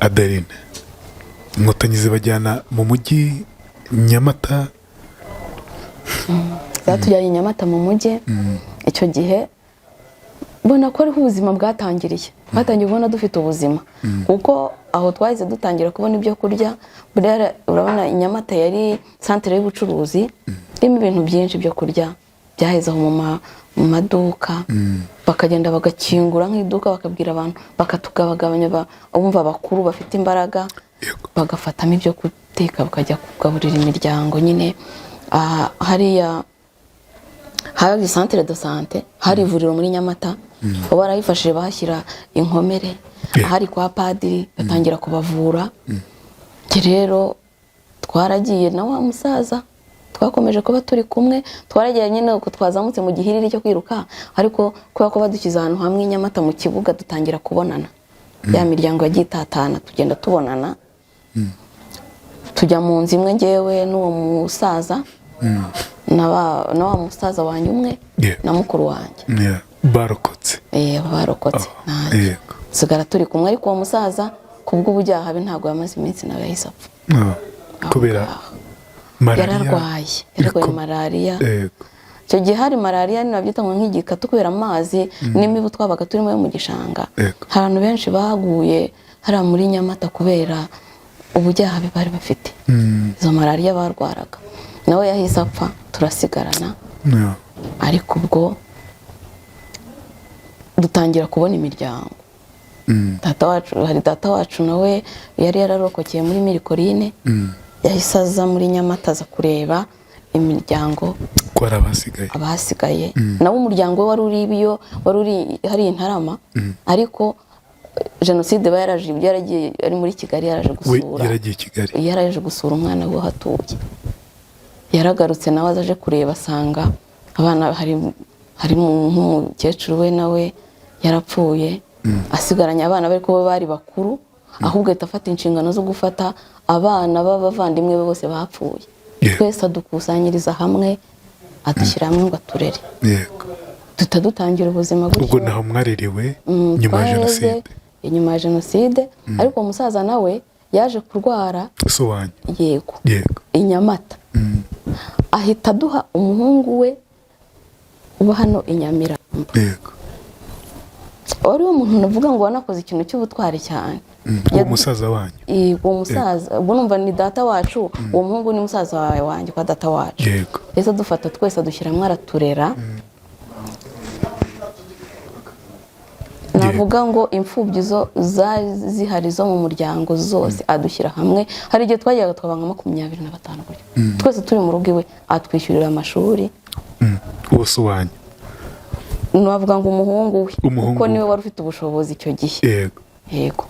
Adeline, Inkotanyi zibajyana mu mujyi Nyamata. Zatujyanye i Nyamata mu mujyi. Icyo gihe mbona ko ariho ubuzima bwatangiriye, twatangiye ubona dufite ubuzima, kuko aho twahise dutangira kubona ibyo kurya. Buriya urabona i Nyamata yari santere y'ubucuruzi irimo ibintu byinshi byo kurya byaheze aho mu maduka, bakagenda bagakingura nk'iduka, bakabwira abantu, bakatugabagabanya, bumva abakuru bafite imbaraga bagafatamo ibyo guteka, bakajya kugaburira imiryango nyine. Ah, hariya hari centre de santé, hari ivuriro muri Nyamata, baba barayifashije bahashyira inkomere. Ahari kwa padiri batangira kubavura. Njye rero twaragiye na wa musaza, twakomeje kuba turi kumwe. Twaragiye nyine uko twazamutse mu gihiriri cyo kwiruka, ariko kubera ko badushyize ahantu hamwe i Nyamata mu kibuga, dutangira kubonana. Ya miryango yagiye itatana, tugenda tubonana, tujya mu nzu imwe, ngewe n'uwo musaza na wa musaza wanjye umwe na mukuru wanjye. Yeah. Barokotse. Barokotse. Oh, nanjye sigara turi kumwe, ariko uwo musaza kubw'ubujyaha be ntabwo yamaze iminsi, nawe yahise apfa. Oh. Kubera Aho ngaho. Malariya. Yararwaye malariya. Icyo gihe hari malariya, nabyita ngo nk'igikatu, kubera amazi n'imibu twabaga turimo yo mu gishanga. Hari abantu benshi baguye hariya muri Nyamata kubera ubujyaha bari bafite, izo malariya barwaraga. Nawe yahise apfa, turasigarana. Ariko ubwo dutangira kubona imiryango. Data wacu, hari data wacu nawe yari yararokokeye muri Mille Collines. Yahise aza muri Nyamata, aza kureba imiryango Ko hari abasigaye. abahasigaye. Nawe umuryango we wari uri ibiyo, wari uri hariya i Ntarama, ariko jenoside iba yaraje, yaragiye ari muri Kigali, yaraje We gusura. yaragiye i Kigali. Yaraje gusura umwana we uhatuye. Yaragarutse nawe, aza aje kureba, asanga abana hari nk'umukecuru we nawe yarapfuye, asigaranye abana be, ariko bo bari bakuru. Ahubwo ahita afata inshingano zo gufata abana b'abavandimwe be bose bapfuye. Twese adukusanyiriza hamwe, adushyira hamwe ngo aturere. Duhita dutangira ubuzima Ubwo gutyo. naho mwarerewe nyuma ya Twareze jenoside. Inyuma ya jenoside, ariko uwo musaza nawe yaje kurwara. So wanyu? Yego. I Nyamata ahita aduha umuhungu we uba hano i Nyamirambo. Wari umuntu navuga ngo wanakoze ikintu cy'ubutwari cyane. Uwo musaza wanyu? Uwo musaza, ubwo numva ni data wacu, uwo muhungu ni musaza wawe wanjye kwa data wacu. Yahise adufata twese, adushyiramo, araturera. Navuga ngo imfubyi zo zari zihari zo mu muryango zose adushyira hamwe. Hari igihe twajyaga twaba nka 25 gutyo, twese turi mu rugo iwe, atwishyurira amashuri. Uwo so wanyu? Navuga ngo umuhungu we, Umuhungu kuko we. niwe wari ufite ubushobozi icyo gihe. Yego,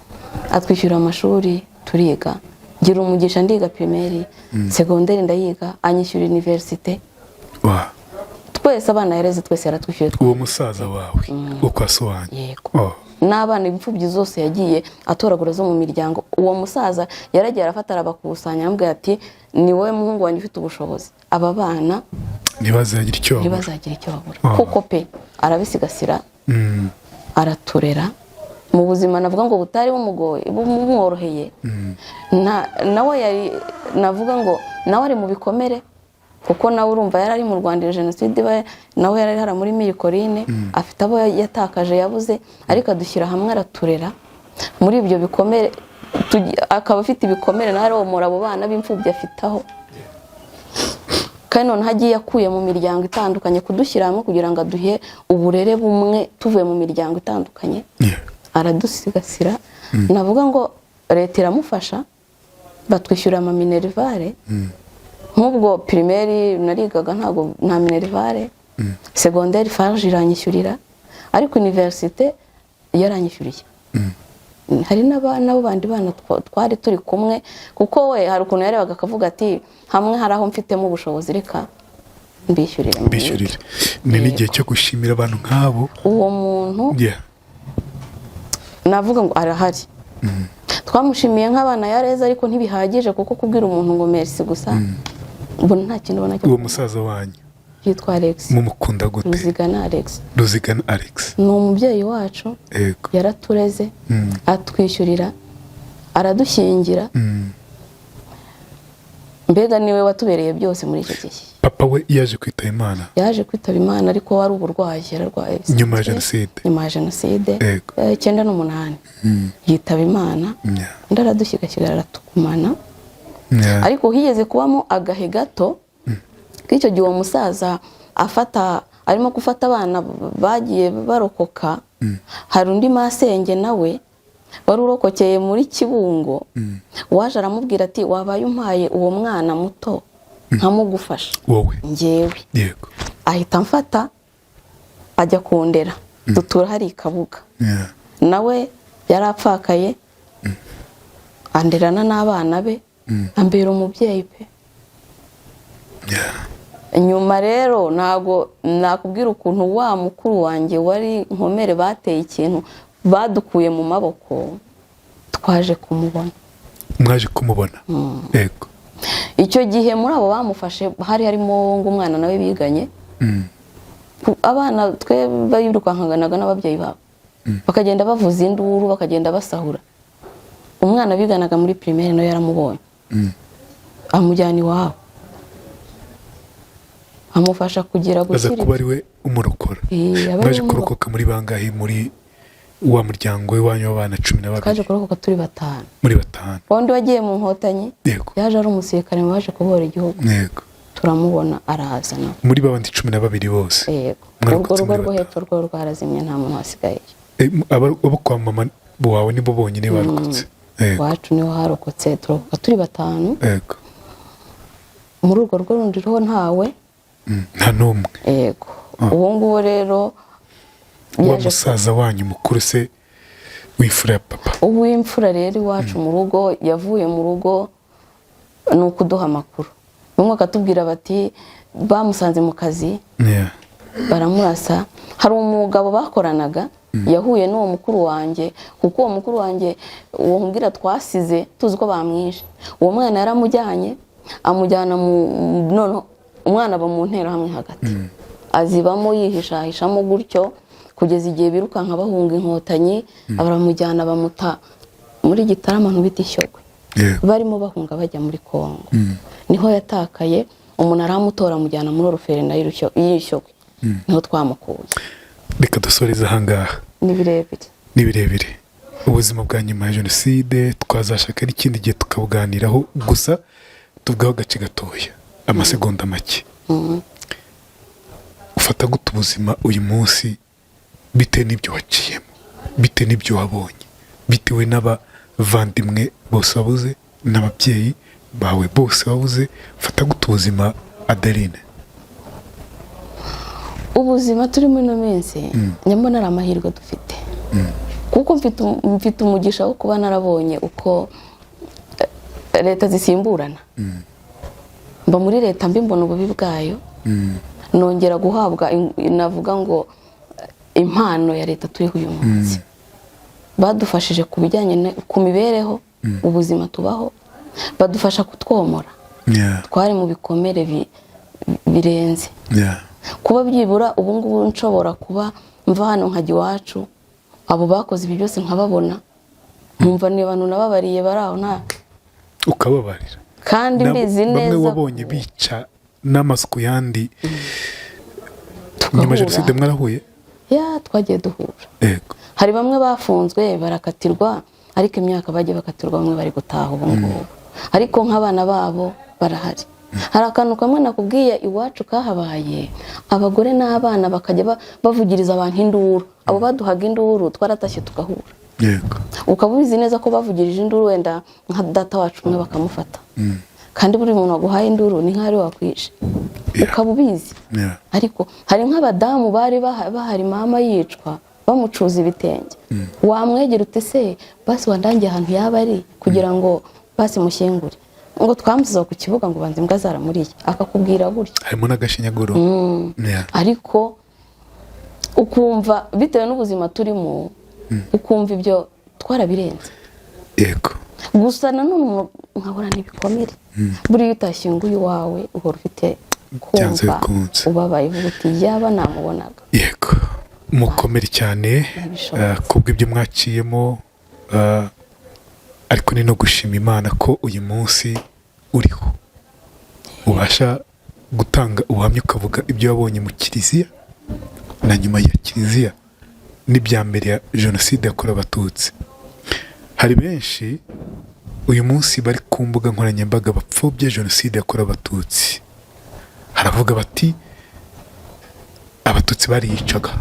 atwishyura amashuri turiga, ngira umugisha ndiga primaire, secondaire ndayiga, anyishyura université. Twese abana yareze twese yaratwishyuye. Uwo musaza wawe wo kwa so wanyu? Yego. Oh. N'abana imfubyi zose yagiye atoragura zo mu miryango, uwo musaza yaragiye arafata, arabakusanya, aramubwira ati: "Ni wowe muhungu wanjye ufite ubushobozi, aba bana Ntibazagira icyo babura. ntibazagira icyo babura." Ah. Kuko pe arabisigasira, araturera mu buzima navuga ngo butari bumugoye, bumworoheye. Nawe yari, navuga ngo nawe ari mu bikomere, kuko nawe urumva yari ari mu Rwanda iyo jenoside iba, nawe yari ari muri Mille Collines, afite abo yatakaje, yabuze, ariko adushyira hamwe, araturera muri ibyo bikomere, akaba afite ibikomere nawe aromora abo bana b'imfubyi afite aho, kandi noneho agiye akuye mu miryango itandukanye, kudushyira hamwe kugira ngo aduhe uburere bumwe tuvuye mu miryango itandukanye. Aradusigasira. Navuga ngo leta iramufasha, batwishyura amaminerivare. Nk'ubwo primaire narigaga ntabwo nta minerivare, secondaire FARG iranyishyurira, ariko université yaranyishyuriye. Hari n'abo bandi bana twari turi kumwe, kuko we hari ukuntu yarebaga akavuga ati: "Hamwe hari aho mfitemo ubushobozi, reka mbishyurire mwige." Mbishyurire. Ni n'igihe cyo gushimira abantu nk'abo. Uwo muntu navuga ngo arahari, twamushimiye nk'abana yareze, ariko ntibihagije, kuko kubwira umuntu ngo merci gusa, mbona nta kintu ubona cyo. Uwo musaza wanyu Yitwa Alex. mumukunda gute? Ruzigana Alex. Ruzigana Alex. Ni umubyeyi wacu. Yaratureze, atwishyurira, Aradushyingira. Mbega niwe watubereye byose muri icyo gihe. Papa we yaje kwitaba Imana? Yaje kwitaba Imana, ariko wari uburwayi, yararwaye bisanzwe. Nyuma ya jenoside? Nyuma ya jenoside. Yego. 98 yitaba Imana. Undi aradushyigashyira, aratugumana. Ariko higeze kubamo agahe gato k'icyo gihe, uwo musaza afata, arimo gufata abana bagiye barokoka. Hari undi masenge nawe wari urokokeye muri Kibungo waje aramubwira ati: "Wabaye umpaye uwo mwana muto nkamugufasha." Wowe? Njyewe. Ahita amfata ajya kundera, dutura hari i Kabuga. Nawe yari apfakaye, anderana n'abana be, ambera umubyeyi pe. Nyuma rero ntabwo nakubwira ukuntu wa mukuru wanjye wari nkomere bateye ikintu, badukuye mu maboko, twaje kumubona. Mwaje kumubona, yego. Icyo gihe muri abo bamufashe hari harimo ngo umwana nawe biganye. Abana twe birukankanaga n'ababyeyi babo, bakagenda bavuza induru, bakagenda basahura. Umwana biganaga muri primaire nawe yaramubonye, amujyana iwabo, amufasha kugira Aza gushyira kuba ari we umurokora? Eh, aba ari Mwaje we. kurokoka muri bangahe muri wa muryango w'iwanyu w'abana 12? Twaje kurokoka turi batanu. Muri batanu. Wundi wagiye mu Nkotanyi yaje ari umusirikare mu baje kubohora igihugu. Turamubona, araza nawe. Muri babandi 12 bose? Yego. Mwarokotse Urwo rugo muri rwo batanu. hepfo rwo rwarazimye, nta muntu wasigayeyo. Abo kwa mama wawe nibo bonyine barokotse, yego? Iwacu niho harokotse, turokoka turi batanu. Muri urwo rugo rundi rwo ntawe. Nta n'umwe? Yego. Uwo nguwo rero Wa yaje. musaza wanyu mukuru se w'imfura ya papa? Uw'imfura rero iwacu mu rugo yavuye mu rugo ni ukuduha amakuru, bamwe bakatubwira bati bamusanze mu kazi baramurasa. Hari umugabo bakoranaga yahuye n'uwo mukuru wanjye, kuko uwo mukuru wanjye uwo nkubwira twasize tuzi ko bamwishe, uwo mwana yaramujyanye, amujyana mu noneho umwana aba mu nterahamwe hagati, azibamo, yihishahishamo gutyo kugeza igihe birukanka bahunga Inkotanyi, baramujyana bamuta muri Gitarama bita Ishyogwe. Barimo bahunga bajya muri Kongo, niho yatakaye. Umuntu aramutora, amujyana muri orphelinat y'Ishyogwe, niho twamukuye. Reka dusoreze ahangaha. Ni birebire. Ni birebire. Ubuzima bwa nyuma ya jenoside twazashaka n'ikindi gihe tukabuganiraho, gusa tuvugaho agace gatoya, amasegonda make. Ufata gute ubuzima uyu munsi, bitewe n'ibyo waciyemo, bitewe n'ibyo wabonye, bitewe n'abavandimwe bose wabuze n'ababyeyi bawe bose wabuze? Ufata gute ubuzima, Adeline? Ubuzima turimo ino minsi, nyamara ari amahirwe dufite, kuko mfite umugisha wo kuba narabonye uko leta zisimburana. Mba muri leta mbi, mbona ububi bwayo, nongera guhabwa navuga ngo impano ya leta turiho uyu munsi. Badufashije ku bijyanye ku mibereho, ubuzima tubaho, badufasha kutwomora. Twari mu bikomere birenze. Kuba byibura ubu ngubu nshobora kuba mva hano nkajya iwacu, abo bakoze ibi byose nkababona, nkumva ni abantu nababariye bari aho nta Ukababarira. Kandi mbizi Bamwe neza. wabonye bica n'amaso ku yandi Tugahura. Nyuma ya jenoside mwarahuye? Ya, twagiye duhura. Hari bamwe bafunzwe barakatirwa, ariko imyaka bagiye bakatirwa bamwe bari gutaha ubu ngubu, ariko nk'abana babo barahari. Hari akantu kamwe nakubwiye iwacu kahabaye, abagore n'abana bakajya bavugiriza abantu induru. Abo baduhaga induru twaratashye tugahura. Ukaba ubizi neza ko bavugirije induru wenda nka data wacu umwe bakamufata, kandi buri muntu waguhaye induru ni nk'aho ari we wakwishe. Ukaba ubizi. Ariko hari nk'abadamu bari bahari mama yicwa, bamucuza ibitenge. Wamwegera ute se basi wandangiye ahantu yaba ari kugira ngo basi mushyingure, ngo twamusize ku kibuga, ngo banze imbwa zaramuriye, akakubwira gutyo. Harimo n'agashinyaguro. Ariko ukumva bitewe n'ubuzima turimo, ukumva ibyo twarabirenze. Gusa nanone umuntu nkahorana ibikomere. Buriya utashyinguye iwawe uhora ufite Byanze kumva bikunze. ubabaye, uvuga uti yaba namubonaga. Yego, mukomere cyane. Ntibishobotse. Kubw'ibyo mwaciyemo, ariko Ariko ni no gushima Imana ko uyu munsi uriho, ubasha gutanga ubuhamya, ukavuga ibyo wabonye mu kiliziya na nyuma ya kiliziya n'ibya mbere ya Jenoside yakorewe Abatutsi. Hari benshi uyu munsi bari ku mbuga nkoranyambaga bapfobya Jenoside yakorewe Abatutsi. Haravuga bati: "Abatutsi bariyicaga."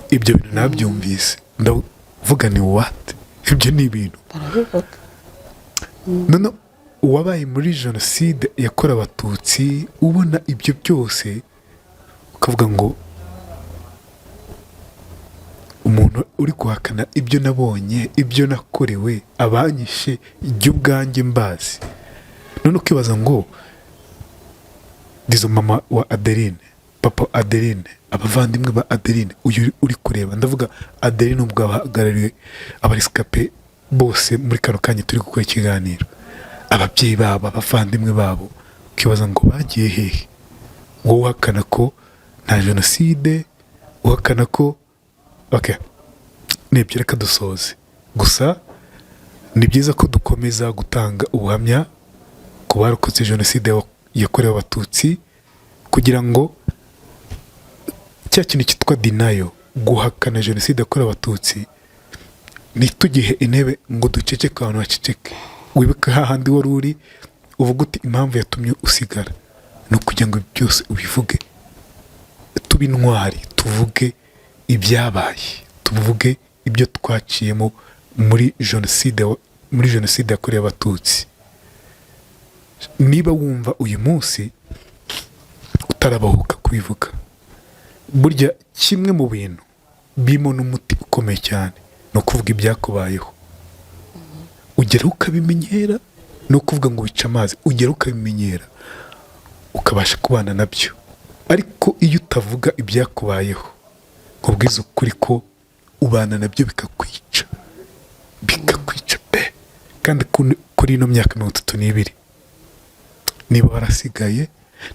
Ibyo bintu nabyumvise, ndavuga ni what? Ibyo ni ibintu Barabivuga. None uwabaye muri Jenoside yakorewe Abatutsi, ubona ibyo byose, ukavuga ngo umuntu uri guhakana ibyo nabonye, ibyo nakorewe, abanyishe jye ubwanjye mbazi. None ukibaza ngo dizo mama wa Adeline, papa Adeline, abavandimwe ba Adeline, uyu uri kureba, ndavuga Adeline ubwo abahagarariwe aba rescapés bose muri kano kanya turi gukora ikiganiro, ababyeyi babo, abavandimwe babo, ukibaza ngo bagiye hehe? Wowe uhakana ko nta jenoside, uhakana ko, okay, nibyo. Reka dusoze gusa. Ni byiza ko dukomeza gutanga ubuhamya ku barokotse Jenoside yakorewe Abatutsi, kugira ngo cya kintu cyitwa denial, guhakana Jenoside yakorewe Abatutsi, ntitugihe intebe ngo duceceke, abantu baceceke. Wibuke hahandi wari uri, uvuga uti impamvu yatumye usigara ni ukugira ngo byose ubivuge. Tube intwari, tuvuge ibyabaye, tuvuge ibyo twaciyemo muri Jenoside yakorewe Abatutsi. Niba wumva uyu munsi utarabahuka kubivuga, burya kimwe mu bintu birimo n'umuti ukomeye cyane ni ukuvuga ibyakubayeho. Ugera ukabimenyera, ni ukuvuga ngo wica amazi, ugera ukabimenyera, ukabasha kubana nabyo. Ariko iyo utavuga ibyakubayeho, nkubwiza ukuri ko ubana nabyo bikakwica, bikakwica pe. Kandi kuri ino myaka 32, niba warasigaye,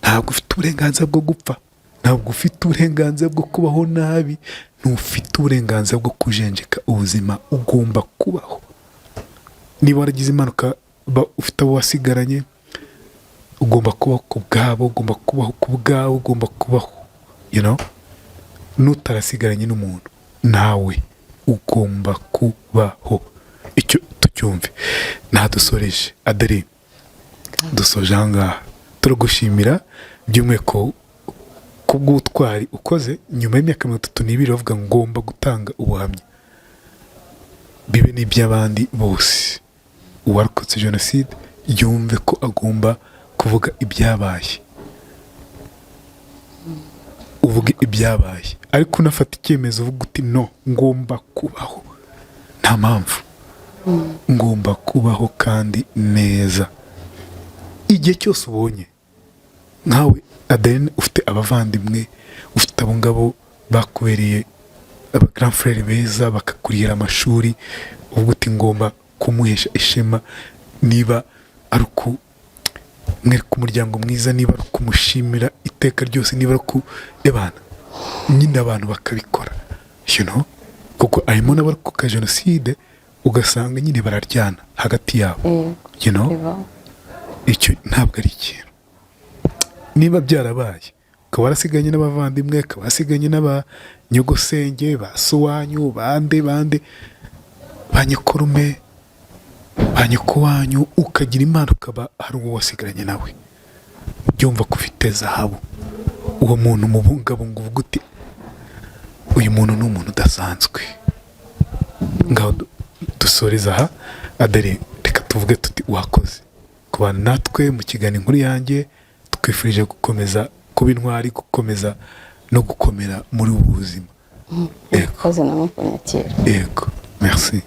ntabwo ufite uburenganzira bwo gupfa, ntabwo ufite uburenganzira bwo kubaho nabi, ntufite uburenganzira bwo kujenjeka ubuzima. Ugomba kubaho. Niba waragize impanuka, ufite abo wasigaranye, ugomba kubaho ku bwabo, ugomba kubaho ku bwawe, ugomba kubaho n'utarasigaranye n'umuntu, nawe ugomba kubaho. Icyo tucyumve. Ntadusoreje, Adari, dusoje aha ngaha. Turagushimira by'umwihariko kubw'ubutwari ukoze nyuma y'imyaka 32, bavuga ngomba gutanga ubuhamya, bibe n'iby'abandi bose. Uwarokotse jenoside yumve ko agomba kuvuga ibyabaye. Uvuge ibyabaye, ariko unafata icyemezo, uvuga uti: "No, ngomba kubaho, nta mpamvu, ngomba kubaho kandi neza." Igihe cyose ubonye nkawe Adeline ufite abavandimwe, ufite abo ngabo bakubereye aba grand frère beza, bakakurihira amashuri, uvuga uti: "Ngomba kumuhesha ishema." Niba ari uku mwereka umuryango mwiza, niba ari ukumushimira iteka ryose, niba ari ukurebana nyine, abantu bakabikora, kuko harimo n'abarokoka jenoside ugasanga nyine bararyana hagati yabo. Bibaho. Icyo ntabwo ari ikintu. Niba byarabaye, ukaba warasiganye n'abavandimwe, ukaba warasiganye n'abanyogosenge, ba sowanyu, bande bande, ba nyokorume, ba nyokowanyu, ukagira Imana ukaba hari uwo wasigaranye nawe, byumva ko ufite zahabu. Uwo muntu mubungabunga, uvuga uti: "Uyu muntu ni umuntu udasanzwe." Ngaho dusoreze aha. Adere, reka tuvuge tuti wakoze kubana natwe mu kiganiro Inkuru Yanjye. Twifurije gukomeza kuba intwari, gukomeza no gukomera muri ubu buzima. Yego. Murakoze namwe kunyakira. Yego, merci.